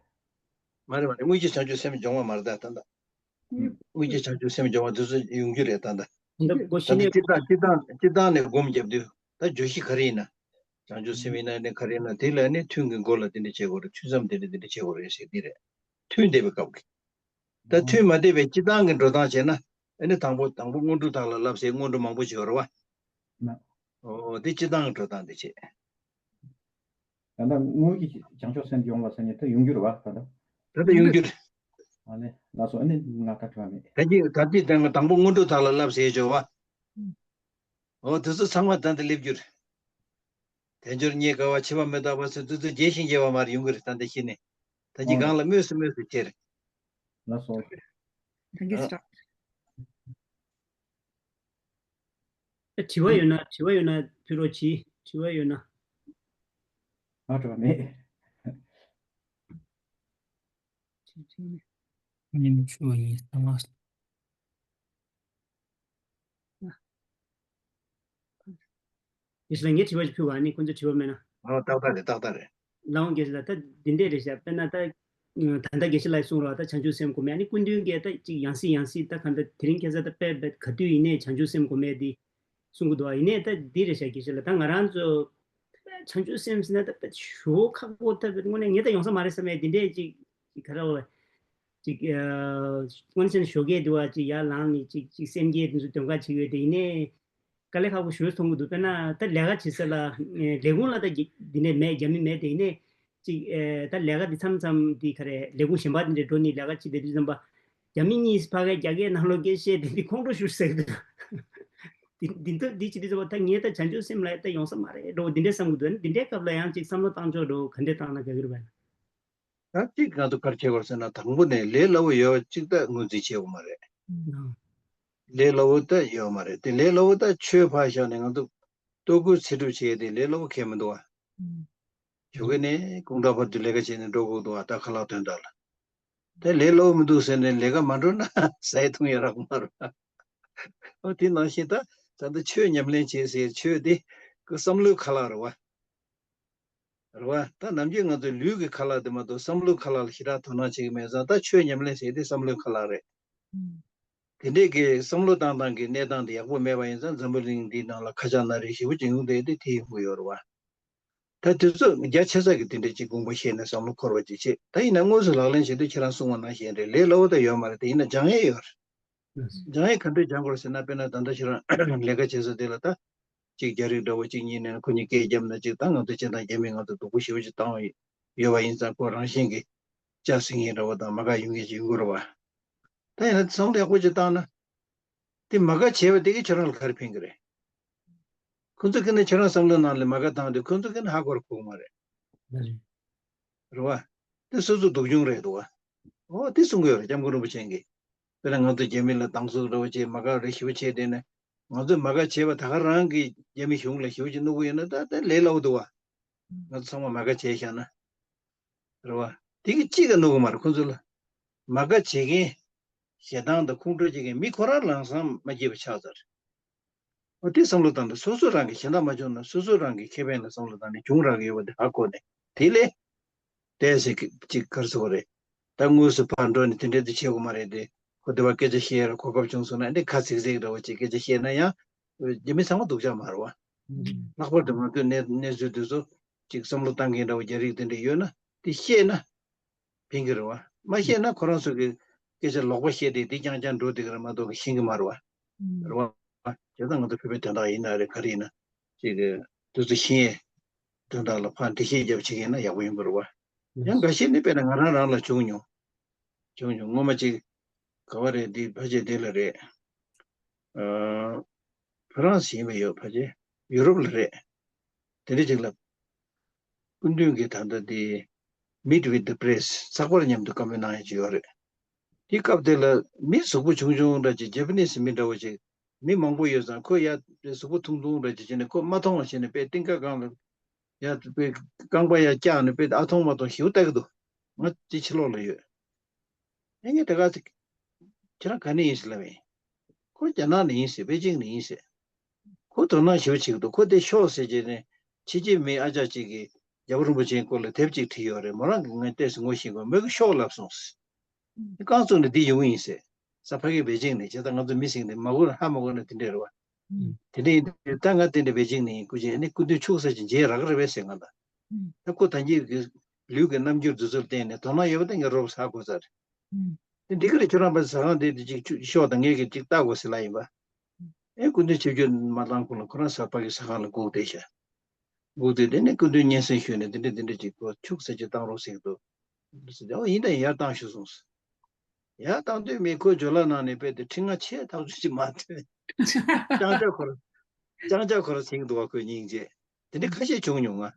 མ་རེད་མ་རེད། དངོས་ཀྱི་བྱང་ཆུབ་སེམས་སྦྱོང་བ་མ་རེད་ད་ད། དངོས་ཀྱི་བྱང་ཆུབ་སེམས་སྦྱོང་བ་དེ་ཚོ་ཡོང་རྒྱུ་རེད་ད་ད། ད་ལྟ་སྒོ་ཕྱི་ད་ནས། སྤྱིར་བཏང་སྤྱིར་བཏང་སྤྱིར་བཏང་ནས་སྒོམ་བརྒྱབ་དུས་ད་བརྗོད་གཞི་ག་རེ་ཡིན་ན། བྱང་ཆུབ་སེམས་ཡིན་ན་ནི་ག་རེ་ཡིན་ན། དེ་ལ་ནི་ཐུན་གྱི་འགོ་ལ་དེ་འདྲ་བྱེད་དགོས་རེད། ཐུན་མཚམས་དེ་འདྲ་དེ་འདྲ་བྱེད་དགོས་རེད་ཟེར་དེ་རེད། ཐུན་འདས་པའི་སྐབས་ཀྱི། ད་ཐུན་མ་འདས་པའི་སྤྱིར་བཏང་གི་འགྲོ་སྟངས་བྱས་ན། ཨ་ནི་དང་པོ་དང་པོ་སྔོན་འགྲོ་དག་ལ་བསླབ་ཟེར་སྔོན་འགྲོ་མང་པོ་ཅིག་ཡོད་རེད་བ། ཨོ་དེ་སྤྱིར་བཏང་གི་འགྲོ་སྟངས་དེ་བྱེད། ད་ལྟ་དངོས་ཀྱི་བྱང་ཆུབ་སེམས་སྦྱོང་བ་ཟེར་མཁན་དེ་ཡོང་རྒྱུ་རེད་བ་ད་ལྟ། ད་ལྟ་ཡོང་རྒྱུ་རེད། ཨ་ནི་ལགས་སོ། ཨ་ནི་ང་ད་དྲི་བ་མེད། ད་ཅི་ད་ཅི་དང་དང་པོ་སྔོན་འགྲོ་དག་ལ་བསླབ་ཟེར་བྱས་བ། ཨོ་དེ་ཚོ་ཚང་མ་ད་ལྟ་སླེབས་རྒྱུ་རེད། དལ་འབྱོར་རྙེད་དཀའ་བ། འཆི་བ་མི་རྟག་པ་ཟེར་དེ་ཚོ་རྒྱས་ཤིང་རྒྱས་པ་མར་ཡོང་གི་རེད། ད་ལྟ་ཤི་ནས་ད་ཅི་ཨོ་གང་ལ་སྨོས་སུ་སྨོས་སུ་ཁྱེར། ལགས་སོ། Thank you, ཨ། Sir. དྲི་བ་ཡོད་ན། དྲི་བ་ཡོད་ན་ཕུལ་རོགས་གྱིས། དྲི་བ་ཡོད་ན། ང་དྲི་བ་མེད། ཉིན་ཆུ་ཡིན་ས་མ། དེ་ཞིག་ལ་ངས་དྲི་བ་ཞིག་ཕུལ་བ་ནི་ཁོང་ཚོས་དྲི་བ་མེད་ན། ཨོ་ཏག་ཏག་རེད། ཏག་ཏག་རེད། ལའང་དགེ་བཤེས་ལགས་ད་འདི་འདྲས་རེད་ཤག་དཔེར་ན་ད། ད་ལྟ་དགེ་བཤེས་ལགས་གསུངས་རོགས། ད་བྱང་ཆུབ་སེམས་སྒོམ་ཡ་ནི་སྐུ་མདུན་གྱིས་ད་ཅིག་ཡང་སྲིད་ཡང་སྲིད་ད་ག་འདྲ་དེ་རིང་ཁ་སང་ད་དཔེ་དཔེ་ག་དུས་ཡིན་ནའི་བྱང་ཆུབ་སེམས་སྒོམ་ཡ་འདི་གསུང་གི་འདུག་ཨ། ཡིན་ནའི་ད་འདི་རེད་ཤག་དགེ་བཤེས་ལགས། ད་ང་རང་ཚོ་བྱང་ཆུབ་སེམས་ཟེར་ན་ད་དཔེ་ཞུ་ཁག་པོ། ད་དངོས་གནས་ངས་ད་ཡོང་ས་མ་རེད་བསམ་ཡ་འདི་འདྲས་ཅིག་ག་རེ་བ། ཅིག་ཨ། དངོས་གནས་བྱས་ན་ཞོགས་ཀས་དུ་བ་ཅིག་ཡར་ལངས་ནས་ཅིག་ཅིག་སེམས་བསྐྱེད་དེ་ཚོ་འདོན་ག་བྱེད་ཀྱི་ཡོད་དེ། ཡིན་ནའི་དཀའ་ལས་ཁག་པོ་ཞེ་པོ་མཐོང་གི་འདུག་དཔེར་ན་ད་ལས་ཀ་བྱེད་ས་ལ་ལས་ཁུངས་ལ་ད་འདི་ནས་མེད། རྒྱ་མི་མེད་དེ། ཡིན་ནའི་ཅིག་ཨེ། ད་ལས་ཀ་འདི་མཚམས་མཚམས་འདི་ག་རེ་ལས་ཁུངས་གཞན་པ་འདི་འདྲ་འགྲོ་ནས་ལས་ཀ་བྱེད་བསྡད་དུས་ཙམ་པ། རྒྱ་མི་གཉིས་ཕ་གིར་རྒྱ་སྐད་ནང་ལོགས་སྐད་བཤད་དེ་འདི་ཁོང་ཁྲོ་ཞེ་པོ་ཟ་གི་འདུག་འདི་འདི་འདི་བྱེད་དུས་ཙམ་པ་ད་ངས་ད་བྱང་ཆུབ་སེམས་ལ་ད་ཡོང་ས་མ་རེད་འགྲོ་འདི་འདྲས་བསམ་གི་འདུག་འདི་འདྲའི་སྐབས་ལ་ཡང་ཅིག་བསམ་བློ་བཏང་ཕྱོགས་འགྲོ་ག་འདྲས་བཏང་ན་དགའ་གི་རེད་པས། ད་གཅིག་ང་ཚོ་ག་རེ་བྱེད་དགོས་ཟེར་ན། དང་པོ་ནས་ལས་སླ་པོ་ཡོད་པ་གཅིག་ད་ངོས་འཛིན་བྱེད་དགོས་མ་རེད། ལས་སླ་པོ་ད་ཡོད་མ་རེད་དེ། ལས་སླ་པོ་ད་ཆོས་ཕར་བཞག་ནས་ང་ཚོ་ལྟོ་གོས་ཚེ་སྒྲུབ་བྱེད་དེ་ལས་སླ་པོ་གང་ཡང་མི་འདུག་བ། ཞོགས་ཀས་ནས་དགོང་དག་བར་དུ་ལས་ཀ་བྱས་ནས་འགྲོ་དགོས་འདུག་བ། ད་ཁ་ལག་དོན་དག་ལ། དེ་ལས་སླ་པོ་མི་འདུག་ཟེར་ནས་ལས་ཀ་མ་འགྲོ་ན་ཟས་འཐུང་ཡ་རག་མ་རེད་བ། ཨོ་དེ་ནང་བཞིན་ད་ད་ལྟ་ཆོས་ཉམས་ལེན་བྱེད་ཟེར། ཆོས་དེ་ཁོ་བསམ་བློའི་ཁ་ལག་རེད་བ། རེད་བ། ད་ནམ་རྒྱུན་ང་ཚོ་ལུས་ཀྱི་ཁ་ལག་དེ་མ་གཏོགས་བསམ་བློའི་ཁ་ལག་ལ་ཞེ་དྲག་དོ་སྣང་བྱེད་ཀྱི་མེད་ཙང་། ད་ཆོས་ཉམས་ལེན་ཟེར་དེ་བསམ་བློའི་ཁ་ལག་རེད། དེ་འདྲས་ཀྱི་བསམ་བློ་བཏང་སྟངས་ཀྱི་གནས་སྟངས་དེ་ཡག་པོ་མེད་པ་ཡིན་ཙང་། འཛམ་བུ་གླིང་འདིའི་ནང་ལ་ཁ་ཆག་སྣ་རལ་ཞེ་པོ་ཅིག་ཡོང་བསྡད་དེ་དེ་ཡོང་གི་ཡོད་རེད་བ། ད་དུས་ཚོད་རྒྱ་ཆེ་ས་གི་དེ་འདྲས་ཅིག་དགོངས་པ་བཞེས་ནས་བསམ་བློ་འཁོར་བ་ཅིག་བྱེད། ད་ཡིན་ན་དངོས་སུ་ལག་ལེན་བྱེད་དུས་ཁྱེད་རང་གསུངས་པ་ནང་བཞིན་རེད། ལས་སླ་པོ་ད་ཡོད་མ་རེད་དེ། ཡིན་ན་སྦྱང་ཡས་ཡོད་རེད། སྦྱང་ཡས་ག་འདྲས་སྦྱང་དགོས་ཟེར་ན། དཔེར་ན་ད་ལྟ་ཁྱེད་རང་ལས་ཀ་བྱེད་ས་དེ་ལ་ད་ཅིག་རྒྱ་རིགས་འདྲ་བོ་ཅིག་གཉིས་ནས་ཁོ་གཉིས་སྐད་བརྒྱབ་ན། ཅིག་ད་ང་ཚོ་སྤྱིར་བཏང་རྒྱ་མི་ང་ཚོ་སྡུག་པོ་ཞེ་པོ་ཅིག་བཏང་ཡོད་པ་ཡིན་ཙང་། ཁོ་རང་བཞིན་གྱིས་སྐྱག་ཟ་མཁན་འདྲ་བོ་དང་མ་དགའ་ཡོང་མཁན་ཅིག་ཡོང་གི་རེད་བ། ད་ཡིན་ན་བསམ་བློ་ཡག་པོ་ཅིག་བཏང་ན། དེ་མ་དགའ་བྱས་པ་དེ་གིས་ཁྱོད་རང་ལ་ག་རེ་ཕན་གྱི་རེད། ཁོ་ཚོ་གིས་ནི་ཁྱོད་རང་བསམ་བློའི་ནང་ལ་མ་དགའ་བཏང་དུས། ཁོ་ཚོ་གིས་ནི་ཧ་གོ་ར་གོ་གི་མ་རེད། རེད་བ། དེ་སོ་སོ་སྡུག་གྱོང་རེད་འདུག་བ། ཨོ་དེ་གསུང་གི་ཡོད་རེད། སྐྱབས་མགོན་རིན་པོ་ཆེ་གིས། དཔེར་ན་ང་ཚོ་རྒྱ་མི་ལ་སྡང་ཟུག་འདྲ་བོ་བྱས། མ་དགའ་རེ་ཞེ་པོ་བྱས་བསྡད་ན། ང་ཚོས་མ་དགའ་བྱས་པ་ད་ག་རང་གིས་རྒྱ་མི་གཞུང་ལ་ཞེ་པོ་ཅིག་གནོད་ཀྱི་ཡོད་ན། ད་དེ་ལས་སླ་པོ་འདུག་བ། ང་ཚོ་ཚང་མ་མ་དགའ་བྱས་བཞག་ན། རེད་བ། དེ་གིས་གཅིག་ཀྱང་གནོད་ཀྱི་མ་རེད་ཁོ་ཚོ་ལ། མ་དགའ་བྱེད་མཁན། ཞེ་སྡང་དང་ཁོང་ཁྲོ་བྱེད་མཁན་མི་ཁོ་རང་ལམ་སང་མ་སྐྱིད་པ་ཆགས་ཚར། འོ་དེ་བསམ་བློ་བཏང་ན། སོ་སོ་རང་གིས། གཞན་དག་མ་བྱུང་ན་སོ་སོ་རང་གི་ཁེ་ཕན་ལ་བསམ་བློ་བཏང་ནས་བྱུང་རག་གི་ཡོད་པ་དེ་ཧ་གོ་ནས། དེ་ལས་བལྟས་ཟེར་གི་ཅིག་ག་རེ་ཟེར་དགོས་རེད། ད་དངོས་སུ་ཕར་འགྲོ་ནས་དེ་འདྲས་དེ་བྱེད་དགོས་མ་རེད་དེ། ཁོ་དེ་བ་སྐད་ཆ་བཤད་ཡ་གོ་སྐབས་བྱུང་སོང་ན། འདི་ཁ་ཚིག་ཚིག་འདྲ་བོ་ཅིག་སྐད་ཆ་བཤད་ན་ཡང་རྒྱ་མི་ཚང་མ་སྡུག་ཅག་མ་རེད་བ། ལྷག་པར་དུ་ང་ཚོའི་གནས་གནས་ཚུལ་དེ་ཚོ་ཅིག་བསམ་བློ་བཏང་མཁན་འདྲ་བོ་རྒྱ་རིགས་དེ་འདྲས་ཡོད་ན་དེ་བཤད་ན། ཕན་གྱི་རེད་བ། མ་ཤེས་ན་ཁོ་རང་ཚོ་གི་སྐད་ཆ་ལོག་པ་བཤད་དེ་དེ་རྐྱང་རྐྱང་འགྲོ་བསྡད་ཀྱི་རེད་མ་གཏོགས་ཤེས་ཀྱི་མ་རེད་བ། རེད་བ། བྱས་ཙང་ང་ཚོ་བོད་པའི་དོན་དག་ཡིན་ན་རེད། ག་རེ་ཡིན་ན་ཅིག་གི་དུས་ཚོད་ཤེས་ཡས་དོན་དག་ལ་ཕར་འགྲེལ་བཤད་རྒྱབ་བྱེད་ཀྱི་ཡིན་ན་ཡག་པོ་ཡོང་གི་རེད་བ། ཡང་འགའ་ཤས་ནི་དཔེར་ན་ང་རང་རང་ལ་བྱུང་མྱོང་། བྱུང་མྱོང་། སྔོན་མ་ཅིག་ག་བ་རེད། འདི་ཕལ་ཆེར་འདི་ལ་རེད། ཨ། ཧྥ་རན་སི་ཡིན་པ་ཡོད། ཕལ་ཆེར་ཡུ་རོབ་ལ་རེད། དེ་འདྲ་ཅིག་ལ། སྐུ་མདུན་གྱིས་ད་ལྟ་དེ་Meet with the Press ཚགས་པར་མཉམ་དུ་བཀའ་མོལ་གནང་ཡ་ཅིག་ཡོད་རེད། དེ་སྐབས་དེ་ལ་མི་གཟུགས་པོ་ཆུང་ཆུང་འདྲ་ཅིག་ཇེ་པ་ནི་སི་མི་འདྲ་བོ་ཅིག་མི་མང་པོ་ཡོད་ཙང་ཁོ་ཡ་གཟུགས་པོ་ཐུང་ཐུང་འདྲ་ཅིག་བྱས་ནས་ཁོ་མ་མཐོང་བ་བྱས་ནས་དཔེ་རྟིང་ཁ་སྒང་ལ་ཡ་དཔེ་རྐང་པ་ཡ་བཀྱགས་ནས་དཔེ་ཨ་མཐོང་མ་མཐོང་ཞེ་པོ་ལྟ་གི་འདུག་ང་དེ་ཕྱི་ལོགས་ལ་ཡོད། ཨེ་ངས་དེ་ག་ཚོད། ཁྱེད་རང་ག་ནས་ཡིན་ཟེར་ལབ་པ་ཡིན། ཁོ་རྒྱ་ནག་ནས་ཡིན་ཟེར། པེ་ཅིང་ནས་ཡིན་ཟེར། ཁོ་དོ་སྣང་ཞེ་པོ་བྱེད་ཀྱི་འདུག་ཁོ་དེ་ཤོག་ཟེར་བྱས་ནས་ཕྱི་རྒྱལ་མི་ཨ་ཅག་ཅིག་གིས་རྒྱལ་བ་རིན་པོ་ཆེའི་སྐོར་ལ་དེབ་ཅིག་བྲིས་ཡོད་རེད། མོ་རང་གིས་ངས་བལྟས་སོང་། ངོ་ཤེས་ཀྱི་མི་གིས་ཤོག་ལབ་སོང་ཟེར། རྐང་བཙུགས་ནས་འདི་ཡོང་གི་ཡིན་ཟེར། ས་ཕ་གི་པེ་ཅིང་ནས། བྱས་ཙང་ང་ཚོ་མི་ཟེར་མཁན་དེ་མ་གོ་ན་ཧ་མ་གོ་ན་དེ་འདྲས་རེད་བ། དེ་འདྲ་ཡིན་དུས་ད་ང་དེ་འདྲ་པེ་ཅིང་ནས་ཡིན། སྐུ་མཁྱེན་ཨ་ནི་སྐུ་མདུན་ཕྱུག་ས་ཅིག་མཇལ་རག་གི་རེད་པས་ཟེར་ང་ད། ད་ཁོ་ད་གིན་གྱི་ལུས་ཀྱི་རྣམ་འགྱུར་འདི་ཚོར་བརྟེན་ནས་དོ་སྣང་ཡོད་པ་དེ་ངས་རོབ་ཧ་གོ་ཚར། དེ་འགྲིག་གི་རེད། ཁྱོད་རང་ཕར་ཟ་ཁང་དེ་དེ་ཅིག་ཤོག་དང་། ངས་ཀྱི་ཅིག་ལྟ་དགོས་ཟེར་ལབ་ཡིན་པ། ཨེ་སྐུ་མདུན་ཆིབས་བསྒྱུར་མ་བཏང་གོང་ལ་ཁོ་རང་ས་ཕ་གི་ཟ་ཁང་ལ་སྒུག་བསྡད་ཤག་སྒུག་བསྡད་དེ་ནས་སྐུ་མདུན་སྙན་སེང་ཞུས་ནས་དེ་འདྲ་དེ་འདྲ་ཅིག་ཁོ་ཕྱུག་ས་ཅིག་བཏང་རོགས་ཟེར་གྱི་འདུག་ཟེར་ཏེ། ཨོ་ཡིན་ད་ཡིན། ཡར་བཏང་ཤོག་གསུངས། ཡར་བཏང་དུས་མི་ཁོ་ཇོ་ལ་ནང་ནས་དཔེ་དེ་ཁྲི་ང་ཆེ་ཐག་ཆོད་ཅིག་མ་ཐོན། ཅང་ཅག་ཁོ་ར་ཅང་ཅག་ཁོ་ར་ཟིང་འདུག་བ། ཁོས་སྙིང་རྗེ། དེ་འདྲ་ཁ་ཤས་བྱུང་མྱོང་ང་།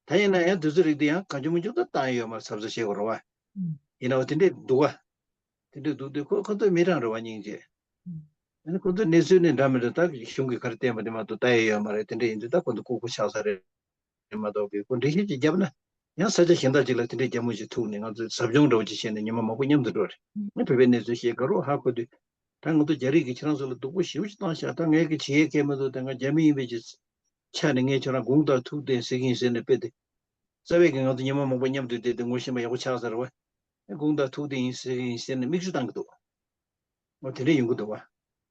ད་ཡིན་ན་ཡང་དུས་ཚོད་རིག་དུས་ཡང་གང་བྱུང་མང་བྱུང་ད་བཏང་ཡོད་མ་རེད། གཟབ་གཟབ་བྱེད་དགོས་རེད་བ། ཡིན་ནའང་དེ་འདྲས་འདུག་བ། དེ་འདྲས་འདུག་དུས་ཁོ་ཁོ་ཚོའི་མི་རང་རེད་བ། སྙིང་རྗེ། ཨ་ནི་ཁོ་ཚོའི་གནས་ཚུལ་ནི་འདྲ་མི་འདྲ། ད་གཞུང་གིས་ག་རེ་བསྟན་པ་དེ་མ་གཏོགས་ལྟ་ཡས་ཡོད་མ་རེད། དེ་འདྲས་ཡིན་དུས་ད་ཁོ་ཚོ་ལྐུགས་པ་ཆགས་ས་རེད་མ་གཏོགས། ཁོ་འགྲེལ་བཤད་ཅིག་བརྒྱབ་ན་ཡང་ས་ཆ་གཞན་དག་ཅིག་ལ་དེ་འདྲས་རྒྱ་མོ་ཅིག་ཐུག་ནས་ང་ཚོས་ཟབ་སྦྱོང་འདྲ་བོ་ཅིག་བྱས་ནས་ཉི་མ་མང་པོ་མཉམ་དུ་འགྲོ་རེད། ངས་བོད་པའི་གནས་ཚུལ་བཤད་ག་རུ་ཧ་གོ་དུས། ད་ང་ཚོ་རྒྱ་རིགས་ཀྱིས་ཁྱེད་རང་ཚོ་ལ་སྡུག་པོ་ཞེ་པོ་ཅིག་བཏང་ཤག་ད་ངས་ཀྱི་བྱེད་ཡས་ཁེལ་མི་འདུག་ད་ང་རྒྱ་མི་ཡིན་པའི་ཅིག་ཆ་ནས་ངས་ཁྱེད་རང་དགུང་དང་ཐུག་བསྡད་ཟེར་གྱི་ཡིན་ཟེར་ནས་དཔེ་དེ། རྩ་བའི་གི་ང་ཚོ་ཉི་མ་མང་པོ་མཉམ་དུ་བསྡད་དེ་ངོ་ཤེས་པ་ཡག་པོ་ཆགས་ཚར་བ། དགུང་དང་ཐུག་བསྡད་ཡིན་ཟེར་གྱི་ཡིན་ཟེར་ནས་མིག་ཆུ་བཏང་གི་འདུག་འོ་དེ་འདྲ་ཡོང་གི་འདུག་བ།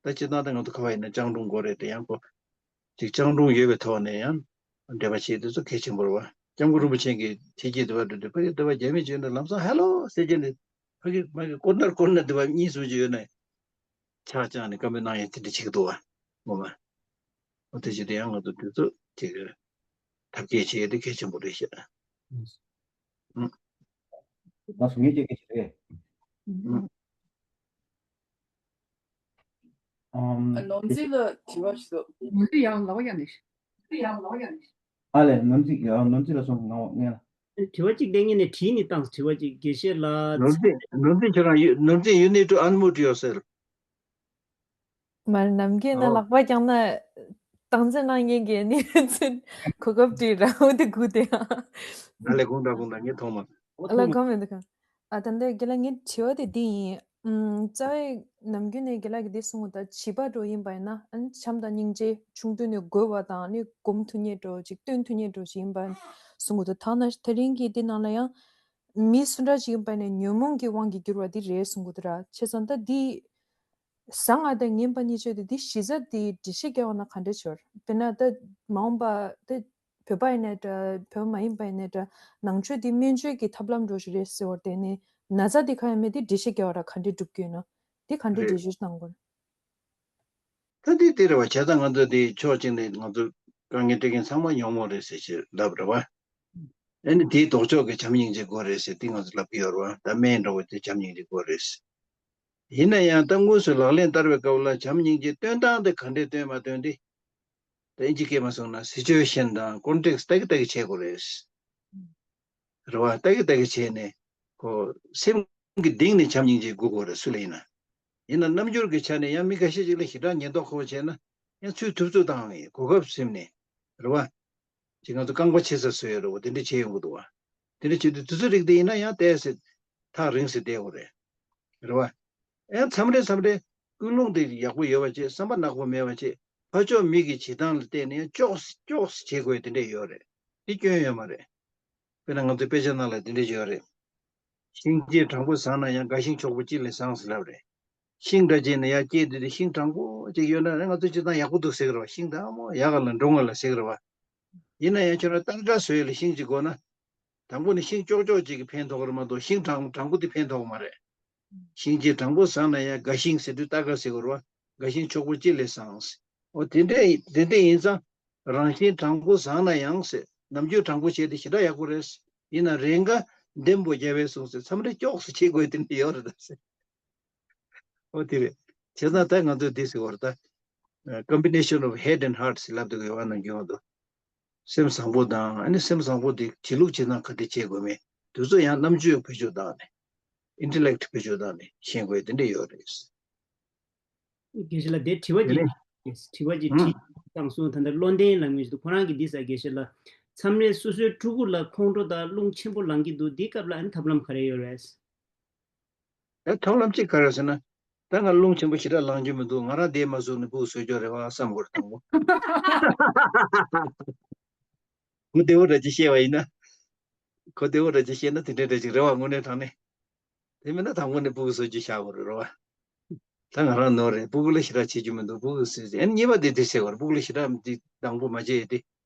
ད་སྤྱིར་བཏང་ད་ང་ཚོ་ག་བ་ཡིན་ན་སྤྱང་གྲུང་དགོས་རེད་དེ། ཡང་ཁོ་ཅིག་སྤྱང་གྲུང་ཡོད་པའི་ཐོག་ནས་ཡང་འབྲེལ་བ་བྱེད་དུས་ཚོ་གལ་ཆེན་པོ་རེད་བ། སྐྱབས་མགོན་རིན་པོ་ཆེ་གིས་ཐེ་ཇུས་དེ་བ་འགྲོ་དུས་ཕ་གི་དེ་བ་རྒྱ་མི་བྱོན་ནས་ལམ་སང་ཧེ་ལོ་ཟེར་གྱི་ནས། ཕ་གི་ཕ་གི་ཀོར་ནར་ཀོར་ནར་དེ་བ་གཉིས་གསུམ་ཅིག་ཡོད་ནས་ཆག་ཅང་ནས་བཀའ་མོལ་གནང་ཡས་དེ་འདྲ་བྱེད་ཀྱི་འདུག་བ། ངོ་མ། འོ་དེ་བྱེད་དུས་ཡང་ང་ཚོ་དུས་ཚོད་ཅིག་ཐབས་སྐྱེལ་བྱེད་ཡས་དེ་གལ་ཆེན་པོ་རེད་ཤག་ཨང་། ང་སུ་ངེས་ཅིག་གི་རེད། ཨང་། ཨམ། ནོར་འཛིན་ལ་དྲི་བ་ཞིག་འདུག་ནོར་འཛིན་ཡང་ལོག་ཡ་ནི། ཨ་ལས། ནོར་འཛིན་ཡང་ནོར་འཛིན་ལ་སོང་ང་བ་ངས་ལ། དྲི་བ་གཅིག་དེ་ངས་ནས་དྲིས་ནས་བཏང་། དྲི་བ་གཅིག་དགེ་བཤེས་ལགས། ནོར་འཛིན། ནོར་འཛིན་ཁྱོད་རང་ཡོད། ནོར་འཛིན། You need to unmute yourself. མར་ནམ་རྒྱུན་ན་ལག་པ་བརྐྱངས་ན་སྟངས་འཛིན་གནང་མཁན་གྱི་ནི་ཚུན་གོ་སྐབས་དེ་རང་དེ་དགོས་དེ། ཨ་ལས་དགོངས་དག་དགོངས་དག་ངས་མཐོང་མ། ཨ་ལ་གོ་མི་འདུག་ག་ཨ་ད་འདི་རྒན་ལགས་ངའི་དྲི་བ་དེ་འདི་ཡིན། ཨམ། རྩ་བའི་ནམ་རྒྱུན་ནས་རྒན་ལགས་ཀྱིས་འདི་གསུང་གི་འདུག་བྱིས་པ་འདྲ་ཡིན་པ་ཡིན་ན་ཨ་ནི་བྱམས་དང་སྙིང་རྗེ་ཆུང་དུས་ནས་དགོས་པ་དང་ཨ་ནི་སྒོམ་ཐུབ་མཁན་འདྲ་ཅིག་སྟོན་ཐུབ་མཁན་འདྲ་ཅིག་ཡིན་པ་གསུང་གི་འདུག་ཐ་ན་དེ་རིང་གི་འདི་ནང་ལ་ཡང་མི་སུ་འདྲ་ཅིག་ཡིན་པ་ཡིན་ན་ཉོན་མོངས་ཀྱི་དབང་གིས་གྱུར་བ་འདི་རེད་གསུང་གི་འདུག་ར། བྱས་ཙང་ད་འདི་བཟང་ང་དང་ངན་པ་གཉིས་ཆོས་དེ་འདི་གཞི་རྩ་དེ་འགྲེལ་བཤད་རྒྱག་པ་ན་ག་འདྲ་བྱེད་པ་རེད། དཔེར་ན་ད་མ་འོངས་པ་ད་བོད་པ་ཡིན་ནའི་འདྲ་བོད་པ་མ་ཡིན་པ་ཡིན་ནའི་འདྲ་ནང་ཆོས་འདི་སྨན་བཅོས་ཀྱི་ཐབས་ལམ་འདྲ་ཞིག་རེད་ཟེར་བ་དེ་ནི་ན་ཚ་འདི་གང་ཡང་མེད་དེ་འགྲེལ་བཤད་རྒྱག་པ་ར་ག་འདྲ་སྒྲུབ་རྒྱུ་ཡིན་ན་འདི་ག་འདྲ་རེད། འགྲེལ་བཤད་གནང་དགོས། ད་འདི་དེ་རེད་བ། བྱས་ཙང་ང་ཚོ་འདི་ཕྱོགས་གཅིག་ནས་ང་ཚོ་དཀའ་ངལ་འཕྲད་མཁན་ཚང་མ་ཉོན་མོངས་རེད་ཟེར་ཞེས་ལབ་རེད་བ། ཨ་ནི་དེའི་ལྡོག་ཕྱོགས་ཀྱི་བྱམས་སྙིང་རྗེ་དགོས་རེད་ཟེར་འདི་ང་ཚོ་ལབ་ཀྱི་ཡོད་རེད་བ། ད་སྨན་འདྲ་བོ་དེ་བྱམས་སྙིང་རྗེ་དགོས་རེད་ཟེར། ཡིན་ན་ཡང་ད་དངོས་སུ་ལག་ལེན་བསྟར་བའི་སྐབས་ལ་བྱམས་སྙིང་རྗེ་སྟོན་སྟངས་དེ་ག་འདྲས་སྟོན་མ་སྟོན་དེ། ད་ཨིན་ཇི་སྐད་མ་སོང་ན་སི་ཅུ་ཨེ་ཤན་དང་ཀོན་ཊེག་སི་ལྟ་གི་ལྟ་གི་བྱེད་དགོས་རེད། རེད་བ། ལྟ་གི་ལྟ་གི་བྱས་ནས་ཁོ་སེམས་ཀྱི་གཏིང་ནས་བྱམས་སྙིང་རྗེ་དགོས་དགོས་རེད་སུ་ལ་ཡིན་ན། ཡིན་ན་རྣམ་འགྱུར་གྱི་ཆ་ནས་ཡང་མི་འགའ་ཤས་ཅིག་ལ་ཞེ་དྲག་ཉེན་རྟོག་ཁོ་བྱས་ན་ཡང་ཚུར་ཐུབ་ཚོད་བཏང་བའི་གོ་སྐབས་ཟིན་ནས་རེད་བ། ཅིག་ང་ཚོ་རྐང་པ་ཕྱེ་ས་བཟོས་ཡོད་རེད་བ། དེ་འདྲ་བྱས་ཡོང་གི་འདུག་བ། དེ་འདྲ་བྱེད་དུས་དུས་ཚོད་རིགས་དེ་ཡིན་ན་ཡང་ཏོག་ཙམ་ཐག་རིང་ཟེར་བསྡད་དགོས་རེད། རེད་བ། ཡང་མཚམས་རེ་མཚམས་རེ་ཀུན་སློང་དེ་ཡག་པོ་ཡོད་པ་བྱས། བསམ་པ་ནག་པོ་མེད་པ་བྱས། ཕར་ཕྱོགས་མི་གི་བྱེད་སྟངས་ལ་བལྟས་ནས་ཡང་ཅོག་ཅོག་བྱེད་དགོས་དེ་འདྲ་ཡོད་རེད། དེ་སྐྱོན་ཡོད་མ་རེད། དཔེར་ན་ང་ཚོའི་དཔེ་ཆ་ནང་ལ་དེ་འདྲ་ཡོད་རེད། ཤིང་རྗེས་དྲང་པོ་བཟང་ན་ཡང་། དགའ་ཤིང་ཕྱུག་པོ་ཅི་ལས་བཟང་ཟེར་ལབ་རེད། ཤིང་འདྲ་བྱས་ན་ཡང་སྐྱེས་དུས་དེ་ཤིང་དྲང་པོ་ཅིག་ཡོད་ན་ང་ཚོ་སྤྱིར་བཏང་ཡག་པོ་འདུག་ཟེར་གི་རེད་བ། ཤིང་དྭངས་མོ་ཡག་ག་ལ་འགྲོ་ང་ལ་ཟེར་གི་རེད་བ། ཡིན་ན་ཡང་ཁྱོད་རང་སྟར་ཀ་བཟོས་ལ་ཤིང་གཅིག་དགོས་ན། དང་པོ་ནི་ཤིང་ཀྱོག་ཀྱོག་ཅིག་གིས་ཕན་ཐོགས་རེད་མ་གཏོགས་ཤིང་དྲང་དྲང་པོ་དེ་ཕན་ཐོགས་མ་རེད། ཤིང་རྗེས་དྲང་པོ་བཟང་ན་ཡང་། དགའ་ཤིང་ཟེར་དུས་སྟར་ཀ་ཟེར་དགོས་རེད་བ། དགའ་ཤིང་ཕྱུག་པོ་ཅི་ལས་བཟང་། འོ་དེ་འདྲ་དེ་འདྲ་ཡིན་ཙང་། རང་བཞིན་དྲང་པོ་བཟང་ན་ཡང་ཟེར། ནམ་རྒྱུན་དྲང་པོ་བྱས་ཏེ་ཞེ་དྲག་ཡག་པོ་རེད། ཡིན་ན་རེས་འགའ་ལྡེམ་པོ་རྒྱབ་པའི་གསུང་ཟེར། མཚམས་རེ་ཀྱོག་ཙམ་བྱེད་དགོས་དེ་འདྲ་ཡོད་རེད་ད་ཟེར། འོ་དེ་རེད། བྱས་ཙང་ད་ང་ཚོས་འདི་ཟེར་བ་རེད་ད། Combination of head and heart ཟེར་ལབ་འདུག་གི་ཡོད་ནམ་རྒྱུན་དུ། སེམས་བཟང་པོ་དང་ཨ་ནི་སེམས་བཟང་པོ་དེ་བྱེད་ལུགས་བྱེད་སྟངས་ག་འདྲ་བྱེད་དགོས་མིན་དེ་ཚོ་ཡང་རྣམ་དཔྱོད་བེད་སྤྱོད་བཏང་ནས། ཨིན་ཊེ་ལེག་བེད་སྤྱོད་བཏང་ནས་ཤེས་དགོས་དེ་འདྲ་ཡོད་རེད། དགེ་བཤེས་ལགས་དེ་དྲི་བ་དེ་ཅིག་ནས། དྲི་བ་ཅིག་ཧུམ། དྲིས་བཏང་སོང་། ད་ལྟ་བློ་ལྡན་ལགས་མི་ཞིག་འདུག་ཁོ་རང་གིས་འདི་ཟེར། དགེ་བཤེས་ལགས། མཚམས་རེ་སོ་སོའི་ཕྲུ་གུ་ལ་ཁོང་ཁྲོ་དང་རླུང་ཆེན་པོ་ལངས་ཀྱི་འདུག་འདིའི་སྐབས་ལ་ཨ་ནི་ཐབས་ལམ་ག་རེ་ཡོད་རེད། ད་ཐབས་ལམ་གཅིག་ག་རེ་ཟེར་ན། ད་ང་རླུང་ཆེན་པོ་ཞེ་དྲག་ལངས་རྒྱུ་མི་འདུག་ང་རང་བསྡད་མ་བཟུང་ནས་ཕྲུ་གུ་བཟོ་རྒྱུ་རེད་བ་བསམ་དགོས་རེད་དང་པོ། ཁོ་བདེ་བོ་འདྲ་ཅིག་བཤད་པ་ཡིན་ན། ཁོ་བདེ་བོ་འདྲ་ཅིག་བཤད་ན་དེ་འདྲ་འདྲ་ཅིག་རེད་བ་དངོས་གནས་དྲང་གནས། དེ་མིན་ན་དང་པོ་ནས་ཕྲུ་གུ་བཟོ་རྒྱུ་བཞག་དགོས་རེད་བ། ད་ང་རང་ནོར་རེད། ཕྲུ་གུ་ལ་ཞེ་དྲག་བྱེད་རྒྱུ་མི་འདུག་ཕྲུ་གུ་བཟོས་ཨ་ནི་གཉིས་པ་དེ་དེ་ཟེར་བ་རེད། ཕྲུ་གུ་ལ་ཞེ་དྲག་དེ་དང་པོ་མ་བྱེད་དེ།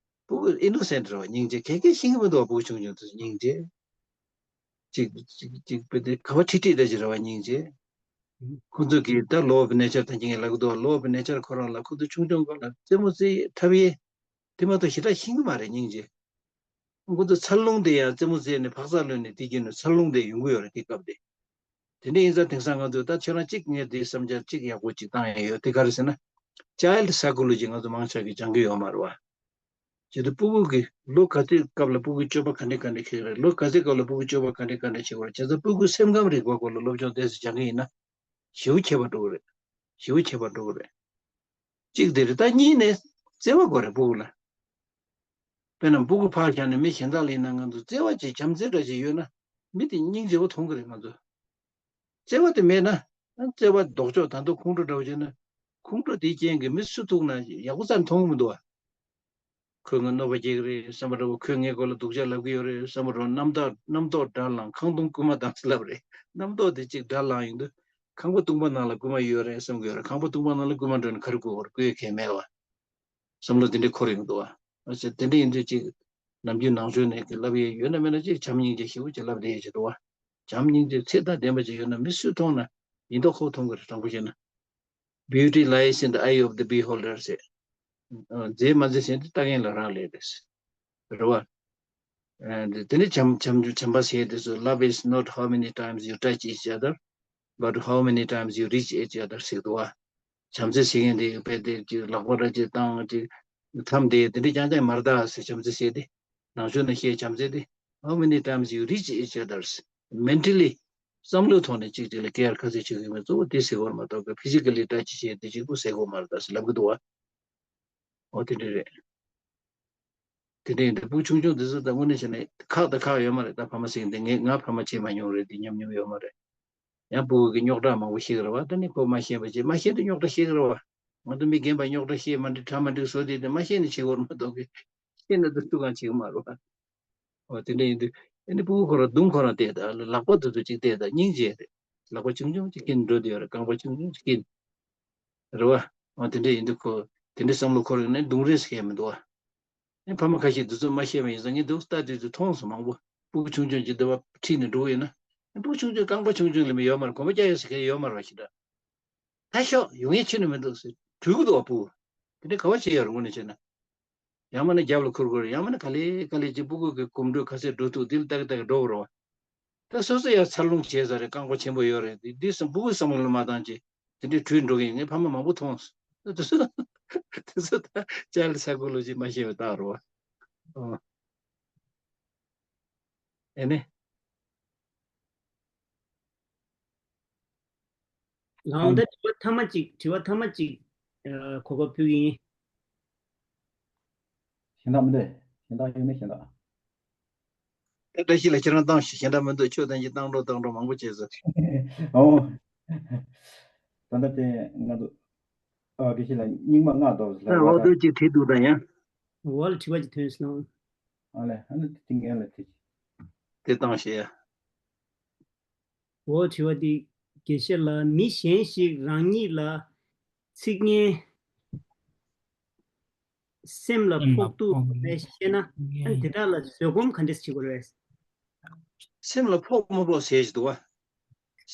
ཕྲུ་གུ་ཨི་ནོ་སེན་ཊི་རེད་བ། སྙིང་རྗེ། གལ་གལ་ཤེས་ཀྱི་མི་འདུག་བ། ཕྲུ་གུ་ཆུང་ཆུང་དེ་ཚོ་སྙིང་རྗེ། ཅིག་ཅིག་ཅིག་དཔེ་དེ་ག་བ་ཁྲིད་ཁྲིད་འདྲ་ཅིག་རེད་བ་སྙིང་རྗེ། ཁོ་ཚོ་གིས་ད་law of nature དང་གཅིག་ངས་ལབ་ཀྱི་འདུག་བ། law of nature ཁོ་རང་ལ་ཁོ་ཚོ་ཆུང་ཆུང་སྒང་ལ་རྩེད་མོ་རྩེ་ཡས་འཁྲབ་ཡས་དེ་མ་གཏོགས་ཞེ་དྲག་ཤེས་ཀྱི་མ་རེད་སྙིང་རྗེ། ཁོ་ཚོ་འཚར་ལོངས་དེ་ཡང་རྩེད་མོ་རྩེས་ནས་འཕག་འཚག་ལོན་ནས་དེ་བརྒྱུད་ནས་འཚར་ལོངས་དེ་ཡོང་གི་ཡོད་རེད་དེ་སྐབས་དེ། དེ་འདྲ་ཡིན་ཙང་དེང་སང་ང་ཚོས་ད་ཁྱོད་རང་གཅིག་ངས་དེ་བསམ་འཆར་གཅིག་ཡག་པོ་གཅིག་བཏང་ཡ་ཡོད། དེ་ག་རེ་ཟེར་ན། child psychology ང་ཚོ་མང་ཆེ་གིས་སྦྱང་གི་ཡོད་མ་རེད་བ། བྱས་ཙང་ཕྲུ་གུ་གི་ལོ་ག་ཚོད་སྐབས་ལ་ཕྲུ་གུའི་སྤྱོད་པ་ག་འདྲ་ག་འདྲ་ཁེལ་རེད། ལོ་ག་ཚོད་སྐབས་ལ་ཕྲུ་གུའི་སྤྱོད་པ་ག་འདྲ་ག་འདྲ་བྱེད་དགོས་རེད། བྱས་ཙང་ཕྲུ་གུའི་སེམས་ཁམས་རིག་པ་སྐོར་ལ་སློབ་སྦྱོང་ཏོག་ཙམ་སྦྱང་གི་ཡིན་ན་ཞེ་པོ་ཁྱད་པར་འགྲོ་གི་རེད། ཞེ་པོ་ཁྱད་པར་འགྲོ་གི་རེད། གཅིག་དེ་རེད། ད་གཉིས་ནས་བརྩེ་བ་དགོས་རེད་ཕྲུ་གུ་ལ། དཔེར་ན་ཕྲུ་གུ་ཕར་བཞག་ནས་མི་གཞན་དག་ལ་ཡིན་ན་ང་ཚོ་བརྩེ་བ་ཅིག་བྱམས་བརྩེ་འདྲ་ཅིག་ཡོད་ན་མི་དེ་སྙིང་རྗེ་པོ་མཐོང་གི་རེད་ང་ཚོ། བརྩེ་བ་དེ་མེད་ན། བརྩེ་བ་ལྡོག་ཕྱོགས་ད་དུང་ཁོང་ཁྲོ་འདྲ་བོ་བྱས་ན། ཁོང་ཁྲོ་དེའི་རྐྱེན་གྱིས་མི་སུ་ཐུག་ན་ཡག་པོ་རྩ་ནས་མཐོང་གི་མི་འདུག་བ། ཁོས་ང་གནོད་པ་སྐྱེལ་གི་རེད་བསམ་པ་འདྲ་བོ། ཁོས་ངའི་སྐོར་ལ་སྡུག་ཅག་ལབ་ཀྱི་ཡོད་རེད་བསམ་པ་འདྲ་བོ། རྣམ་རྟོག་རྣམ་རྟོག་དགྲར་ལངས། ཁང་སྟོང་རྐུན་མ་བཏང་ཟེར་ལབ་རེད། རྣམ་རྟོག་དེ་གཅིག་དགྲར་ལངས་ཡོང་དུས་ཁང་པ་སྟོང་པ་ནང་ལ་རྐུན་མ་ཡོད་རེད་བསམ་གྱི་ཡོད་རེད། ཁང་པ་སྟོང་པ་ནང་ལ་རྐུན་མ་འགྲོ་ན་ག་རེ་དགོས་པར་རྐུ་ཡས་གལ་མེད་བ། བསམ་བློ་དེ་འདྲ་འཁོར་ཡོང་འདུག་བ། ཨ་ཙི་དེ་འདྲ་ཡིན་དུས་ཅིག་ནམ་རྒྱུན་ནང་ཆོས་ནས་ཀྱི་ལབ་ཡས་ཡོད་ན་མེད་ན་ཅིག་བྱམས་སྙིང་རྗེ་ཞེ་པོ་ཅིག་ལབ་བསྡད་ཡས་ཅིག་འདུག་བ། བྱམས་སྙིང་རྗེ་ཚད་དང་ལྡན་པ་ཅིག་ཡོད་ན་མི་སུས་མཐོང་ན་ཡིན་མདོག་ཁོག་མཐོང་གི་རེད། དྲང་པོ་བཤད་ན། Beauty lies in the eye of the beholder ཟེར། ཨ་མཛེས་མ་མཛེས་ཟེར་དེ་ལྟ་མཁན་ལ་རག་ལས་རེད། རེད་བ། ཨ་དེ་ནི་བྱམས་བྱམས་བྱམས་པ་ཟེར་དེ་ཚོ། Love is not how many times you touch each other, but how many times you reach each other ཟེར་འདུག་བ། བྱམས་བརྩེ་ཟེར་མཁན་དེ་དཔེ་དེ་ཅིག་ལག་པ་ར་ཅིག་བཏང་ཅིག་འཐམ་དེ་དེ་འདྲ་རྐྱང་རྐྱང་མ་རེད་ད་ཟེར། བྱམས་བརྩེ་ཟེར་དེ་ནང་ཆོས་ནས་བཤད་བྱམས་བརྩེ་དེ། How many times you reach each other's mentally? བསམ་བློའི་ཐོག་ནས་གཅིག་གཅིག་ལ་དཀའ་ངལ་ཁ་གསབ་བྱེད་དགོས་མིན་གཙོ་བོ་དེ་ཟེར་བར་མ་གཏོགས་ཀྱི་ཕི་ཟི་ཀ་ལི་ཊ་ཆི་བྱས་དེ་གཅིག་པུ་ཟེར་དགོས་མ་རེད་ད་ཟེར་ལབ་གི་འདུག་བ། འོ་དེ་འདྲ་རེད། དེ་འདྲ་ཡིན་དུས་སྤུ་གུ་ཆུང་ཆུང་དེ་ཚོ་ད་དངོས་གནས་བྱས་ན་ཁག་དང་ཁག་ཡོད་མ་རེད། ད་ཕ་མ་ཟེར་མཁན་དེ་ངས་ང་ཕ་མ་བྱས་མ་མྱོང་རེད། དེ་མཉམ་མྱོང་ཡོད་མ་རེད། ཡང་སྤུ་གུ་གི་རྙོག་དྲ་མང་པོ་ཤེས་ཀྱི་རེད་བ། ད་ནི་ཁོ་མ་ཤེས་པ་བྱས་མ་ཤེས་དུས་རྙོག་དྲ་ཤེས་ཀྱི་རེད་བ། ང་ཚོ་མི་རྒན་པ་རྙོག་དྲ་ཤེས་མ་འགྲིག་གྲ་མ་འགྲིག་བཟོ་དེ་དེ་མ་ཤེས་ནས་བྱེད་དགོས་རེད་མ་གཏོགས་ཀི་ཤེས་ན་དུ་ཐུག་གང་བྱེད་ཀྱི་མ་རེད་བ། འོ་དེ་འདྲ་ཡིན་དུས་ཨ་ནི་སྤུ་གུ་ཁོ་རང་གདོང་ཁོ་རང་བལྟས་ད་ལག་པ་དེ་ཚོ་གཅིག་བལྟས་ད་སྙིང་རྗེ་རེད། ལག་པ་ཆུང་ཆུང་གཅིག་འཁྱེར་འགྲོ་དེ་ཡོད་རེད། རྐང་པ་ཆུང་ཆུང་གཅིག་འཁྱེར། རེད་བ། འོ་དེ་འདྲ་ཡིན་དུས་ཁོ་དེ་འདྲའི་བསམ་བློ་འཁོར་ཡོང་ན་རྡུང་རེས་བྱེད་མི་འདུག་བ། ཨེ་ཕ་མ་ཁ་ཤས་འདི་ཚོ་མ་ཤེས་པ་ཡིན་ཙང་ངས་འདུག་ལྟ་དུས་ཚོད་མཐོང་སོང་མང་པོ། སྤུ་གུ་ཆུང་ཆུང་གཅིག་འདི་བ་ཁྲིད་ནས་འགྲོ་གི་ཡོད་ན། ཨེ་སྤུ་གུ་ཆུང་ཆུང་རྐང་པ་ཆུང་ཆུང་ལས་མི་ཡོད་མ་རེད། གོམ་པ་རྒྱག་ཡོད་ས་ག་ཡོད་མ་རེད་བ་ཞེ་དྲག་ད་ཤོག་ཡོང་ཡས་ཁྱོན་ནས་མི་འདུག་ཟེར་དྲུད་གི་འདུག་བ་སྤུ་གུ། དེ་འདྲ་ག་བ་བྱེད་ཡོད་རེད་དངོས་གནས་བྱས་ན། ཡང་མིན་ན་རྒྱབ་ལ་ཁུར་དགོས་རེད། ཡང་མིན་ན་ག་ལེ་ག་ལེ་ཅིག་སྤུ་གུ་གི་གོམ་བགྲོད་ག་ཚད་འགྲོ་ཐུབ་དེ་ལ་ཏག་ཏག་འགྲོ་དགོས་རེད་བ། ད་སོ་སོ་ཡང་འཚར་ལོངས་བྱས་ས་རེད། རྐང་པ་ཆེན་པོ་ཡོད་རེད། འདི་འདི་སོང་སྤུ་གུའི་བསམ་བློ་ལ་མ་བཏང་བྱས་དེ་འདྲའི་བྲོས་འགྲོ་གི་ཡིན། ངས་ཕ་མ་མང་པོ་མཐོང་སོང་། དེ་ཚོ་དེ་ཚོ་ད་ཅལ་སའི་ཀོ་ལོ་ཇི་མ་ཤེས་པའི་རྟགས་རེད་བ། ཨོ། ཨེ་ནས། ལགས་འོང་། ད་དྲི་བ་ཐ་མ་གཅིག་དྲི་བ་ཐ་མ་གཅིག་ཨ་གོ་སྐབས་ཕུལ་གྱི་ཡིན། གཞན་དག་མི་འདུག་གཞན་དག་ཡོད་ན་གཞན་དག་ད་བཀྲ་ཤིས་ལགས་ཁྱེད་རང་བཏང་ཞིག་གཞན་དག་མི་འདུག་ཁྱོད་བཏང་ཞིག་བཏང་འགྲོ་བཏང་འགྲོ་མང་པོ་བྱས་ཟེར། ཨོ། ད་ལྟ་དེ་ང་ཚོ་ཨ་བཀྲ་ཤིས་ལགས་རྙིང་མ་སྔགས་བཟློག་ལ་ཨོ་དེ་གཅིག་བྲིས་འདུག་ད་ཡང་། འོ་ལ་དྲི་བ་གཅིག་ཐོན་སོང་། ཨ་ལས་ཨ་ནི་དེ་ངས་ལ་དེ་དེ་བཏང་ཞེས་ཡ། འོ་དྲི་བ་འདི་དགེ་བཤེས་ལགས། མི་གཞན་ཞིག་རང་ཉིད་ལ་ཚིག་ངན་སེམས་ལ་ཕོག་འདུག་ལབ་ཤེས་ན་ཨ་ནི་དེ་དག་ལ་བཟོད་སྒོམ་ག་འདྲས་བྱེད་དགོས་རེད། སེམས་ལ་ཕོག་མ་ཕོག་ཟེར་ཞིག་འདུག་བ།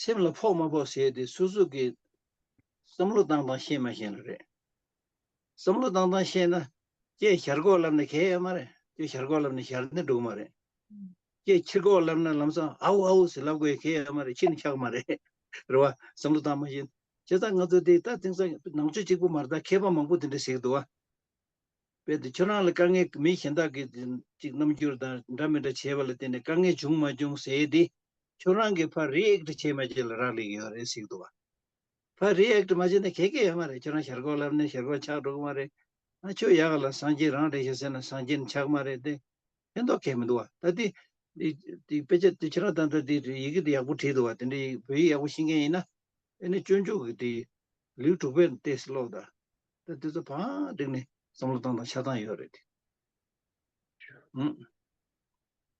སེམས་ལ་ཕོག་མ་ཕོག་ཟེར་དེ་སོ་སོ་གི་བསམ་བློ་བཏང་སྟངས་ཤེས་མ་ཤེས་ལ་རེད། བསམ་བློ་བཏང་སྟངས་ཤེས་ན། ཁྱེད་ཞར་ཁོག་ལབ་ན་གལ་ཡོད་མ་རེད། ཁྱེད་ཞར་ཁོག་ལབ་ན་ཞར་ནས་འགྲོ་གི་མ་རེད། ཁྱེད་ཕྱིར་ཁོག་ལབ་ན་ལམ་སང་ཨའུ་ཨའུ་ཟེར་ལབ་དགོས་གལ་ཡོད་མ་རེད། ཕྱི་ནས་ཆགས་མ་རེད། རེད་བ། བསམ་བློ་བཏང་མ་ཤེས། བྱས་ཙང་ང་ཚོ་དེ་ད་དེང་སང་ནང་ཆོས་གཅིག་པུ་མ་རེད། ད་མཁས་པ་མང་པོ་དེ་འདྲ་ཟེར་གི་འདུག་བ། དཔེ་དེ་ཁྱོད་རང་ལ་དཀའ་ངལ་མི་གཞན་དག་གིས་ཅིག་རྣམ་འགྱུར་དང་འདྲ་མི་འདྲ་བྱས་པ་ལ་བརྟེན་ནས་དཀའ་ངལ་བྱུང་མ་བྱུང་ཟེར་དེ། ཁྱོད་རང་གིས་ཕར་རི་ཨེག་ཊི་བྱས་མ་བྱས་ལ་རག་ལས་ཀྱི་ཡོད་རེད་ཟེར་གི་འདུག་བ། ཕར་རི་ཨེག་ཊི་མ་བྱས་ན་གལ་གལ་ཡོད་མ་རེད། ཁྱོད་རང་ཞར་ཁོག་ལབ་ནས་ཞར་ཁོག་ཆག་འགྲོ་གི་མ་རེད། ཨ་ཁྱོད་ཡག་ལ་སངས་རྒྱས་རང་རེད་ཤག་ཟེར་ན་སངས་རྒྱས་ནི་ཆགས་མ་རེད་དེ། ཕན་ཐོགས་གལ་མི་འདུག་བ། ད་དེ་དེ་དཔེ་ཆ་དེ་ཁྱེད་རང་ད་ལྟ་དེ་ཡི་གེ་དེ་ཡག་པོ་བྲིས་འདུག་བ། དེ་འདྲའི་བོད་ཡིག་ཡག་པོ་ཤེས་མཁན་ཡིན་ན། ཨེ་ནི་སྤྱོད་འཇུག་གི་དེ་ལེའུ་དྲུག་པའི་ཏོག་ཙམ་ཀློག་དང་། ད་དེ་ཚོ་བང་བསྒྲིགས་ནས་བསམ་བློ་བཏང་སྟངས་ཆགས་སྟངས་ཡོད་རེད་དེ། ཨང་།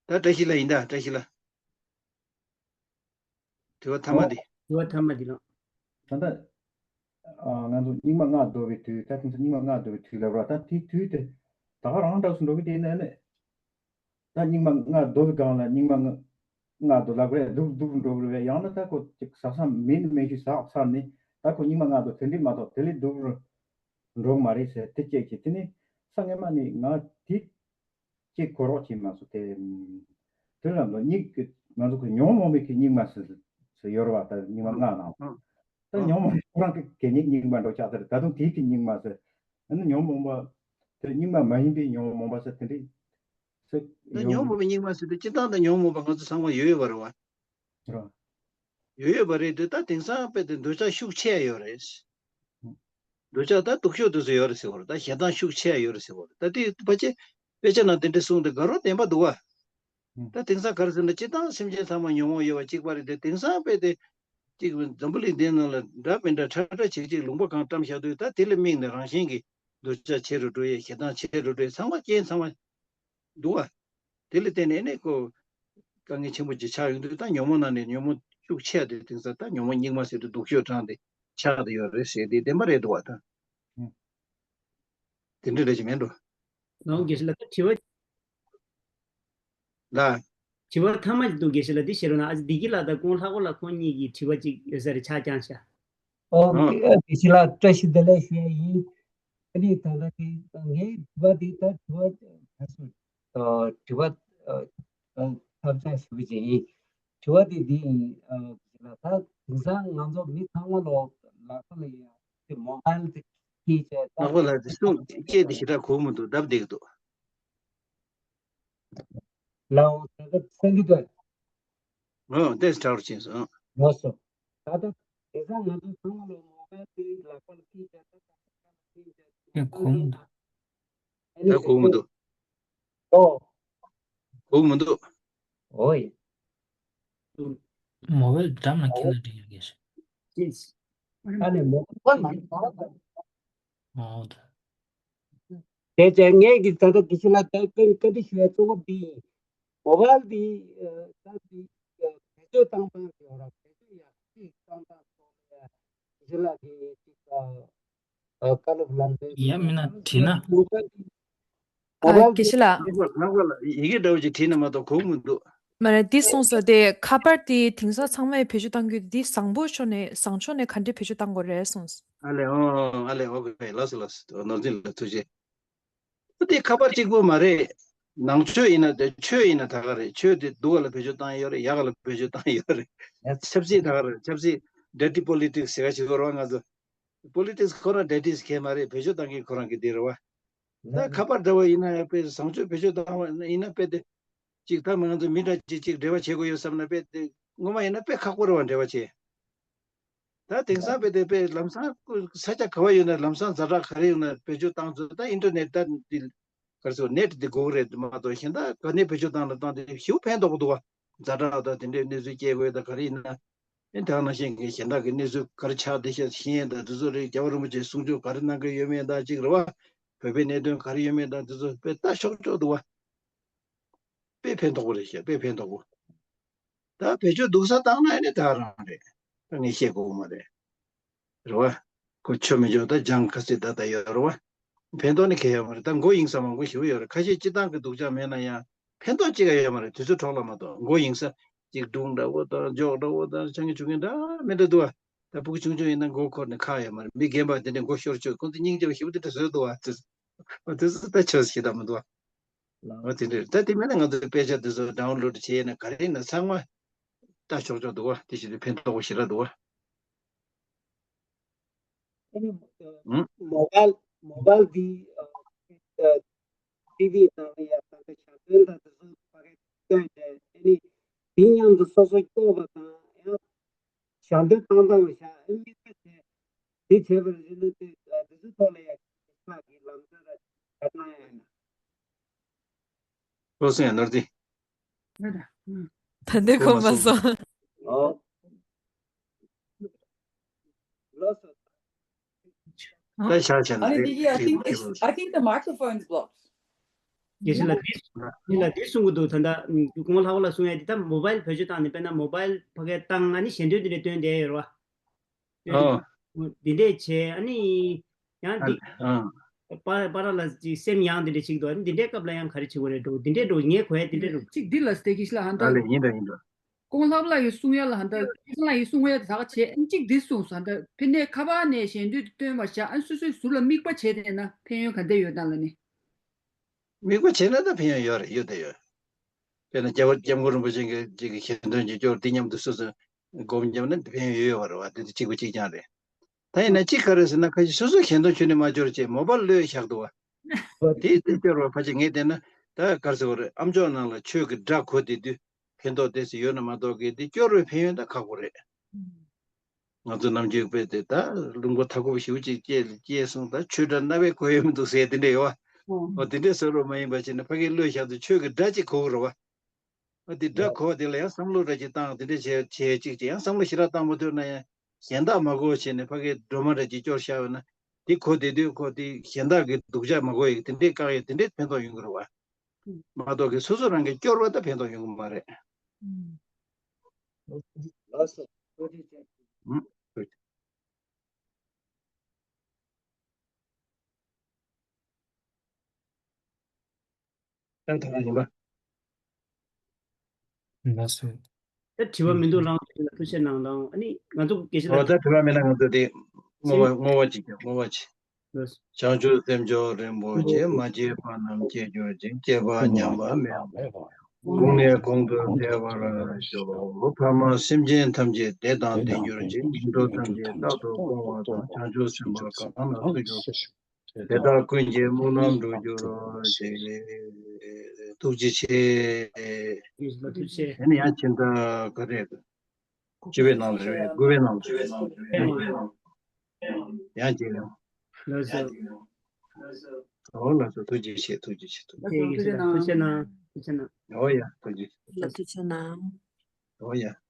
ད་བཀྲ་ཤིས་ལགས་ཡིན་ད་བཀྲ་ཤིས་ལགས། དྲི་བ་ཐ་མ་འདི། དྲི་བ་ཐ་མ་འདི་ལགས། ད་ལྟ་ཨ་ང་ཚོ་རྙིང་མ་སྔགས་བཟློག་པའི་དུས། ད་དེང་སང་རྙིང་མ་སྔགས་བཟློག་པའི་དུས་ལབ་ར། ད་དེའི་དུས་དེ་ད་ག་རང་འདྲ་སུ་འགྲོ་གི་དེ་ནས་ནས་ད་རྙིང་མ་སྔགས་བཟློག་པའི་སྒང་ལ་རྙིང་མ་སྔགས་བཟློག་ལབ་རེད། སྡུག་སྡུག་འགྲོ་གི་རེད། ཡང་ན་ད་ཁོ་ཅིག་ཟག་བསམ་མེད་ནི་མེད་ཤུལ་ཟག་ཚར་ནས་ད་ཁོ་རྙིང་མ་སྔགས་བཟློག་དེ་འདྲས་མ་གཏོགས་དེ་ལས་སྡུག་འགྲོ་གི་མ་རེད་ཟེར་དེ་སྐད་ཆ་དེ་ནི་ས་སྔོན་མ་ནས་ང་དེ། ཅིག་གོ་རོགས་བྱེད་མ་སོང་དེ། དེ་ལ་ལོ་གཉིས་ཀྱི་ང་ཚོ་གི་ཉོན་མོངས་པའི་གི་རྙིང་མ་ཟེར་ཟེར་ཡོད་རེད་བ། ད་རྙིང་མ་ལྔ་ནང་། ད་ཉོན་མོངས་པ་ཁོ་རང་གི་གད་སྙིགས་རྙིང་མ་འགྲོ་ཆགས་ཚར། ད་དུང་དེའི་གི་རྙིང་མ་ཟེར། ཨ་ནི་ཉོན་མོངས་པ་དེ་རྙིང་མ་མ་ཡིན་པའི་ཉོན་མོངས་པ་ཟེར་དེ་འདྲའི་ཟེར་ད་ཡོང་ཉོན་མོངས་པའི་རྙིང་མ་ཟེར་དུས་སྤྱིར་བཏང་ད་ཉོན་མོངས་པ་ང་ཚོ་ཚང་མ་ཡོད་ཡོད་པ་རེད་བ། རེད་བ། ཡོད་ཡོད་པ་རེད་དེ། ད་དེང་སང་དཔེ་དེ་འདོད་ཆགས་ཤུགས་ཆེ་ཡོད་རེད། འདོད་ཆགས་ད་སྡུག་ཤོས་དེ་ཚོ་ཡོད་རེད་ཟེར་བ་རེད། ད་ཞེ་སྡང་ཤུགས་ཆེ་ཡོད་རེད་ཟེར་བ་རེད། ད་དེ་ཕལ་ཆེར་དཔེ་ཆ་ནང་དེ་འདྲ་གསུངས་ཏེ་དགའ་རབ་བདེན་པ་འདུག་བ། ད་དེང་སང་ག་རེ་ཟེར་ན་སྤྱིར་བཏང་སེམས་ཅན་ཚང་མ་ཉོན་མོངས་ཡོད་པ་གཅིག་པ་རེད་དེ། དེང་སང་དཔེ་དེ་གཅིག་འཛམ་བུ་གླིང་འདི་ནང་ལ་འདྲ་མི་འདྲ་ཁྲ་ཁྲ་ཆིག་ཆིག་ལུང་པ་གང་བཀྲམ་བཞག་དུས་ད་དེ་ལ་དམིགས་ནས་རང་བཞིན་གྱིས་འདོད་ཆགས་ཆེ་རུ་འགྲོ་ཡས། ཞེ་སྡང་ཆེ་རུ་འགྲོ་ཡས། ཚང་མ་རྐྱེན་ཚང་མ་འདུག་བ། དེ་ལ་བརྟེན་ནས་ནི་ཁོ་དཀའ་ངལ་ཆེན་པོ་ཅིག་ཆགས་ཡོང་དུས་ད་ཉོན་མོངས་ནང་ནས་ཉོན་མོངས་ཤུགས་ཆེ་བ་དེ་དེང་སང་ད་ཉོན་མོངས་རྙིང་མ་ཟེར་དུས་སྡུག་ཤོས་གྲངས་དེ་ཆགས་བསྡད་ཡོད་རེད་ཟེར་དེ་བདེན་པ་རེད་འདུག་བ་ད། དེ་འདྲ་རེད་ཅེས་མིན་འགྲོ། ནང་དགེ་བཤེས་ལགས་ད་དྲི་བ། ལ། དྲི་བ་ཐ་མ་ཅིག་འདུག་དགེ་བཤེས་ལགས་འདི་བཤད་རོགས་གནང་། ཨ་ཙི་བདེ་སྐྱིད་ལགས་དང་ཁོང་ལྷག་པ་ལ་ཁོང་གཉིས་ཀྱི་དྲི་བ་ཅིག་ཡོད་ས་རེད། ཕྱག་བརྐྱངས་ཤག་ཨོ། ཨ། དགེ་བཤེས་ལགས་བཀྲ་ཤིས་བདེ་ལེགས་ཞུ་ཡ་ཡིན། ཨ་ནི་ད་ལྟ་དེ་ངའི་དྲི་བ་འདི་ད་དྲི་བ་ད་སུ་ཨ་དྲི་བ་ཨ་ཨ་ཐབས་ཆག་ཞུ་གི་ཅིག་ཡིན། དྲི་བ་འདི་འདི་ཡིན། ཨ་དགེ་བཤེས་ལགས་ད་དེང་སང་ང་ཚོ་མི་ཚང་མ་ལོ་ལག་པ་ལ་ཡ་དེ་མོ་བྷལ་དེ་སྐྱེས་བྱས་ད་ལག་པ་ལ་དེ་སུ་སྐྱེས་དེ་ཞེ་དྲག་གོ་མི་འདུག་སྟབས་བདེ་གི་འདུག་ལའོ་ད་ད་སེང་གི་དོན། ཨོ་དེ་སྐྲག་རུ་ཕྱིན་སོང་། ལགས་སོ། ད་ད་དེ་ས་ང་ཚོ་ཚང་མ་ལ་མོ་བལ་དེ་ལག་པར་ཐིག་བྱས་ད་ད་ལག་པར་ཐིག་བྱས་ད་ཡ་གོང་དུ། ད་གོང་མི་འདུག་ཨོ། གོང་མི་འདུག་ཨོ་ཡ། མོ་བལ་འགྲམ་ལ་འཁྱེར་ན་འགྲིག་ཡོད་ཀྱི་རེད། ཨ་ནི་མོ་བལ་ཨོ་ད། དེ་བྱས་ངས་ཀྱི་ད་ལྟ་དེ་ཤི་ལ་ད་བཀའ་བཀའ་འདྲི་ཞུ་ཡ་གཙོ་བོ་འདི་ཡིན། མོ་བལ་འདི་ད་འདི་བེད་སྤྱོད་བཏང་སྟངས་ཡོད་ར། བེད་སྤྱོད་ཡག་ཅིག་བཏང་སྟངས་ཐོག་ལ་དེ་ཤི་ལ་གི་ཅིག་བཀའ་སློབ་ལམ་སྟོན་ཡ་མིན་ན་དྲིས་ན། མོ་བལ་འདི་ཨ། དགེ་བཤེས་ལགས། ལྷག་པ་ལ་ཡི་གེ་འདྲ་བོ་ཅིག་བྲིས་ན་མ་གཏོགས་གོ་མི་འདུག་མ་རེད། འདི་གསུངས་སོ། དེ་ཁ་པར་དེ་དེང་སང་ཚང་མས་བེད་སྤྱོད་གཏང་རྒྱུ་འདི་བཟང་པོ་ཕྱོགས་ནས་བཟང་ཕྱོགས་ནས་ག་འདྲས་བེད་སྤྱོད་གཏང་དགོས་རེད་གསུངས་སོ། ཨ་ལེ་ཨོ་ཨ་ལེ་ཨོ་ཁེ་ལགས་སོ་ལགས་སོ། ནོར་འཛིན་ལ་ཐུགས་རྗེ། དེ་ཁ་པར་གཅིག་པོ་མ་རེད། ནང་ཆོས་ཡིན་ན་དེ་ཆོས་ཡིན་ན་ད་ག་རེད། ཆོས་དེ་སྡུག་ག་ལ་བེད་སྤྱོད་གཏང་ཡོད་རེད། ཡག་ག་ལ་བེད་སྤྱོད་གཏང་ཡོད་རེད། ཆབ་སྲིད་ད་ག་རེད། ཆབ་སྲིད་dirty politics ཟེར་ག་ཞིག་ཡོད་རེད་བ། ང་ཚོ་politics ཁོ་རང་dirty ཟེར་མཁན་མ་རེད། བེད་སྤྱོད་གཏང་མཁན་ཁོ་རང་གི་དེ་རེད་བ། ད་ཁ་པར་འདྲ་བོ་ཡིན་ན་ཡང་དཔེ་བཟང་སྤྱོད་བེད་སྤྱོད་བཏང་བ་ཡིན་ན་དཔེ་དེ། གཅིག་ད་མི་ང་ཚོ་མི་འདྲ་གཅིག་གཅིག་འབྲེལ་བ་བྱེད་དགོས་ཡོད་བསམ་ན་དཔེ་དེ་ངོ་མ་ཡིན་ན་དཔེ་ཁག་པོ་རེད་བ། འབྲེལ་བ་བྱེད། ད་དེང་སང་དཔེ་དེ་དཔེ་ལམ་སང་ས་ཆ་ག་བ་ཡོད་ན་ལམ་སང་ཛ་དྲག་ག་རེ་ཡོད་ན་བེད་སྤྱོད་བཏང་ཚུལ། ད་ཨིན་ཊར་ནེཊ་ད་འདི་ག་རེ་ཟེར་ནེཊ་འདི་དགོས་རེད་མ་གཏོགས་གཞན་དག་ག་ནས་བེད་སྤྱོད་བཏང་ན་བཏང་དེ་ཞེ་པོ་ཕན་ཐོགས་འདུག་བ། ཛ་དྲག་དང་དེ་འདྲའི་གནས་ཚུལ་སྐྱེལ་དགོས་ད་ག་རེ་ཡིན་ན། ཨེ་དེ་ནང་བཞིན་གྱི་གཞན་དག་གི་གནས་ཚུལ་ག་རེ་ཆགས་བསྡད་ཤག་ཤེས་ཡས་དང་དེ་ཚོ་རེད། རྒྱལ་བ་རིན་པོ་ཆེས་གསུང་ཆོས་ག་རེ་གནང་གི་ཡོད་མེད་དང་གཅིག་རེད་བ། བོད་པའི་གནད་དོན་ག་རེ་ཡོད་མེད་དང་དེ་ཚོ་དཔེ་ལྟ་ཆོག་ཆོག་འདུག་བ། དཔེ་ཕན་ཐོགས་པོ་རེད་ཤག་དཔེ་ཕན་ཐོགས་པོ། ད་བེད་སྤྱོད་སྡུག་ས་བཏང་ན་ཨེ་ནི་ད་རང་རེད། ད་ངས་བཤད་དགོས་མ་རེད། རེད་བ། ཁོ་ཆོ་མི་ཆོ་ད་སྦྱང་ག་ཚོད་ད་ད་ཡོད་རེད་བ། ཕན་ཐོགས་ནི་གང་ཡང་ཡོད་མ་རེད། ད་མགོ་གཡེང་ས་མང་པོ་ཞེ་པོ་ཡོད་རེད། ཁ་ཤས་སྤྱི་བཏང་གི་སྡུག་ཅག་མེད་ན་ཡང་ཕན་ཐོགས་གཅིག་ཀྱང་ཡོད་མ་རེད། དུས་ཚོད་འཕྲོ་བརླག་མ་གཏོགས། མགོ་གཡེང་ས་ཅིག་སྒྲུང་འདྲ་བོ་དང་འཇོག་འདྲ་བོ་དང་ཆང་གི་ཆུང་གི་འདྲ་མི་འདྲ་འདུག་བ། ད་ཕྲུ་གུ་ཆུང་ཆུང་ཡིན་ན་མགོ་འཁོར་ནས་ཁ་ཡོད་མ་རེད། མི་རྒན་པ་དེ་འདྲས་མགོ་ཤོར་ཆོག་ཁོང་ཚོ་སྙིང་རྗེ་པོ་ཞེ་པོ་དེ་འདྲ་བཟོས་འདུག་བ། དེ་ཚོ་ད་ཆོས་ཤེས་ད་མི་འདུག་བ། ལགས་འོ་དེ་འདྲས་ད་དེ་མིན་ན་ང་ཚོ་དཔེ་ཆ་དེ་ཚོ་ཌའུན་ལོཌ་བྱས་ན་ག་རེ་ཡིན་ན་ཚང་མ་ལྟ་ཆོག་ཆོག་འདུག་བ། དེ་བཞིན་དུ་ཕན་ཐོགས་པོ་ཞེ་དྲག་འདུག་བ། ཨ་ནི་ཨུ། མོ་བལ་མོ་བལ་འདི་ཨ་ཨ་ཊི་ཝི་ནང་ལ་ཡང་ད་ལྟ་ཞལ་འདོན་དང་དེ་ཚོ་ཕ་གིར་སྟོན་ཏེ། ཨ་ནི་དེ་མཉམ་དུ་སོ་སོ་སྐྱོར་བ་དང་ཡང་ཞལ་འདོན་བཏང་སྟངས་ལ་བཞག་ཨ་ནི་དེ་དེ་བྱས་པར་རིན་ལུགས་དེ་དེ་ཚོའི་ཐོག་ལ་ཡང་ཁྱེད་ཀྱི་ལམ་སྟོན་ལ་ཁྱབ་སྣང་ཡང་ཡིན་ན། བློ་སེང་ནོར་འདི། ད་འདི་གོ་མ་སོང་། ཨོ། ལགས་སོ། ད་ཤར་བྱས་ན་རེད། Didi, I think it's, I think the microphone is blocked. དགེ་བཤེས་ལགས་འདི་ལ་འདི་གསུང་གི་འདུག་ད་ལྟ་སྐུ་ངོ་ལྷག་པ་ལགས་གསུང་ཡ་འདི་ད་མོ་བལ་བེད་སྤྱོད་བཏང་ནས་དཔེར་ན་མོ་བལ་ཕ་གིར་བཏང་ཨ་ནི་ཞལ་འདོན་འདི་འདྲ་སྟོན་བསྡད་ཡོད་རེད་བ། ཨོ། འདི་འདྲས་བྱས་ཨ་ནི་ཡང་འདི་ཨ། པ་པ་ར་ལ་ཅིག་སེམས་ཡང་འདི་འདྲས་ཅིག་འདུག་འདི་འདྲའི་སྐབས་ལ་ཡང་ག་རེ་བྱེད་དགོས་རེད་འགྲོ། འདི་འདྲས་འགྲོ་ངས་གོ་ཡ་འདི་འདྲས་འགྲོ། ཅིག་འདི་ལ་སྟེ་གི་ཤི་ལ་ཧན་ད། ཨ་ལེ་ཡིན་ད་ཡིན་ད། ཀོང་ལྷབ་ལ་ཡི་གསུང་ཡ་ལ་ཧན་ད་ཀི་ལ་ཡི་གསུང་ཡ་ད་ག་བྱེད་ཨན་ཅིག་འདི་གསུངས་སོ་ཧན་ད་ཕི་ནས་ཁ་པར་ནས་ཞལ་འདོན་སྟོན་པ་བྱ་ཨན་སོ་སོའི་ཟུར་ལ་དམིགས་པ་བྱས་ཏེ་ན་ཕན་ཡོན་ག་འདྲ་ཡོད་ད་ལ་ནི། དམིགས་པ་བྱས་ན་ད་ཕན་ཡོན་ཡོད་རེད་ཡོད་ད་ཡོད། དཔེར་ན་རྒྱལ་བ་སྐྱབས་མགོན་རིན་པོ་ཆེ་གི་ཅིག་གི་ཞལ་འདོན་གྱི་སྐྱོར་འདི་མཉམ་དུ་སོ་སོ་སྒོམ་བརྒྱབ་ན་ཕན་ཡོན་ཡོད་ཡོད་པ་རེད་བ། དེ་དེ་གཅིག་པ་གཅིག་རྐྱང་རེད། ད་ཡིན་ན་གཅིག་ག་རེ་ཟེར་ན་ཁ་ཤས་སོ་སོ་ཞལ་འདོན་ཁྱོན་ནས་མ་འབྱོར་བྱས་མོ་བལ་བློས་བཞག་འདུག་བ། དེ་དེ་སྐྱོར་བ་ཕལ་ཆེར་ངས་བལྟས་ན་ད་ག་རེ་ཟེར་བ་རེད། ཨ་མཆོག་ནང་ལ་ཆོས་ཀྱི་སྒྲ་གོ་བདེ་དུས་ཕན་ཐོགས་དེ་ཚོ་ཡོད་ན་མ་གཏོགས་གི་དེ་སྐྱོར་བའི་ཕན་ཡོན་ད་ཁག་པོ་རེད། ང་ཚོ་ནམ་རྒྱུན་དཔེ་དེ་ད་ལུང་པ་མཐའ་འཁོབ་ཞེ་པོ་ཅིག་སྐྱེས་སྐྱེས་སོང་ད་ཆོས་སྒྲ་རྣ་བས་གོ་ཡོད་མི་འདུག་ཟེར་དེ་འདྲ་ཡོད་བ། ཨོ་དེ་འདྲས་བཟོ་རོགས་མ་ཡིན་པ་བྱས་ན་ཕ་གིར་བློས་བཞག་དུས་ཆོས་ཀྱི་སྒྲ་ཅིག་གོ་གི་རེད་བ། ཨ་དེ་སྒྲ་གོ་བ་དེ་ལ་ཡང་བསམ་བློ་འདྲ་ཅིག་བཏང་དེ་འདྲ་བྱས་བྱས་ཅིག་ཅིག་ཡང་བསམ་བློ་ཞེ་དྲག་བཏང་མ་ཐུབ་ན་ཡང་གཞན་དག་མ་གོ་བྱས་ནས་ཕ་གིའི་སྒྲོལ་མ་འདྲ་ཅིག་སྐྱོར་བཞག་ཡོད་ན་དེ་གོ་བདེ་དུས་ཁོ་དེ་གཞན་དག་གི་སྡུག་ཅག་མ་གོ་ཡི་དེ་འདྲའི་བཀག་ཡི་དེ་འདྲའི་ཕན་ཐོགས་ཡོང་གི་རེད་བ། མ་གཏོགས་ཀྱི་སོ་སོ་རང་གི་སྐྱོར་བ་ད་ཕན་ཐོགས་ཡོང་གི་མ་རེད། ལགས་སོ། ད་ད་ཡིན་པ། ལགས་སོ། ད་དྲི་བ་མི་འདུག་རང་ཚོ་ལ་ཐུགས་ཆེ་གནང་དང་ཨ་ནི་ང་ཚོ་དགེ་བཤེས་ཨོ་ལགས། ད་དྲི་བ་མེད་ན་ང་ཚོ་དེ་བསྔོ་བ་བསྔོ་བ་ཅིག་བསྔོ་བ་ཅིག་ལགས་སོ། བྱང་ཆུབ་སེམས་མཆོག་རིན་པོ་ཆེ། མ་སྐྱེས་པ་རྣམས་སྐྱེ་གྱུར་ཅིག་སྐྱེས་པ་ཉམས་པ་མེད་པར་གོང་ནས་གོང་དུ་འཕེལ་བར་ཤོག་ཕ་མ་སེམས་ཅན་ཐམས་ཅད་བདེ་དང་ལྡན་གྱུར་ཅིག་ཉིན་ཐོ་ཐམས་ཅད་རྟག་ཏུ་སྐོང་བ་དང་བྱང་ཆུབ་སེམས་དཔའ་གང་ལ་ཐུག་གྱུར་ཅིག་དེ་དག་ཀུན་གྱི་སྨོན་ལམ་འགྲུབ་གྱུར་ཅིག་ཐུགས་རྗེ་ཆེ། ཡེ་ཤེས་ལགས་ཐུགས་རྗེ་ཆེ། ཨ་ནི་ཡང་ཕྱི་ཟླ་ག་རེ་རེད། བཅུ་པའི་ནང་ལ་རེད། དགུ་པའི་ནང་ལ་རེད། ཡང་རྗེས་ལ། ལགས་སོ། ཨོ་ལགས་སོ། ཐུགས་རྗེ་ཆེ། ཐུགས་རྗེ་ཆེ། ཐུགས་རྗེ་ཆེ། ཡེ་ཤེས་ལགས་ཐུགས་རྗེ་གནང་། ཐུགས་རྗེ་གནང་། ཨོ་ཡ། ཐུགས་རྗེ་ཆེ། ལགས་ཐུགས་རྗེ་གནང་། ཨོ་ཡ།